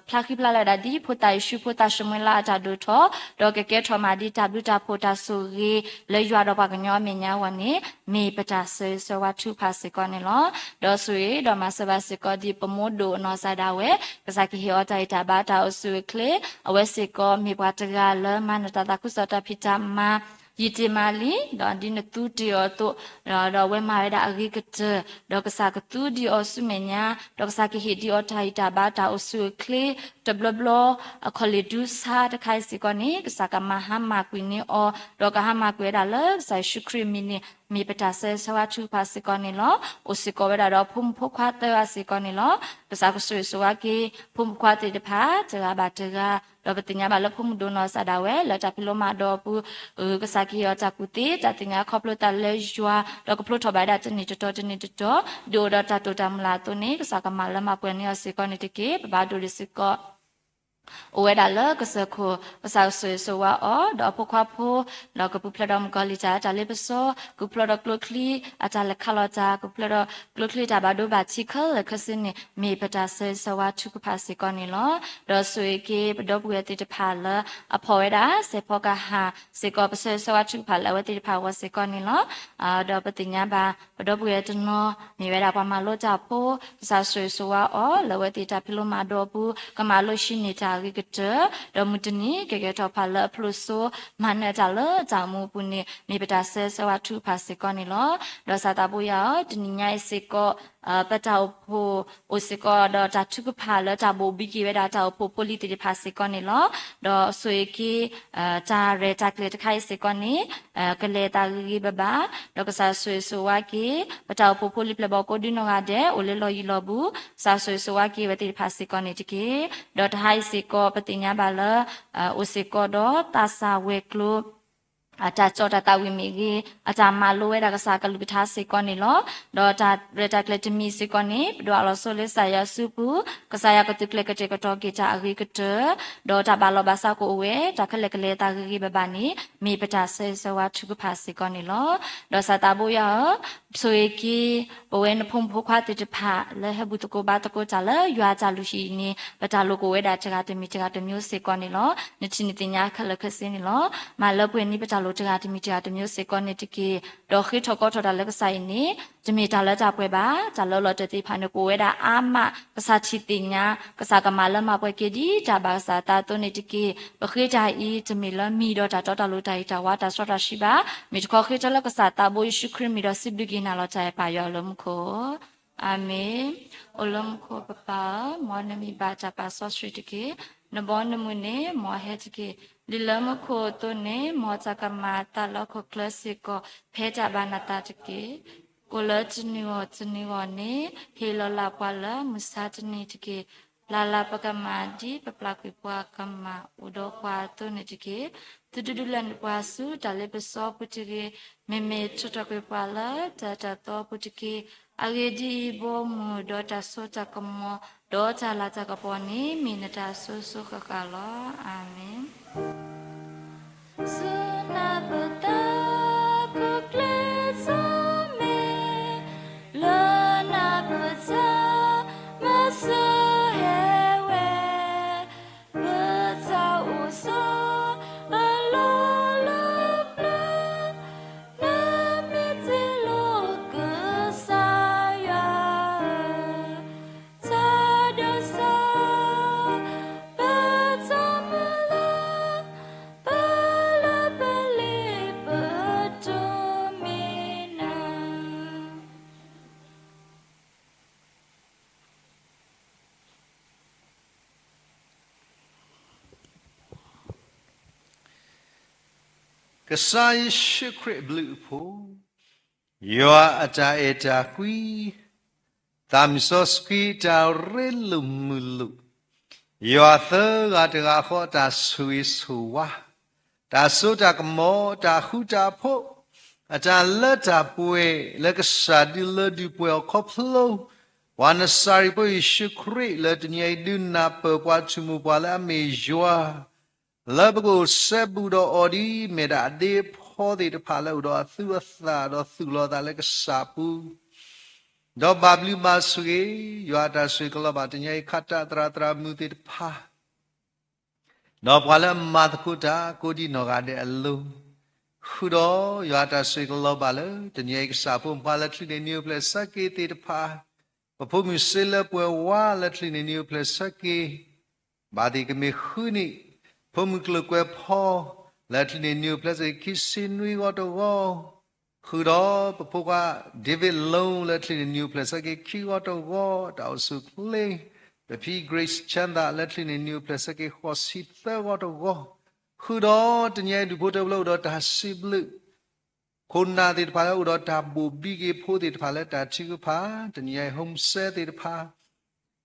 ဖျါဃံဖျါလၤဝဲဒၣ်ဒ် ဖိသၣ်ယ့ၣ်ၡူး ဖိသၣ်ၡမူၤအ့လးအတၢ်ဒိၣ်ထီၣ် ဒီးကကဲထီၣ်မးဒ်တၢ်ဘျုးတၢ်ဖှိၣ်တၢ်ဆိၣ်ဂ့ၤ လၢယွၤဒီးပှၤကညီအမဲာ်ညါအဂီၢ်န့ၣ် မ့ၢ် မ့ၢ်ပတၢ်ဆၢဂ့ၤဆၢဝါထုကဖၣ်စ့ၢ်ကီးန့ၣ်လီၤ. ဒီးဆိၣ်ဂ့ၤဒီးမၤစၢၤဘၣ်စ့ၢ်ကီးဒ်ပမိၢ်ဒိၣ်နီၢ်စၢ်ဒၣ်ဝဲ, ကစၢ်ကဟ့ၣ်အီၤတၢ်ဂံၢ်တၢ်ဘါတၢ်အိၣ်ဆူၣ်အိၣ်ချ့, အဝဲစ့ၢ်ကီးမ့ၢ်ပှၤတဂၤလၢမၤနၢၤတၢ်သးခုကစီၣ်တၢ်ဖံးတၢ်မၤ ယံာ်တ့ၢ်မးလံ, ဒီးဒ်နသူတ့ၢ်အီၤအသိး, ဒီးအဝဲမၤဝဲဒၣ်အဂ့ၤကတၢၢ်, ဒီးကစၢ်ကသူဒံးအီၤဆူမဲာ်ညါ, ဒီးကစၢ်ကဟ့ၣ်ဒံးအီၤတၢ်ဂံၢ်တၢ်ဘါတၢ်အိၣ်ဆူၣ်အိၣ်ချ့ တဘျီဘျီ အခီၣ်လ့ၣ်ဒူဆါတခါအံၤစ့ၢ်ကီးန့ၣ် ကစၢ်ကမၤဟါမၢ်ကွံာ်န့ၢ်အီၤ, ဒီးကဟါမၢ်ကွံာ်ဝဲဒၣ်လၢကစၢ်ယ့ၣ်ၡူးခရံာ်အမံၤန့ၣ် မ့ၢ်ပတၢ်ဆၢဂ့ၤဆၢဝါထုကဖၣ်စ့ၢ်ကီးန့ၣ်လီၤ. အိၣ်စ့ၢ်ကီးဝဲဒၣ်ဒီးဖိမုၣ်ဖိခွါသၢဂၤစ့ၢ်ကီးန့ၣ်လီၤ. ကစၢ်ကဆိၣ်ဂ့ၤဆိၣ်ဝါက့ၤ ဖိမုၣ်ဖိခွါသ့ၣ်တဖၣ် တဂၤဘၣ်တဂၤ, ဒီးပသ့ၣ်ညါဘၣ်လၢဖိမုၣ်ဒိၣ်နီၢ်စၢ်ဒၣ်ဝဲ လၢတၢ်ဖံးလိမၤဒိးအပူၤ, ကစၢ်ကဟ့ၣ်အီၤတၢ်ကူၣ်သ့ တၢ်သ့ၣ်ညါခီဖျိတၢ်လၢယွၤ, ဒီးကဖျိထီၣ်ဘၣ်ဝဲဒၣ်တနံၣ်တတီၤတနံၣ်တတီၤ, ဒ်အိၣ်ဒီးတၢ်တိာ်တၢ်မုၢ်လၢ်အသိးန့ၣ် ကစၢ်ကမၤလၢမၤပှဲၤန့ၢ်အီၤစ့ၢ်ကီးန့ၣ်တက့ၢ်. ပဘၣ်ဒိၣ်ဒံးစ့ၢ်ကီး အိၣ်ဝဲဒၣ်လၢကစၢၢ်ခိၣ်, ကစၢ်ကဆိၣ်ဂ့ၤဆိၣ်ဝါအီၤ, ဒီးအဖိခွါဖိ, ဒီးကပူၤဖျဲးဒီးမုၣ်ကီၤလံၢ်တၢ်လၢတၢ်လ့ပစီ, ကပူၤဖျဲးဒီးကျိချံအတၢ်လဲၤခးလီၤတၢ်, ကပူၤဖျဲးဒီးကျိချံတၢ်ဘၣ်ဒိဘၣ်ထံးခဲလၢာ်ခဲဆ့န့ၣ် မ့ၢ်ပတၢ်ဆၢဂ့ၤဆၢဝါထုကဖၣ်စ့ၢ်ကီးန့ၣ်လီၤ. ဒီးဆိၣ်ဂ့ၤက့ၤပဒီပုၢ်ဝဲၢ်သ့ၣ်တဖၣ်လၢအဖီၣ်ဝဲဒၣ် စဲးဖီကဟၣ်စ့ၢ်ကီး ပဆၢဂ့ၤဆၢဝါထုကဖၣ်လၢအဝဲသ့ၣ်တဖၣ်အဂီၢ်စ့ၢ်ကီးန့ၣ်လီၤ. ဒီးပသ့ၣ်ညါဘၣ် ပဒီပုၢ်ဝဲၢ်တနီၤ မ့ၢ်ဝဲဒၣ်ပှၤမၤလိတၢ်ဖိ, ကစၢ်ဆိၣ်ဂ့ၤဆိၣ်ဝါအီၤ လၢအဝဲသ့ၣ်တၢ်ဖံးလိမၤဒိးအပူၤ ကမၤလိဟံးန့ၢ်တၢ်အဂ့ၤကတၢၢ်, ဒီးမုၢ်တနံၤကကဲထီၣ်ပှၤလၢအဖျိၣ်စိ မၤနၢၤတၢ်လၢတၢ်အိၣ်မူအပူၤန့ၣ် မ့ၢ်ပတၢ်ဆၢဂ့ၤဆၢဝါထုကဖၣ်စ့ၢ်ကီးန့ၣ်လီၤ. ဒီးစၢ်သးဘိယွၤဧၢ, တနံၤညါအံၤစ့ၢ်ကီး ပတၢ်အိၣ်ဖှိၣ်အိၣ်စ့ၢ်ကီးဒီးတၢ်ထုကဖၣ်လၢတၢ်ဘိၣ်ဘံက့ၤဝဲဒၣ်တၢ်အိၣ်ဖှိၣ်ဖိလံၤသ့ၣ်တဖၣ်စ့ၢ်ကီးန့ၣ်လီၤ. ဒီးဆိၣ်ဂ့ၤက့ၤ တၢ်ရဲၣ်တၢ်ကျဲၤတခါအံၤစ့ၢ်ကီးန့ၣ် ကလဲၤအသးဂ့ၤဂ့ၤဘၣ်ဘၣ်, ဒီးကစၢ်ဆိၣ်ဂ့ၤဆိၣ်ဝါက့ၤ ပတၢ်အိၣ်ဖှိၣ်ဖိလံၤပျဲၢ်ဘီၣ်ကိးဒုနီၢ်ဂၤဒဲး အိၣ်လၢလီၢ်ယံၤလီၢ်ဘူး, ကစၢ်ဆိၣ်ဂ့ၤဆိၣ်ဝါက့ၤဝဲသ့ၣ်တဖၣ်စ့ၢ်ကီးန့ၣ်တက့ၢ်. ဒီးတဟါအံၤစ့ၢ်ကီး ပသ့ၣ်ညါဘၣ်လၢ အိၣ်စ့ၢ်ကီးဒီးသးစၢ်ဝဲၤကျိၤ အတၢ်ကၠီတၢ်သးဝံၣ်မ့ၢ်ဂ့ၤ, အတၢ်မၤလိဝဲဒၣ်ကစၢ်အကလုၢ်ကထါစ့ၢ်ကီးန့ၣ်လီၤ. ဒီးတၢ်ရဲၣ်တၢ်ကျဲၤတမံၤစ့ၢ်ကီးန့ၣ် ပဒိးအလီၤဆီလၢကစၢ်ယွၤစုပူၤ, ကစၢ်ယွၤကသုးကျဲၤကတဲာ်ကတီၤက့ၤတၢ်အဂ့ၤကတၢၢ်, ဒီးတၢ်ဘၣ်လီၤဘၣ်စးကအိၣ်ဝဲ, တၢ်ခဲလၢာ်ကလဲၤအသးဂ့ၤဂ့ၤဘၣ်ဘၣ်န့ၣ် မ့ၢ်ပတၢ်ဆၢဂ့ၤဆၢဝါထုကဖၣ်စ့ၢ်ကီးန့ၣ်လီၤ. ဒီးစၢ်သးဘိယွၤဧၢ, ဆိၣ်ဂ့ၤက့ၤ ပဝဲနဖိမုၣ်ဖိခွါသ့ၣ်တဖၣ် လၢဟဲဘူၣ်သကိးဘါသကိးတၢ်လၢယွၤအတၢ်လုၢ်ဟံၣ်အံၤန့ၣ် ပတၢ်လိၣ်ကအိၣ်ဝဲဒၣ်တဂၤတမံၤတဂၤတမျိုးစ့ၢ်ကီးန့ၣ်လီၤ. နထံၣ်နသ့ၣ်ညါခဲလၢာ်ခဲဆ့န့ၣ်လီၤ. မၤလၢပှဲၤန့ၢ်ပတၢ်လိၣ်တဂၤတမံၤတဂၤတမျိုးစ့ၢ်ကီးန့ၣ်တက့ၢ်. ဒီးဃ့ထီၣ်ကီထီၣ်တၢ်လၢကစၢ်အံၤန့ၣ် တမ့ၢ်တၢ်လၢတၢ်ပှဲၤဘၣ်, တၢ်လၢအလီၤတဲာ်သ့ၣ်တဖၣ်န့ၣ် ကအိၣ်ဝဲဒၣ်အါမး, ကစၢ်ထံၣ်သ့ၣ်ညါ, ကစၢ်ကမၤလၢမၤပှဲၤက့ၤဒ်တၢ်ဘၣ်ကစၢ်အသးအသိးန့ၣ်တက့ၢ်. ပဃ့တၢ်အံၤ တမ့ၢ်လၢမံၤဒီးတၢ်တီတၢ်လိၤတၢ်ဂံၢ်တၢ်ဝါတၢ်စီတၢ်ဆှံဘၣ်, မ့ၢ်တခီဃ့ထီၣ်လၢကစၢ်သးဘိယ့ၣ်ၡူးခရံာ်မံၤဒီးစံးဘျုးက့ၤနၤလီၤတၢ်အဲၣ်ပၢ်ယွၤလၢမူခိၣ် အၤမ့ၣ်. အိၣ်လၢမူခိၣ်ပပၢ်ဧၢ, မ်နမံၤဘၣ်တၢ်ပာ်စီဆှံတက့ၢ်. နဘီနမုၢ်န့ၣ် မ်အဟဲတက့ၢ်. ဒ်လၢမူခိၣ်အသိးန့ၣ် မ်တၢ်ကမၤအသးလၢဟီၣ်ခိၣ်ချၢစ့ၢ်ကီး ဖဲတၢ်ဘၣ်နသးတက့ၢ်. အိၣ်လၢတနံၤအဂီၢ်တနံၤအဂီၢ်န့ၣ် ဟ့ၣ်လီၤလၢ်ပှၤလၢမုၢ်ဆါတနံၤတက့ၢ်. လၢ်လၢ်ပကမၣ်ဒ်ပပျၢ်ကွံာ်ပှၤကမၣ် အိၣ်ဒီးပှၤအသိးန့ၣ်တက့ၢ်. သုတဒုးလဲၤနုာ်ပှၤဆူတၢ်လ့ပစီအပူၤတဂ့ၤ, မ့မ့ၢ်ထုးထီၣ်ကွံာ်ပှၤလၢတၢ်အၢတၢ်သီအပူၤတက့ၢ်. အဂ့ၢ်ဒ်အံၤ, ဘီမုၢ်ဒီးတၢ်စိတၢ်ကမီၤ ဒီးတၢ်လၤတၢ်ကပီၤန့ၣ် မ့ၢ်နတၢ်စိၤစိၤဃၣ်ဃၣ်လီၤ. အၤမ့ၣ်. ဆူနၢ်ပၢၢ်တၢ်ခီကျဲစိမဲ, လၢနၢ်ပၢၢ်တၢ်မၤစၢၤဟဲဝဲ, ပတၢ်အိၣ်ဆိးအလီၢ်လၢပျၢၤ, နမ့ၢ်တ့ၢ်လိာ်ကစၢ်ယွၤ တၢ်ဒိးစၢ်, ပတၢ်မုၢ်လၢ်, ပလၢပလ့ပတိမ့ၢ်နၤ. ကစၢ်ယ့ၣ်ၡူးခရံာ်အဘျုးအဖှိၣ်, ယွၤအတၢ်အဲၣ်တၢ်ကွံ, သးမံၤစီဆှံတၢ်ရ့လိာ်မုာ်လိာ်, ယွၤသၢဂၤတဂၤဃီအတၢ်ဆိၣ်ဂ့ၤဆိၣ်ဝါ, တၢ်စိတၢ်ကမီၤ, တၢ်ဃူတၢ်ဖိး, အတၢ်လၢတၢ်ပှဲၤလၢကစၢ်ဒုးလၢဒုးပှဲၤအီၤခီဖျိ ပှၤနစၤရ့းဖိယ့ၣ်ၡူးခရံာ်လၢတနံၤအံၤဒုးနၢ်ပၢၢ်ပှၤ ဆိကမိၣ်ပှၤလၢအမ့ၢ်ယွၤ လၢပကအိၣ်စဲဘူးဒီးအီၤဒ်အမ့ၢ်ဒၣ်အဒ့အဖီသ့ၣ်တဖၣ်လၢအိၣ်ဒီးအသူအသၣ်ဒီးသူၣ်လီၤသးလၢကစၢ်ပူၤ, ဒီးဘၣ်ဘျုးဘၣ်ဆိၣ်ဂ့ၤ, ယွၤအတၢ်ဆိၣ်ဂ့ၤကလီၤဘၣ်တနံၤအံၤ ခးတၢ်သရၣ်သရၣ်မုၣ်သ့ၣ်တဖၣ် ဒီးပှၤလၢအမၤသကိးတၢ်ကိးဒံနီၢ်ဂၤဒဲးအလိၤ, ဃုာ်ဒီးယွၤအတၢ်ဆိၣ်ဂ့ၤကလီၤဘၣ်လၢ တနံၤအံၤကစၢ်ဖိမုၣ်ဖိခွါလၢချံးန့ၢ်နံၤအိၣ်ဖျဲၣ်ဆၢက့ၤသ့ၣ်တဖၣ်, ပဖိမုၣ်စ့လၢပှဲၤဝါလၢချံးန့ၢ်နံၤအိၣ်ဖျဲၣ်ဆၢက့ၤ ဘၣ်သ့ၣ်ကမ့ၢ်ဃုနံၣ်, ဖိမုၣ်ကျိာ်ကွဲးဖီ လၢချံးန့ၢ်နံၤအိၣ်ဖျဲၣ်ဆၢက့ၤခံဆံနွံဂီၢ်တဂီၢ်, ဃုာ်ဒီးပဖိခွါ David Low လၢချံးန့ၢ်နံၤအိၣ်ဖျဲၣ်ဆၢက့ၤခံဂီၢ်တဂီၢ်, တၢ်အိၣ်ဆူၣ်အိၣ်ချ့, ပဖံ Grace Chandler လၢချံးန့ၢ်နံၤအိၣ်ဖျဲၣ်ဆၢက့ၤဃိးဆံသၢဂီၢ်တဂီၢ်, ဃုာ်ဒီးတနံၤအံၤဒူၣ်ဖိထၢဖိလၢအိၣ်ဒီးတၢ်စံးဘျုး ခိၣ်နၢ်သ့ၣ်တဖၣ်လၢအိၣ်ဒီးတၢ်ဘိၣ်ဘံက့ၤဖိသ့ၣ်တဖၣ်လၢတၢ်ထုကဖၣ်, တနံၤအံၤ home cell သ့ၣ်တဖၣ်,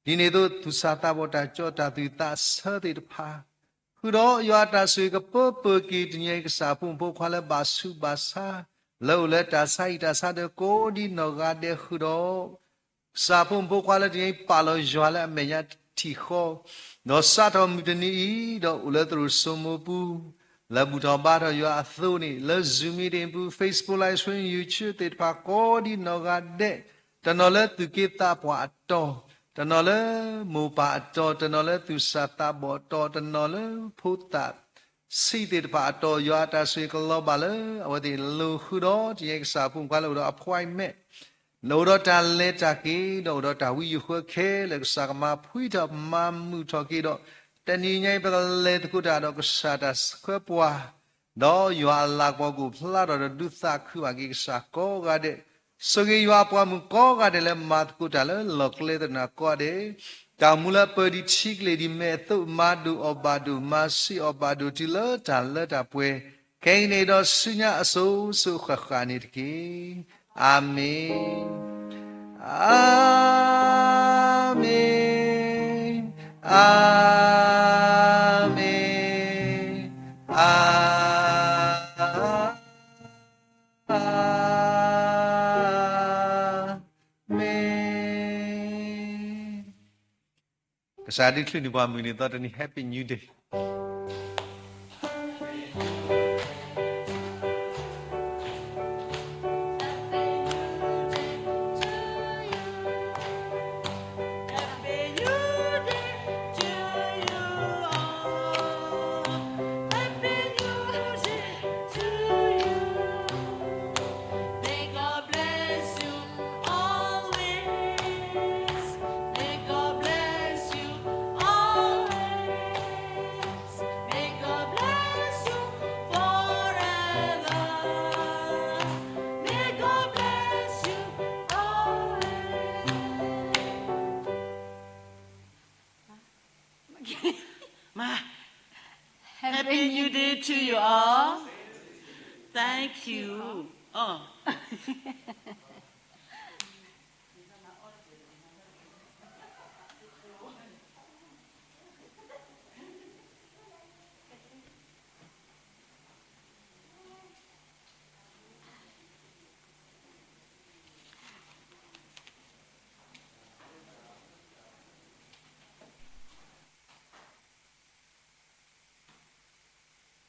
ဒ်န့ၣ်အသိး သူၣ်စၢ်သးဘီၣ်တၢ်ကၠီၣ်တၢ်သူၣ်သးဆၢသ့ၣ်တဖၣ်, ဃုာ်ဒီးယွၤအတၢ်ဆိၣ်ဂ့ၤကပၢပၢၤက့ၤ တနံၤအံၤကစၢ်ဖိမုၣ်ဖိခွါလၢဘၣ်ဆူးဘၣ်ဆါ, လၢအိၣ်လၢတၢ်ဆါဟံၣ်တၢ်ဆါဒီးကိးဒ်နီၢ်ဂၤဒဲး ဃုာ်ဒီး ကစၢ်ဖိမုၣ်ဖိခွါလၢတနံၤအံၤ ပာ်လီၤယွၤလၢအမဲာ်ညါတထံၣ်ဃီ, ဒီးစးထီၣ်မုၢ်တနံၤအံၤ ဒီးအိၣ်လၢသရိာ်စိမိပူၤ, လၢဘူၣ်ထီၣ်ဘါထီၣ်ယွၤအသိးန့ၣ် လၢ Zoom meeting ပူၤ Facebook Live Stream YouTube သ့ၣ်တဖၣ်ကိးဒ်နီၢ်ဂၤဒဲး, တနီၤလၢသူၣ်က့သးပှၢ်အတီၢ်, တနီၤလၢမိၢ်ပၢ်အတီၢ်, တနီၤလၢသူၣ်စၢ်သးဘီၣ်အတီၢ်, တနီၤလၢဖိသၣ် ဆံးသ့ၣ်တဖၣ်အတီၢ် ယွၤအတၢ်ဆိၣ်ဂ့ၤကလီၤဘၣ်လၢအဝဲသ့ၣ်အလိၤ ဃုာ်ဒီးတနံၤအံၤကစၢ်ဖိမုၣ်ဖိခွါလၢအိၣ်ဒီး appointment, လၢအိၣ်ဒီးတၢ်လဲၤတၢ်က့ၤ ဒီးအိၣ်ဒီးတၢ်ဝံယိၤဃၢခဲလၢာ် ကစၢ်ကမၤဖှံထီၣ်မၤမုာ်ထီၣ်က့ၤဒီး တနံၤညါအံၤ ပကလဲၤသကိးတၢ်ဒီးကစၢ်တၢ်ဆှၢပှၤ ဒီးယွၤအလၤကပီၤကအိၣ်ဖျါထီၣ်ဒီးဒုးသးခုဘၣ်က့ၤကစၢ်ကိးဂၤဒဲး, ဆိၣ်ဂ့ၤယွၤအပှၤမုၣ်ကိးဂၤဒဲးလၢမၤသကိးတၢ်လၢလီၢ်ကျဲသနၢၣ်ကိးဂၤဒဲး, တၢ်မူလၢပၢၤဒံးထံကလ့ၢ်ဒံးမဲာ်အသိး မၤဒိၣ်အီၣ်ဘၣ်ဒိၣ် မၤဆံးအီၣ်ဘၣ်ဒိၣ်တုၤလၢတၢ်လၢတၢ်ပှဲၤ, ခဲအံၤန့ၣ်ဒီးဆူညါအစိၤစိၤဃၣ်ဃၣ်န့ၣ်တက့ၢ်. အၤမ့ၣ်, အၤမ့ၣ်, အၤမ့ၣ်, အၤ မ့ၢ် ကစၢ်ဒုးချုးန့ၢ်ပှၤ မုၢ်နံၤသီတနံၤ Happy New Day. Happy New Day to you all. Thank you. Oh.